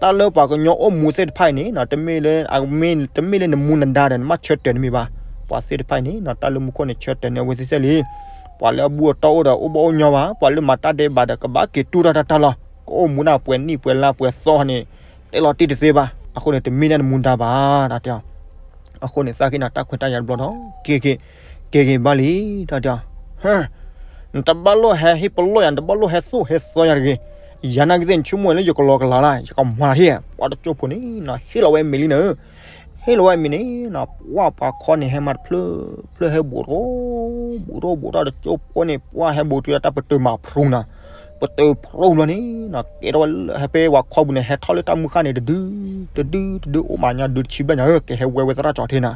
တၢ်လၢပှၤကညီအိၣ်မူသ့ၣ်တဖၣ်အံၤန့ၣ် တမ့ၢ်လၢ တမ့ၢ်လၢနမူနဒါဒီးနဘၣ်ဆၢတဲာ်တမ့ၢ်ဘၣ်. ပှၤသ့ၣ်တဖၣ်အံၤန့ၣ် တၢ်လၢမူခိၣ်န့ၣ် ဆၢတဲာ်န့ၢ်အဝဲသ့ၣ်သ့ၣ်လံ. ပှၤလၢအဘူၣ်အတီၢ်အိၣ်ဒီးအိၣ်ဘၣ်အိၣ်ညီဘၣ်, ပှၤလၢမၤတၢ်ဒဲးဘးဒီး ကဘၣ်က့ၤတူၢ်တၢ်တၢ်တၢ်လီၤ. ကအိၣ်မူဒၣ်ပှဲၤနံၣ်ပှဲၤလါပှဲၤသီန့ၣ် တဲလီၤတံၢ်တသ့ဘၣ်. အဃိန့ၣ် တမ့ၢ်ဒၣ်နမူဒါဘၣ် တၢ်တဲအီၤ. အဃိန့ၣ် သးက့ၤနၤတၢ်ခွဲးတၢ်ယာ်တဘျီဒီး က့ၤက့ၤ က့ၤက့ၤဘၣ်လံ တၢ်တဲအီၤ. နတဘၣ်လိၣ်ဟဲဟ့ၣ်ပလီၢ်ယၤ, နတဘၣ်လိၣ်ဟဲသိၣ်ဟဲသီယၤတဂ့ၤ. ယၤနာ်ကသ့ၣ် နဆိကမိၣ်လၢယကလီၤကလၤလၢ ယကမၤလၢဟ့ၣ်, ပှၤတကၠိဖိန့ၣ်နီၤ ဟ့ၣ်လီၤဝဲအမံၤလံနၤ. ဟ့ၣ်လီၤဝဲအမံၤန့ၣ်နီၤ ပှၤပှၤခီန့ၣ် ဟဲမၤတဖျၢၣ်ဖျၢၣ် ဟဲဘူးတအိၣ်ဘူးတအိၣ်ဘူးတအိၣ် တကၠိဖိန့ၣ် ပှၤဟဲဘူးတုၤလၢတၢ်ပတုာ်မၤဖရူနၤ. ပတုာ်ဖရူဘျီန့ၣ်နီၤ ကဲထီၣ်ဝဲလၢဟဲဖဲပှၤခီပူၤန့ၣ် ဟဲထီၣ်လၢတၢ်မုၢ်ဃၣ်န့ၣ် တဒု တဒု တဒု အိၣ်မးညါဒုတဆံဘျဲၣ်ညါဧၢ ကဟဲဝဲဝဲသရၣ်ကၠီၣ်ထ့နၤ.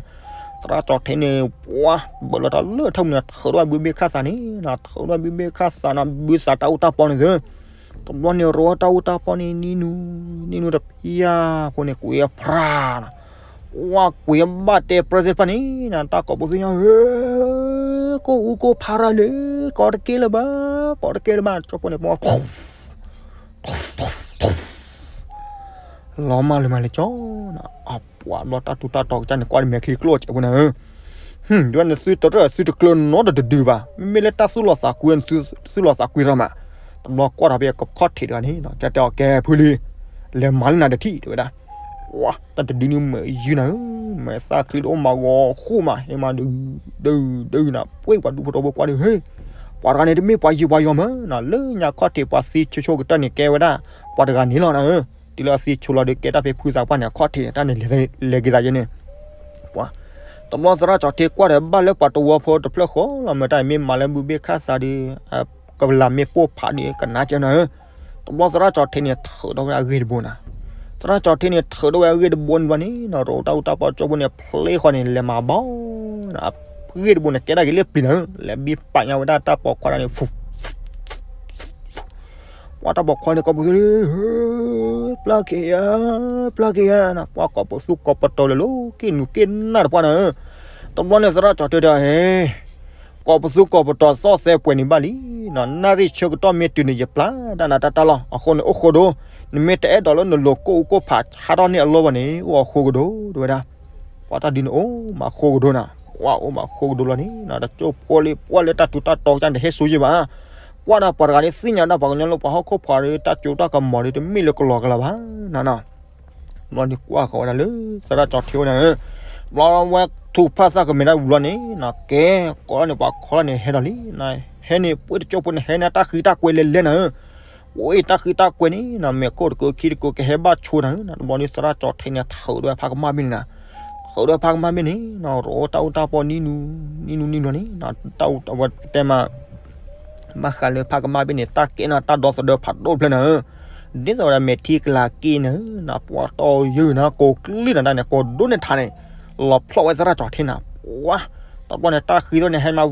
သရၣ်ကၠီၣ်ထ့န့ၣ် ပှၤဘၢၣ်လီၤတၢ်လၢထၢၣ်မုၢ်န့ၣ် ထုးထီၣ်ဝဲဘုဘ့ၣ်ခၣ်သးန့ၣ်နီၤ ထုးထီၣ်ဘုဘ့ၣ်ခၣ်သးနီၤ ဘုသးတၢ်အူတၢ်ပီန့ၣ်သု. တဘျီန့ၣ် ရိတၢ်အူတၢ်ပီန့ၣ် နံၤနူၤ နံၤနူၤတဖျၢၣ်ဖိန့ၣ် ကွံာ်အဖျါနီၤ. ပှၤကွံာ်အဘၣ်တဲပြဲသ့ၣ်တဖၣ်န့ၣ်နီၤ တၢ်ကိးပသူညါဧၢ, ကိၢ်အူကိၢ်ဖးရၤလၢ ကိးတကဲလၢၤဘၣ် ကိးတကဲလၢၤဘၣ် ကၠိဖိန့ၣ် ပှၤ လီၤမၢ်လၢမၤလၢကၠီနီၤ အပှၤဘျီတၢ်ထူးတၢ်တီၤကစၢ်န့ၣ် ကွၢ်တမဲာ်ချံကျိၣ်စဲးဖိန့ၣ်ဧၢ. ဒ်ဝဲနသုတရၢၣ်သုတကျၢၤနီတဒုဒုဘၣ် မ့မ့ၢ်လၢတၢ်သူၣ်လီၤသးကွံ နသုသူၣ်လီၤသးကွံရၢ်မး. တဘျီကွၢ်ထီၣ်ဖဲကခီၣ်ထံးတဂၤန့ၣ်နီၤ ကတဲအီၤ ကဲဖုလံ လဲၤမၤလၢနၤတထံၣ် တဲဝဲဒၣ်. ပှၤတၢ်တဒုန့ၣ်မ့ၢ်ယုၢ်နၤဧၢ, မ့ၢ်သၣ်ချံတအိၣ်မၤဂီၤဃိၣ်မး ဟဲမၤဒုး ဒုး ဒုးနၤ ပှ့ၤပှၤဒူဖိတဝီဖိကွၢ်ဒုး ဟ့ၣ် ပှၤတဂၤန့ၣ်တမ့ၢ်ပှၤယံၤပှၤယီၤမးနီၤ လၢညါခီၣ်ထံးပှၤသံဆိဆိကတၢၢ်န့ၣ် ကဲဝဲဒၣ် ပှၤတဂၤန့ၣ်လီၤနၤဧၢ. တုၤလၢအသံဆိလီၤဒီး ကဲတၢ်ဖဲဖုသးပှၢ်န့ၣ် အခီၣ်ထံးန့ၣ် တၢ်န့ၣ်လဲၤက့ၤသးယဲန့ၣ် ပှၤ တဘျီသရၣ်ကၠီၣ်ထ့ကွၢ်ဒီးဘၣ်လၢပှၤတဝီဖိတဖျၢၣ်ဃီလီၤ မ့ၢ်တၢ်အံၤမ့ၢ်မၤလၢဘုဘ့ၣ်ခၣ်သးဒီး ကလၤမ့ၢ်ပိၢ်ဖးဒီး ကနၣ်ကဲနၤဧၢ. တဘျီသရၣ်ကၠီၣ်ထ့န့ၣ် ထုးထီၣ်ဝဲဒၣ်အဂ့ၢ်တဘိနၤ. သရၣ်ကၠီၣ်ထ့န့ၣ် ထုးထီၣ်ဝဲအဂ့ၢ်တဘိန့ၣ်ဘျီန့ၣ်နီၤ ရိတၢ်အူတၢ်ပီကၠိဖိန့ၣ် ဖျ့ဃီန့ၣ် လဲၤမၤဘီ အဂ့ၢ်တဘိန့ၣ် ကဲဒၣ်က့ၤလၢပျံၤနၤဧၢ လဲၤဘံပာ်ညါဝဲဒၣ်တၢ်ပိာ်ခွါတဂၤန့ၣ် ပှၤတၢ်ပိာ်ခွါန့ၣ် ကိးပသူလံ ပျၢ်က့ၤယၤ ပျၢ်က့ၤယၤနီၤ ပှၤကိးပသူကိးပတီၤလၢလီၤ က့ၣ်နူၤက့ၣ်နၢ်တပှၢ်နၤဧၢ. တဘျီန့ၣ်သရၣ်ကၠီၣ်ထ့တဲ ဟဲ ကိးပသူကိးပတီၤသီၣ်သဲပှဲၤန့ၣ်ဘၣ်လံနီၤ နၣ်ရံၣ်ဆၢကတီၢ်မ့ၢ်တုၤန့ၣ် ယပျၢ်တၢ်နးတၢ်တၢ်လီၤ အဃိန့ၣ်အိၣ်ဃိဒိ နမ့ၢ်တအဲၣ်ဒိးလၢနလိၤကိၢ်အူကိၢ်ဖးဆါထီၣ်န့ၢ်အလီၢ်ဘၣ်န့ၣ် အိၣ်အဃိကဒိ တဲဝဲဒၣ်. ပှၤတၢ်ဒုန့ၣ်အိၣ်မးဃိကဒိနၤ ပှၤအိၣ်မးဃိကဒိလီၤန့ၣ်နီၤ တကၠိဖိလံ ပှၤလၢတၢ်ထူးတၢ်တီၤကစၢ်န့ၣ် တဟ့ၣ်ဆိယဲၢ်ဘၣ်. ကွၢ်ဒီးပှၤတဂၤန့ၣ် သ့ၣ်ညါဒၣ်ပှၤကညီလၢပှၤဟီၣ်ခိၣ်ဖးဒီး တၢ်ကၠိတၢ်ကမီၤဒီးတမ့ၢ်လၢကလီကလၤဘၣ်နီၤနီၤ ဘျီန့ၣ်ကွၢ်ဃီၤဝဲဒၣ်လၢ သရၣ်ကၠီၣ်ထ့ဝဲဒၣ်ဧၢ, ဘျီဝဲထူးဖးသၣ်ကမဲာ်ဒၣ်ဝံၤဘျီန့ၣ်နီၤ ကဲ ကိးလီၤန့ၣ် ပှၤခီလီၤန့ၣ် ဟဲဒီးလံနီၤ ဟဲန့ၣ် ပှ့ၤတကၠိဖိန့ၣ် ဟဲန့ၣ်တၢ်ဃံတၢ်ကွဲးလဲၤလဲၤနၤဧၢ, ပှ့ၤတၢ်ဃံတၢ်ကွဲးန့ၣ်နီၤ မဲာ်ခိၣ်တကိးခံတကိး ကဟဲဘၣ်ဆိနၤဧၢနီၤ တဘျီန့ၣ် သရၣ်ကၠီၣ်ထ့န့ၣ် ထုးထီၣ်ဝဲဖးကမၣ်ဘ့ၣ်န့ၣ်နီၤ, ထုးထီၣ်ဝဲဖးကမၣ်ဘ့ၣ်န့ၣ်နီၤ ရိတၢ်အူတၢ်ပီနံၤနူၤ နံၤနူၤနံၤနူၤန့ၣ်နီၤ တၢ်အူတၢ်ပီတဲမး ဘၣ်ဃးလၢဖးကမၣ်ဘ့ၣ်န့ၣ် တၢ်ကဲနီၤ တၢ်ဒီသဒၢဖးဒိၣ်ဖျၢၣ်နၤဧၢ, ဒ်သိးဝဲဒၣ်မဲာ်ထံကလၤက့ၤနၤဧၢနီၤ ပှၤတီယုၢ်နၤ ကိးကလုၢ်နၤဒၣ်န့ၣ် ကိးဒိၣ်န့ၢ်ထးန့ၣ် လီၤဖျီၣ်ဝဲသရၣ်ကၠီၣ်ထ့နၤ, ပှၤ တဘျီန့ၣ် တၢ်ဃံထီၣ်န့ၣ် ဟဲမး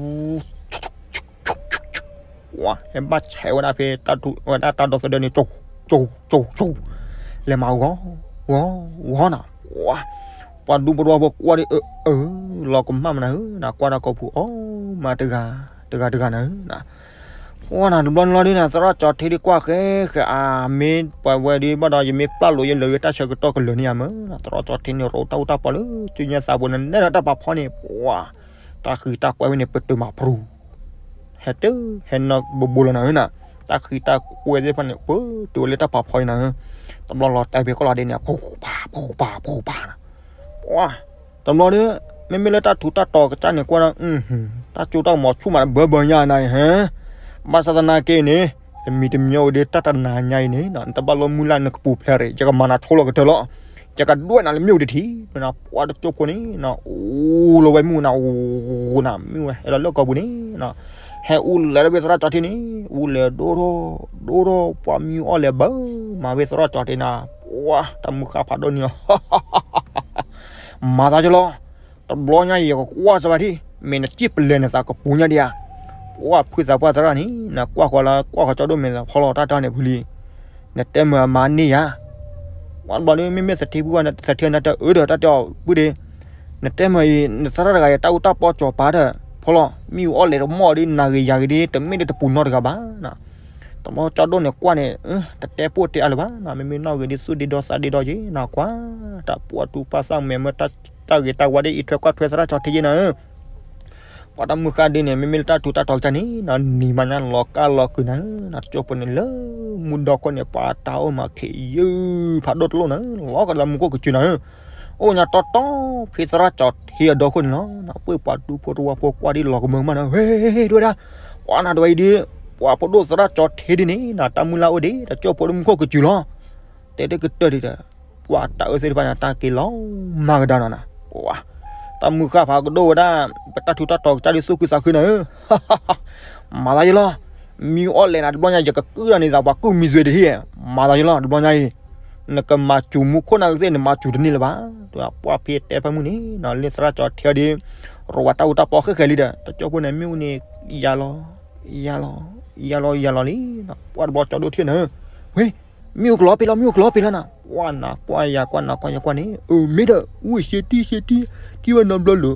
ဝဲ ဟဲဘၣ်ဆဲးဝဲဒၣ်ဖဲ ဝဲဒၣ်တၢ်ဒီသဒၢန့ၣ် ကၠူ ကၠူ ကၠူ လဲၤမၤဂီၤ ဂီၤ ဂီၤနၤ, ပှၤ ပှၤဒူဖိတဝီဖိကွၢ်ဒီး အၢ အၢ လီၤကမၣ်မနၤဧၢနၤ ကွၢ်တၢ်ကိးပူၤ အိၣ်မးတဂၤ တဂၤတဂၤနၤဧၢနၤ, ပှၤနၤ တဘျီန့ၣ်လီၤဒ်နၤ သရၣ်ကၠီၣ်ထ့ဒ်ကွၢ်ဃဲဃဲ အမ့ၢ်ပှၤဝဲဒ်ဘၣ်ဒီး ယမ့ၢ်ပျၢ်လိာ်ယလၢာ်ဂ့ၤ တၢ်ဆၢကတီၢ်ကလၢာ်န့ၢ်ယၤမးနၤ, သရၣ်ကၠီၣ်ထ့န့ၣ် ရိတၢ်အူတၢ်ပီလၢ စုညါသးပူၤန့ၣ် နဲဒၣ်တၢ်ပာ်ဖီန့ၣ် ပှၤ တၢ်ဃံတၢ်ကွဲးဝဲန့ၣ် ပတုာ်မၤဖရူ ဟဲတ ဟဲနီၢ်ဘိဘိလီၤနၤဧၢနၤ, တၢ်ဃံတၢ်ကွဲးသ့ၣ်တဖၣ်န့ၣ် ပတုာ်ဝဲလၢတၢ်ပာ်ဖီအံၤနၤဧၢ, တဘျီလီၤတဲာ်ဖဲကီၢ်လီၤဒဲးန့ၣ် ပူၤပာ် ပူၤပာ် ပူၤပာ်နၤ, ပှၤ တဘျီဒီး မ့မ့ၢ်လၢတၢ်ထူးတၢ်တီၤကစၢ်န့ၣ် ကွၢ်ဒီး တၢ်ကၠိတၢ်ကမီၤဆူၣ်မး ဘၢဘၢညါနၤအံၤဟဲ, ဘၣ်ဆၣ်သနာ်က့န့ၣ် တမံၤတမံၤဝဲဒီး တၢ်တနၤညါအံၤန့ၣ် နတဘၣ်လီၤမုၢ်လၢ် နကပူၤဖျဲးရံၣ် ယကမၤနၤဆိလီၤကတၢၢ်လီၤ. ယကဒွဲၣ်နၤလၢမ့ၣ်အူတထံၣ် ပှၤတကၠိဖိန့ၣ် အိၣ်လီၤဝဲမ့ၣ်အူန့ၣ် အိၣ်နၤ မ့ၣ်အူဟဲလီၤလၢကီၢ်ပူၤန့ၣ် ဟဲအူလဲၤလၢဝ့ၢ်သရၣ်ကၠီထံန့ၣ် အူလဲၤဒိၣ်ထီၣ် ဒိၣ်ထီၣ် ပှၤမံအီၣ်လဲၤဘၢ မၤဝ့ၢ်သရၣ်ကၠီထံန့ၣ် ပှၤတၢ်မုၢ်ဃၢ်ဖးဒိၣ်န့ၣ် မၤသးကလီၤ တဘျီညါအံၤ ယကကွၢ်စၢၤဘၣ်ထံၣ် မ့ၢ်နစံၣ်ပလဲၤနသးကပူၤညါဒံးဧါ. ပှၤဖုသးပှၢ်သရၣ်န့ၣ် နကွၢ်ဃီၤလၢကွၢ်ဃီၤကၠီဒိၣ်မဲာ်သးဖီလီၤ တၢ်တၢ်န့ၣ်ဖုလံ နတဲမုာ်အမၤန့ၢ်ယၤ ပှၤတဘျီဒီး မ့မ့ၢ်သထ့ဖုဝဲ သထ့နၤတအၢဒီး တၢ်တဲအီၤပုၢ်ဒ့ နတဲမုာ်အံၤ နသရၣ်တဂၤအံၤ တၢ်အူတၢ်ပီကၠီၤပၤဒီး ဖီလီၤ မ့ၣ်အူအီၣ်လဲၤတမီၢ်ဒီး နၤဂ့ၤယၤဂ့ၤဒီး တမ့ၢ်ဒီးတပူၤနီတဂၤဘၣ် တဘျီကၠီဒိၣ်န့ၣ်ကွၢ်န့ၣ် တတဲပိၢ်တဲအါလၢၤဘၣ် မ့မ့ၢ်နီၣ်ဂ့ၤဒီး သူၣ်ဒ့ဒီသးဒ့ဒီက့ၤနကွၢ် တၢ်ပှၤတူၢ်ပာ်သၣ်မဲာ်မ့ၢ် တၢ်ဂ့ၤတၢ်ဝါဒ်အံၤ ထွဲကွၢ်ထွဲသရၣ်ကၠီထံယ့နၤဧၢ ပှၤတၢ်မုၢ်ဃၢ်ဒ်န့ၣ် မ့မ့ၢ်လၢတၢ်ထူးတၢ်တီၤကစၢ်န့ၣ် နနံၤမးညါလီၤကၢ်လီၤကုာ်နၤဧၢ နတကၠိဖိန့ၣ်လၢ မူဒီခိၣ်န့ၣ် ပှၤတၢ်အိၣ်မၤခ့ယုၢ်ဖးဒိၣ်တလိၣ်နၤဧၢ လီၤကဒီးမူခိၣ်ကစၢ်နၤဧၢ အိၣ်ညါတီတီ ဖဲသရၣ်ကၠီထံအဒီခိၣ်န့ၣ်လီၤ ပှၤပှၤတူၢ်ဖိတဝီဖိကွၢ်ဒ်လီၤကမၢမးနၤဧၢ ဝဲဒၣ် ပှၤနၤတဝဲအံၤဒ် ပှၤဖိဒိၣ်သရၣ်ကၠီထံဒ်န့ၣ် တၢ်မုၢ်လၢ်အိၣ်ဒံး တကၠိဖိလၢမူခိၣ်ကစၢ်လီၤ တဲတကတၢၢ်ဒံးဒီး ပှၤတၢ်အၢသ့ၣ်တဖၣ်န့ၣ် တၢ်က့ၤလီၤမၤကဒါနၤနၤ ပှၤ တၢ်မုၢ်ဃၢ်ဖးကဒိၣ်ဝဲဒၣ် ပတၢ်ထူးတၢ်တီၤကစၢ်ဒ်သူၣ်ခုသးခုနၤဧၢ မၤသးယလီၤ မံအီၣ်လဲၤနၤတဘျီညါ ယကကုၢ်ဒီးန့ၣ်သးပှၤကုၢ်မံသွဲတဟံၣ် မၤသးယလီၤ တဘျီညါအံၤ နကမၤစူၤမူခိၣ်နၢ်ကသ့ၣ် နမၤစူၤတန့ၢ်လၢၤဘၣ် ပှၤဖဲတဲဖၢမုၢ်န့ၣ် လၢသရၣ်ကၠီထံဒ် ရဝၤတၢ်အူတၢ်ပီဃဲၣ်ဃဲၣ်လံဒီး တကၠိဖိန့ၣ် မ့ၣ်အူန့ၣ် ယၤလီၤ ယၤလီၤ ယၤလီၤယၤလီၤလံ ပှၤတဘျီကၠီဒိၣ်ထံၣ်နၤဧၢ ဝ့ၢ် မ့ၣ်အူကလီၤပ့ၤလီၤ မ့ၣ်အူကလီၤပ့ၤလီၤနၤ ပှၤနၤကွၢ်ယၤကွၢ်နၤကွၢ်ယၤကွၢ်န့ၣ် အၢ မ့ၢ်ဒီး ဝ့ၢ်ရှဲတံၢ်ရှဲတံၢ် ထံၣ်ဝဲနီတဘျီလၢ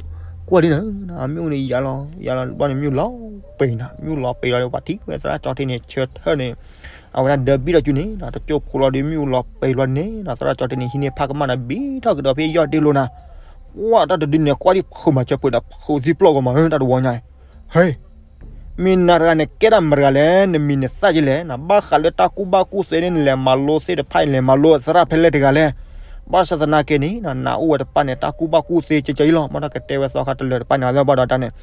ကွၢ်ဒ်နၤ မ့ၣ်အူန့ၣ်ယၤလီၤ ယၤလီၤတဘျီန့ၣ် မ့ၣ်အူလီၤပ့ၤနၤ မ့ၣ်အူလီၤပ့ၤလီၤဒီး ပှၤထံၣ်ဝဲသရၣ်ကၠီထံန့ၣ် ဆၢထၢၣ်န့ၣ် အဝဲဒၣ်ဒၢဘံၣ်ထီၣ်စုန့ၣ် တကၠိဖိလီၤဒီး မ့ၣ်အူလီၤပ့ၤလီၤန့ၣ် သရၣ်ကၠီထံန့ၣ် ဟံးန့ၢ်ဖးကမၣ်ဒီး ဘံၣ်ထီၣ်ကဒီးဖဲယီၢ်တ့ၢ်လိာ်နၤ ပှၤတၢ်တဒုန့ၣ် ကွၢ်ဒ်ဖုးမၤစၢၤပှဲၤဒီး ဖုးသံပျီၢ်ဂီၤမးဧၢ တၢ်တဝီညါ ဟဲ မ့ၢ်နၤတဂၤန့ၣ် ကဲဒၣ်မတၤတဂၤလဲၣ် နမံၤနသၣ်ကလဲၣ် နဘၣ်ဃးလၢတၢ်ကူၣ်ဘၣ်ကူၣ်သ့န့ၣ် နလဲၤမၤလိသ့ၣ်တဖၣ်အံၤ လဲၤမၤလိသရၣ်ဖဲလဲၣ်တဂၤလဲၣ် ဘၣ်ဆၣ်သနာ်က့န့ၣ် နအိၣ်ဝဲတပၣ်န့ၣ် တၢ်ကူၣ်ဘၣ်ကူၣ်သ့ကဲကဲအံၤလီၤ မ့ၢ်တၢ်ကတဲဝဲသီခါတလၢာ်တပၣ်န့ၣ် အလၢဘၣ်ဒီးတၢ်န့ၣ်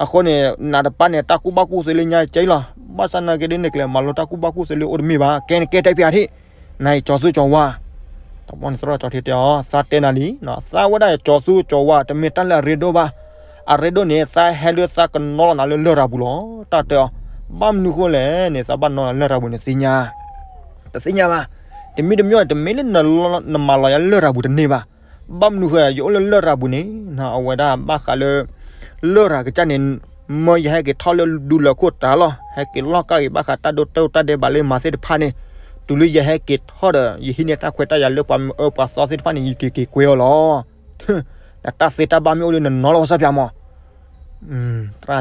အဃိန့ၣ် နၤတပၣ်န့ၣ် တၢ်ကူၣ်ဘၣ်ကူၣ်သ့လၢညါကဲအံၤလီၤ ဘၣ်ဆၣ်သနာ်က့ဒ် နကလဲၤမၤလိတၢ်ကူၣ်ဘၣ်ကူၣ်သ့လၢအိၣ်တမ့ၢ်ဘၣ် ကဲနကဲတဲဖဲအထံၣ် နၤအံၤကၠီၤသူကၠီၤဝါ တဘျီန့ၣ်သရၣ်ကၠီထံတဲအီၤ သးတဲနၤလံ သးဝဲဒၣ်ကၠီၤသူကၠီၤဝါ တမ့ၢ်တၢ်လၢအရ့ဒိၣ်ဘၣ် အရ့ဒိၣ်န့ၣ် သးဟဲလၢသးကနီလီၤနၤလၢလရာ်ပူၤလီၤ တၢ်တဲအီၤ ဘၣ်မနုၤဃိလဲၣ်န့ၣ် သးဘၣ်နီလၢလရာ်ပူၤန့ၣ်သ့ၣ်ညါ တသ့ၣ်ညါဘၣ် တမံၤတမံၤန့ၣ် တမ့ၢ်လၢနမၤလီၤယၤလရာ်ပူၤတန့ၢ်ဘၣ် ဘၣ်မနုၤဃိ ယအိၣ်လၢလရာ်ပူၤန့ၣ် အဝဲဒၣ်ဘၣ်ဃးလၢ လရာ်ကစၢ်န့ၣ် မၢယဟဲက့ၤထီၣ်လၢဒူလၢၢ်ခိၣ်တၢ်လီၤ ဟဲက့ၤလီၢ်ကၢ်က့ၤဘၣ်ဃးတၢ်ဒိၣ်တၢ်ဒဲးဘးလၢမၤသ့ၣ်တဖၣ်န့ၣ် တုၤလၢယဟဲက့ၤထီၣ်ဒီး ယဟံးန့ၢ်တၢ်ခွဲးတၢ်ယာ်လၢပှၤမၤအၢပှၤသီသ့ၣ်တဖၣ်န့ၣ် ယက့ၤက့ၤကွဲအီၤလီၤ နတၢ်သ့တၢ်ဘၣ်မ့ၢ်အိၣ်လၢနနီလီၤဝဲစၢ်ပၠးမး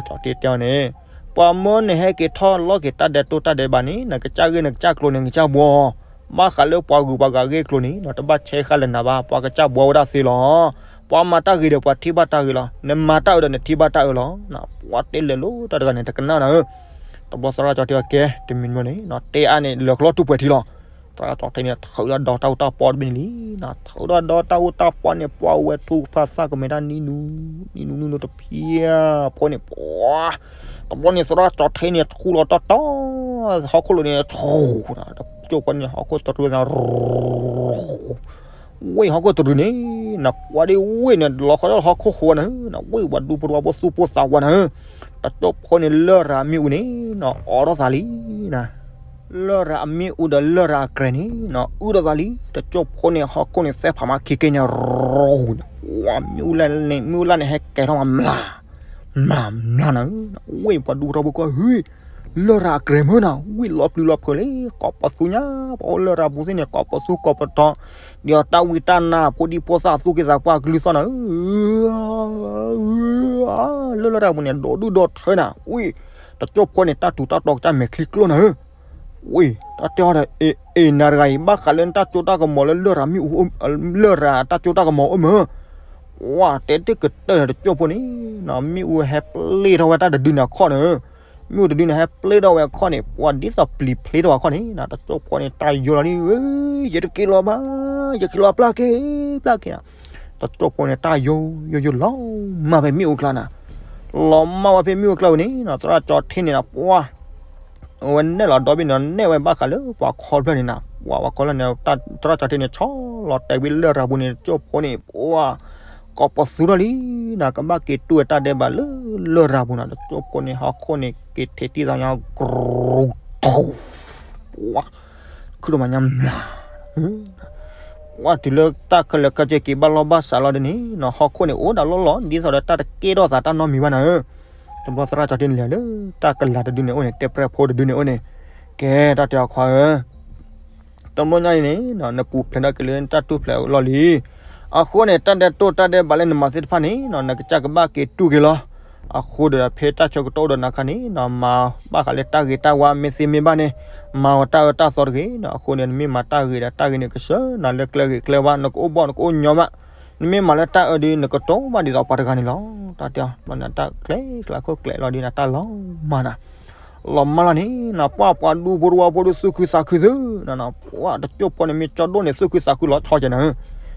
သရၣ်ကၠီထံတဲအီၤန့ၣ် ပှၤမၢနဟဲက့ၤထီၣ်လီၢ်က့ၤတၢ်ဒဲးတိၢ်တၢ်ဒဲးဘးန့ၣ် နကစၢ်ဂ့ၢ်နကစၢ်ကျိၤန့ၣ် နကစၢ်ဘှီ ဘၣ်ဃးလၢပှၤဂုၤပှၤဂၤဂ့ၢ်ကျိၤန့ၣ် တဘၣ်ဆဲးဃာ်လၢနၤဘၣ် ပှၤကစၢ်ဘှီဝဲဒၣ်သ့လီၤ ပှၤမၤတၢ်ဂ့ၤဒီးပှၤထံၣ်ဘၣ်တၢ်ဂ့ၤလီၤ နမၤတၢ်အၢဒီးနထံၣ်ဘၣ်တၢ်အၢလီၤ ပှၤတဲလဲၤလိၤတၢ်တဂၤန့ၣ် တကနၣ်နၤဧၢ တဘျီသရၣ်ကၠီထံအီၤကဲ တမံၤမံၤန့ၣ် တဲအါန့ၣ် လၢာ်ကျီတူၢ်ပှဲၤထံလီၤ သရၣ်ကၠီထံန့ၣ် ထုးဒီးဒီတၢ်အူတၢ်ပီတဘ့ၣ်န့ၣ်လံ ထုးဒီးဒီတၢ်အူတၢ်ပီန့ၣ် ပှၤဝဲထူၣ်ဖးသၣ်ကမဲာ်တၢ်နံၤနူ နံၤနူနံၤနူတဖျၢၣ်ဖိန့ၣ် ပှၤ တဘျီန့ၣ်သရၣ်ကၠီထံန့ၣ် ထူလီၤတီတီ ဟီၣ်ခိၣ်လိၤန့ၣ် ထူ ကၠိဖိန့ၣ် ဟီၣ်ခိၣ်တရူးန့ၣ် ဝ့ၢ်ဟီၣ်ခိၣ်တရူးန့ၣ် နကွၢ်ဒ်ဝ့ၢ်န့ၣ် လီၤခီဟီၣ်ခိၣ်ဃိနၤ နဝ့ၢ်ပှၤဒူဖိတဝီဖိသူၣ်ဖိသးဝးနၤ တကၠိဖိန့ၣ် လရာ်မ့ၣ်အူန့ၣ် နအိးထီၣ်သးလံ လရာ်အမ့ၣ်အူဒီးလရာ်အကြဲးန့ၣ် နအုၣ်ထီၣ်သးလံ တကၠိဖိန့ၣ် ဟီၣ်ခိၣ်န့ၣ် သဲဖးမးခံက့န့ၣ် ရူ ဝ့ၢ်မ့ၣ်အူလၢ်န့ၣ် မ့ၣ်အူလၢ်န့ၣ် ဟဲကဲထီၣ်မး မျၢ် မျၢ် မျၢ်နၤ ဝ့ၢ်ပှၤဒူဖိတဝီဖိကွၢ် ဟ့ လရာ်အကြဲးမ့ၢ်နၤ ဝ့ၢ်လီၤပျံၤလီၤဖုးလံ ကိးပသူညါ ပှၤအိၣ်လရာ်ပူၤသ့ၣ်န့ၣ် ကိးပသူကိးပတီၤ ဒီးတၢ်ဝံတၢ်နါဖိဒံဖိသၣ်သူၣ်က့သးပှၢ်ကလုၢ်သီၣ်နၤဧၢ လၢလရာ်ပူၤန့ၣ် ဒီးဒုၣ်ဒီးထၢနၤ ဝ့ၢ် တကၠိဖိန့ၣ် တၢ်ထူးတၢ်တီၤကစၢ်မဲာ်ချံကျိနၤဧၢ ဝ့ၢ် တၢ်တဲအီၤဒီး အ့ နၤတဂၤအံၤ ဘၣ်ဃးလၢနတၢ်စိတၢ်ကမီၤလၢလရာ်မ့ၣ်အူ လရာ်တၢ်စိတၢ်ကမီၤအိၣ်မ့ၢ် ဝ့ၢ် တဲတ့ၢ်ကတၢၢ်တကၠိဖိန့ၣ် မ့ၣ်အူဟဲပျ့ၢ်ထီၣ်ဝဲတၢ်တဒုန့ၣ်အခီၣ်န့ၣ် မ့ၣ်အူတဒုန့ၣ် ဟဲပျ့ၢ်ထီၣ်ဝဲအခီၣ်န့ၣ် ပှၤဒ်သိးပျံၤဖျ့ထီၣ်အခီၣ်န့ၣ် တကၠိဖိန့ၣ် တၢ်ယိာ်လီၤန့ၣ် ယတက့ၤလီၤဘၣ် ယက့ၤလီၤပျၢ်က့ၤ ပျၢ်က့ၤနၤ တကၠိဖိန့ၣ် တၢ်ယိာ်ယိာ်ယိာ်လီၤမၢ်ဖဲမ့ၣ်အူကျါနၤ လီၤမၢ်ဝဲဖဲမ့ၣ်အူကျါဝဲန့ၣ် သရၣ်ကၠီထံန့ၣ် ပှၤ ဝဲနဲၣ်လီၤဒီဘ့ၣ်န့ၣ်ဒီး နဲၣ်ဝဲဘၣ်ဃးလၢပှၤခီဖျိန့ၣ်နၤ, ပှၤခီဖျိန့ၣ် သရၣ်ကၠီထ့န့ၣ် ဆီလီၤတဲာ်ဝံၤလရာ်ပူၤန့ၣ် တကၠိၢ်ဖိန့ၣ် ပှၤ ကိးပသူထီၣ်လံနၤ, ကဘၣ်က့ၤတူၢ်ဝဲတၢ်ဒဲးဘးလၢလရာ်ပူၤနၤ, တကၠိၢ်ဖိန့ၣ် ဟီၣ်ခိၣ်န့ၣ် က့ၤထံးတံၢ်သးညီ ကရူၢ်ထူၣ် ပှၤ ခုၣ်ဒိၣ်မးညါမျၤ ပှၤတုၤလၢတၢ်ခဲလၢာ်ခဲဆ့က့ၤဘၣ်လီၢ်ဘၣ်စးလီၤဒ်န့ၣ်နၤ, ဟီၣ်ခိၣ်န့ၣ်အိၣ်ဒၣ်လီၢ်လီၢ် ဒ်သိးဒီးတၢ်တကဲထီၣ်သးတၢ်နီတမံၤဘၣ်နၤဧၢ. တဘျီသရၣ်ကၠီထ့န့ၣ်လဲၤလၢ တၢ်ကလၤတဒုန့ၣ်အိၣ်န့ၣ် တဲပြဲၢ်ဖိတဒုန့ၣ်အိၣ်န့ၣ်, ကဲတၢ်တဲအီၤခွါဧၢ တဘျီညါအံၤန့ၣ် နပူၤဖျဲးထီၣ်က့ၤလၢတၢ်ထူၣ်ဖျဲးအလီၢ်လံ. အဃိန့ၣ် တၢ်ဒဲးတိၢ်တၢ်ဒဲးဘးလၢနမၤသ့ၣ်တဖၣ်န့ၣ် နကစၢ်ကဘၣ်က့ၤတူၢ်က့ၤလီၤ. အဃိဒီးဖဲတၢ်ဆၢကတီၢ်အိၣ်ဒီးနၤခါန့ၣ် မၤဘၣ်ဃးလၢတၢ်ဂ့ၤတၢ်ဝါမ့ၢ်သ့မ့ၢ်ဘၣ်န့ၣ် မၤအီၤတၢ်အၢတၢ်သီတဂ့ၤ. အဃိန့ၣ် နမ့ၢ်မၤတၢ်ဂ့ၤဒီး တၢ်ဂ့ၤန့ၣ်ကစၢ်နၤလၢကျဲဂ့ၤကျဲဝါ နကအိၣ်ဘီၣ်နကအိၣ်ညီဘၣ်. နမ့ၢ်မၤလၢတၢ်အၢဒီး နကတိၤဘၣ်ဒ်သိးပှၤတဂၤန့ၣ်လီၤ. တၢ်တဲအီၤ ဘျီန့ၣ်တၢ်ကျဲကျဲခိၣ်ကျဲလီၤဒ်န့ၣ် တၢ်လီၤမၢ်နၤ လီၤမၢ်လီၤန့ၣ် နပှၤပှၤဒူဖိတဝီဖိဒုးသူၣ်ခုသးခုသု နပှၤတကၠိၢ်ဖိန့ၣ် မ့ၢ်ကၠီဒိၣ်န့ၣ် သူၣ်ခုသးခုလီၤဆီကဲနၤဧၢ.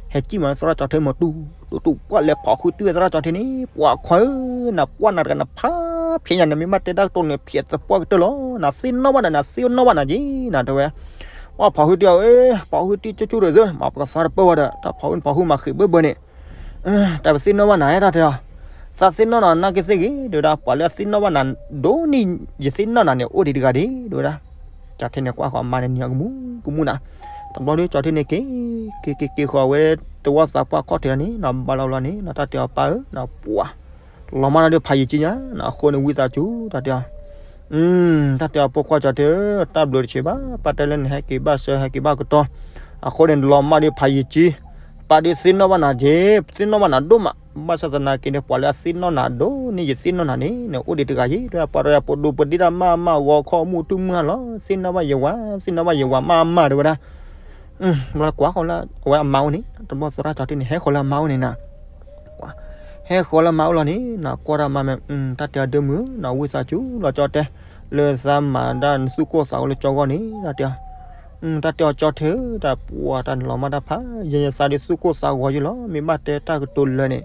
ဟဲကံၣ်မးလၢသရၣ်ကၠီထ့မး တူၢ်တူၢ်တူၢ် ပှၤလဲၤဖီၣ်ဃုာ်တံၢ်ဝဲသရၣ်ကၠီထ့န့ၣ် ပှၤခွါဧၢ နပှၤနၤတဂၤနဖးဖျဲးညါ နမ့ၢ်ဘၣ်တဲတၢ်ကတိၤန့ၣ် ဖျဲးသပှၢ်ကတၢၢ်လီၤ. နသ့ၣ်နီၣ်ဘၣ်နၤ နသ့ၣ်နီၣ်ဘၣ်နၤက့ၤ နတဲဝဲ ပှၤဖီၣ်ဃုာ်တံၢ်အီၤ ဖီၣ်ဃုာ်တံၢ်ကၠိကၠိရၢၢ်သု မၤပကသါတပၢၢ်ဝဲဒီး တၢ်ဖီၣ်ဃုာ်ဖီၣ်ဃုာ်မၤဃံးဘၢဘၢန့ၣ် တၢ်ပသ့ၣ်နီၣ်ဘၣ်နၤ တၢ်တဲအီၤ သးသ့ၣ်နီၣ်နၤနာ်က့သ့ၣ်ဂ့ၤ တဲဝဲဒၣ် ပှၤလၢအသ့ၣ်နီၣ်ဘၣ်နၤ ဒိၣ်န့ၢ်ယသ့ၣ်နီၣ်နၤန့ၣ် အိၣ်ဒံးတဂၤဒံး တဲဝဲဒၣ်. ကၠီထ့န့ၣ်ကွၢ်ဃီၤအမါန့ၣ် နံၤအကမူကမူနၤ. တဘျီဒုးကၠီထ့န့ၣ်က့ၤ က့ၤက့ၤက့ၤဃီၤဝဲ တဝီသးပှၢ်ခီၣ်ထံးလီၤန့ၣ် နဘါလီၤလီၤန့ၣ် နတၢ်တဲအီၤပၢ်ဧၢ နပှၤ လီၤမၢ်တၢ်ဒုးဖးယံာ်ကံညါ နအဃိန့ၣ်ဝံသးစူၤ တၢ်တဲအီၤ တၢ်တဲအီၤပိာ်ခွါကၠီထ့ဧၢ တၢ်ဘျုးတဆံးဘၣ် ပၢ်တဲလၢနဟဲက့ၤဘၣ်ဆၢဟဲက့ၤဘၣ်ကတီၢ် အဃိန့ၣ် လီၤမၢ်ဒုးဖးယံာ်ကံ ပၢ်ဒုးသ့ၣ်နီၣ်ဘၣ်နၤက့ၤ သ့ၣ်နီၣ်ဘၣ်နၤဒိၣ်မး ဘၣ်ဆၣ်သနာ်က့န့ၣ် ပှၤလၢအသ့ၣ်နီၣ်နၤဒိၣ်န့ၢ်ယသ့ၣ်နီၣ်နၤန့ၣ် နအိၣ်ဒံးတဂၤယ့ၤ တဲဝဲဒၣ် ပှၤတဂၤပဒိးပဒ့တၢ်မးမး ဂီၤခီမူၢ်တူၢ်မုၢ်ဟါလီၤ သ့ၣ်နီၣ်ဘၣ်ယဝၤ သ့ၣ်နီၣ်ဘၣ်ယဝၤမးမး တဲဝဲဒၣ် ဘျီကွၢ်ဃီၤလၢအဝဲအမါအိၣ်န့ၣ် တဘျီသရၣ်ကၠီထ့န့ၣ် ဟဲဃီၤလၢအမါအိၣ်န့ၣ်နၤ ဟဲဃီၤလၢအမါအိၣ်လီၤန့ၣ် နကွၢ်တၢ်မါမဲာ် တၢ်တဲအီၤဒ့မုၣ်ဧၢ နဝံသးစူၤလီၤကၠီတဲ လၢသးမၤဒၣ်နသူၣ်ကိၢ်သးဂီၤလၢကၠီဂီၢ်န့ၣ် တၢ်တဲအီၤ တၢ်တဲအီၤကၠီထ့ဧၢ တၢ်ပှၤတၢ်န့ၣ်လီၤမၢ်တၢ်ဖးယံာ် သးဒုးသူၣ်ကိၢ်သးဂီၤယံာ်လီၤ မ့ၢ်ဘၣ်တဲတၢ်ကတိၤလၢာ်န့ၣ်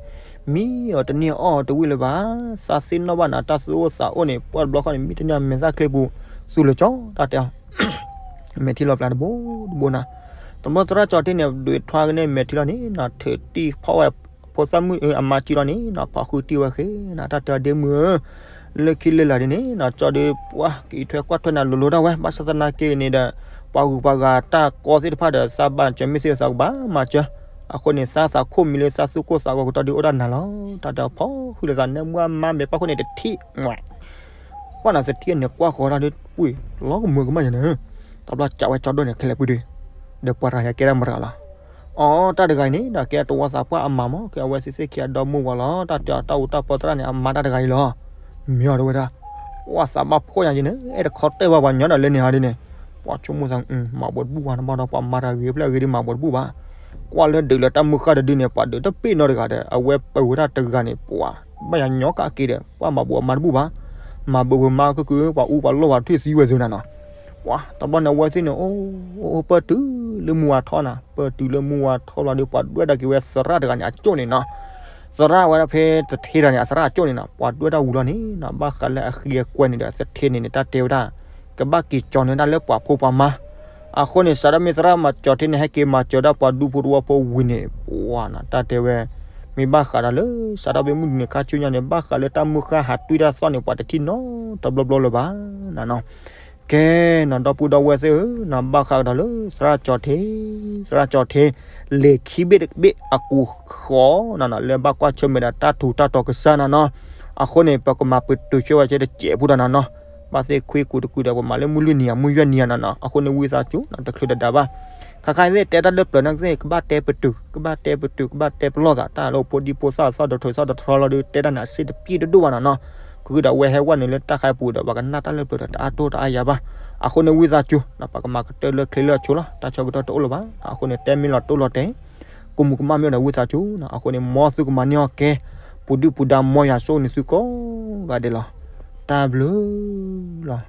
မံအီၤတန့ၢ်အီၣ်အီၤတဝံၣ်လၢၤဘၣ် သးသ့ၣ်နီၣ်ဘၣ်နၤ တၢ်သူၣ်အိၣ်သးအိၣ်န့ၣ် ပှၢ်တဘျီဃီန့ၣ် မံတန့ၢ်အမဲာ်သၣ်ချ့ပူၤ သူၣ်လၢာ်ကၠီ တၢ်တဲအီၤ မဲာ်ထံလီၤပျၢၤတဘိတဘိနၤ တဘျီသရၣ်ကၠီထ့န့ၣ် ဒွဲၣ်ထွါကန့ၢ်မဲာ်ထံလီၤန့ၣ် နထုးတံၢ်ဖီၣ်ဝဲဖိသၣ်မုၣ်အမါကံလီၤန့ၣ် နဖီၣ်ဃုာ်တံၢ်ဝဲဃ့နၤ တၢ်တဲအီၤဒ့မုၣ်ဧၢ လၢခံလၢလာ်ဒ်န့ၣ် နကၠီဒုးပှၤကအံးထွဲကွၢ်ထွဲနၤလိၤလိၤဒၣ်ဝဲ ဘၣ်ဆၣ်သနာ်က့န့ၣ်ဒီး ပှၤဂုၤပှၤဂၤတၢ်ကီသ့ၣ်တဖၣ်ဒီး သးဘၣ်စၢၤမ့ၢ်သ့သးကဘၣ်မၤစၢၤ အဃိန့ၣ် သးသးခိၣ်မံၤလၢသးသူၣ်ကိၢ်သးဂီၤကတီၢ်ဒုးအိၣ်ဒၣ်နၤလီၤ တၢ်တဲအီၤဖီၣ်ဃုာ်လၢသးန့ၣ် မုၢ်အမါမဲာ်ပှၢ်ခိၣ်န့ၣ်တထံၣ် ကွၢ်နၤသထံၣ်န့ၣ် ကွၢ်ဃီၤတၢ်ဒုးပှ့ၤလီၤကမုာ်ကမၣ်ယၤန့ၣ် တဘျီကးဝဲကၠီဒိၣ်န့ၣ် ခဲလၢာ်ပှ့ၤဒုး ဒီးပှၤတဂၤန့ၣ်ကဲဒၣ်မတၤလီၤ အီ တၢ်တဂၤအံၤန့ၣ်ဒီးကဲတဝီသးပှၢ်အမါမး ကဲအဝဲသ့ၣ်သ့ၣ်ခံအဒီမိၢ်ဝၤလီၤ တၢ်တဲအီၤတၢ်အူတၢ်ပီသရၣ်န့ၣ် အမါတၢ်တဂၤအံၤလီၤ မ့ၢ်အီၤတဝဲဒၣ် ပှၤသးဘၣ်ဖှီၣ်ညါက့ၤန့ၣ် အဲၣ်တခီတဲာ်ဘၣ်ပှၤညီဒီးလၢန့ၣ်ဟီဒ်န့ၣ် ပှၤဆိကမိၣ်သး မၤဘှီတဘူၣ်ဘၣ် တဘၣ်ဒီးပှၤမါတဂၤဂ့ၤဖျၢၣ်အဂ့ၤဒ် မၤဘှီတဘူၣ်ဘၣ် ကွၢ်လၢဒုးလၢတၢ်မုၢ်ဃၢ်တဒုန့ၣ် ပှၤဒုးတပ့ၢ်နီတဂၤဒီး အဝဲပဝဲဒၣ်တဂၤန့ၣ် ပှၤဘၣ်ယၤညီကးက့ၤဒီး ပှၤမၤဘှီအမါတဘူၣ်ဘၣ် မၤဘှီပမါကကု ပှၤအူပှၤလိၣ်ပှၤထွံၣ်သံဝဲသုနၤနီၤ ပှၤတဘျီန့ၣ် အဝဲသ့ၣ်န့ၣ် အိၣ်အိၣ်ပၢၢ်တုၤလၢမုၢ်ဝါထီၣ်နၤ ပၢၢ်တုၤလၢမုၢ်ဝါထီၣ်လီၤဒီး ပှၤဒွဲၣ်ဒၣ်က့ၤဝဲသရၣ်တဂၤန့ၣ် အကၠိၣ်န့ၣ်နီၤ သရၣ်ဝဲဒၣ်ဖဲသထ့တဂၤန့ၣ် အသရၣ်အကၠိၣ်န့ၣ်နီၤ ပှၤဒွဲၣ်ဒၣ်ဝံၤလီၤန့ၣ်နီၤ ဘၣ်ဃးလၢအဃံအကွဲန့ၣ်ဒီး သထ့န့ၣ်န့ၣ် တၢ်တဲဝဲဒၣ် ကဘၣ်က့ၤကၠီန့ၢ်ဒၣ်လၢပှၤဖိပှၤမါ အဃိန့ၣ် စးထီၣ်မ့ၢ်သရၣ်မၤကၠီထ့န့ၣ် ဟဲက့ၤမၤစၢၤဒၣ်ပှၤဒူဖိတဝီဖိဝံၤန့ၣ် ပှၤနီၤ တၢ်တဲဝဲ မ့ၢ်ဘၣ်ဃးဒီးလၢ စးထီၣ်ဖဲမုၢ်နံၤန့ၣ် ခါဆူညါန့ၣ် ဘၣ်ဃးလၢတၢ်မုၢ်ဃၢ်ဟးတွံၢ်တၢ်သီၣ်န့ၣ် ပှၤတထံၣ်နီတဘျီဘျီလၢၤဘၣ်နီၤနီၤ ကဲနီၤ ဒီပုၢ်ဒီဝဲၢ်သ့ၣ်ဧၢနီၤ ဘၣ်ဃးကဒီးလၢ သရၣ်ကၠီထ့ သရၣ်ကၠီထ့ လံာ်ခံဘ့ၣ်တဘ့ၣ်အကူဃီနီၤနီၤ လၢဘၣ်ကွၢ်ဆၢၣ်မဲာ်ဒီးတၢ်ထူးတၢ်တီၤကစၢ်နီၤနီၤ အဃိန့ၣ် ပကမၤပတုာ်ဆၢဝဲဆဲတစဲးဖိဒီးနီၤနီၤ ဘၣ်သ့ၣ်ခွံကူတကူဒီး ပမၤလၢမုၢ်လွံၢ်နံၤဧါ မုၢ်ယဲၢ်နံၤဧါနီၤနီၤ အဃိန့ၣ်ဝံသးစူၤနီၤ တချုးတဒါဘၣ် ခါခါသ့ၣ် တဲတၢ်လၢပျၢၤနာ်က့သ့ၣ် ကဘၣ်တဲပတုာ် ကဘၣ်တဲပတုာ် ကဘၣ်တဲပလီၢ်သး တၢ်လၢဖိဒံဖိသၣ်သီၣ်တထီသီၣ်တထီလီၤဒီး တဲတၢ်န့ၣ် အစ့တပျံၢ်တဒိၣ်ဘၣ်နီၤနီၤ ကဂုာ်ဒီးအဝဲဟဲဝဲနုာ်လၢတၢ်ခါအံၤပူၤဒီး ပှၤကနၣ်တၢ်လၢပျၢၤဒီးတအါတိၢ်တအါယၤဘၣ် အဃိန့ၣ်ဝံသးစူၤနီၤ ပကမၤကတၢၢ်လၢချ့လၢအဆိလီၤ တၢ်ဆၢကတီၢ်တအိၣ်လၢၤဘၣ် အဃိန့ၣ် တဲမ့ၢ်လီၤတိၢ်လီၤတဲာ် ကိးမုၢ်ကမၣ်မ့ၢ်အိၣ်ဒီးဝံသးစူၤနီၤ အဃိန့ၣ် မ်သုကမၤန့ၢ်အီၣ်ကဲ ပူၤဒုၣ်ပူၤဒါ မ်ယွၤဆိၣ်ဂ့ၤန့ၢ်သုကိးဂၤဒဲးလီၤ တၢ်ဘျုးလီၤ.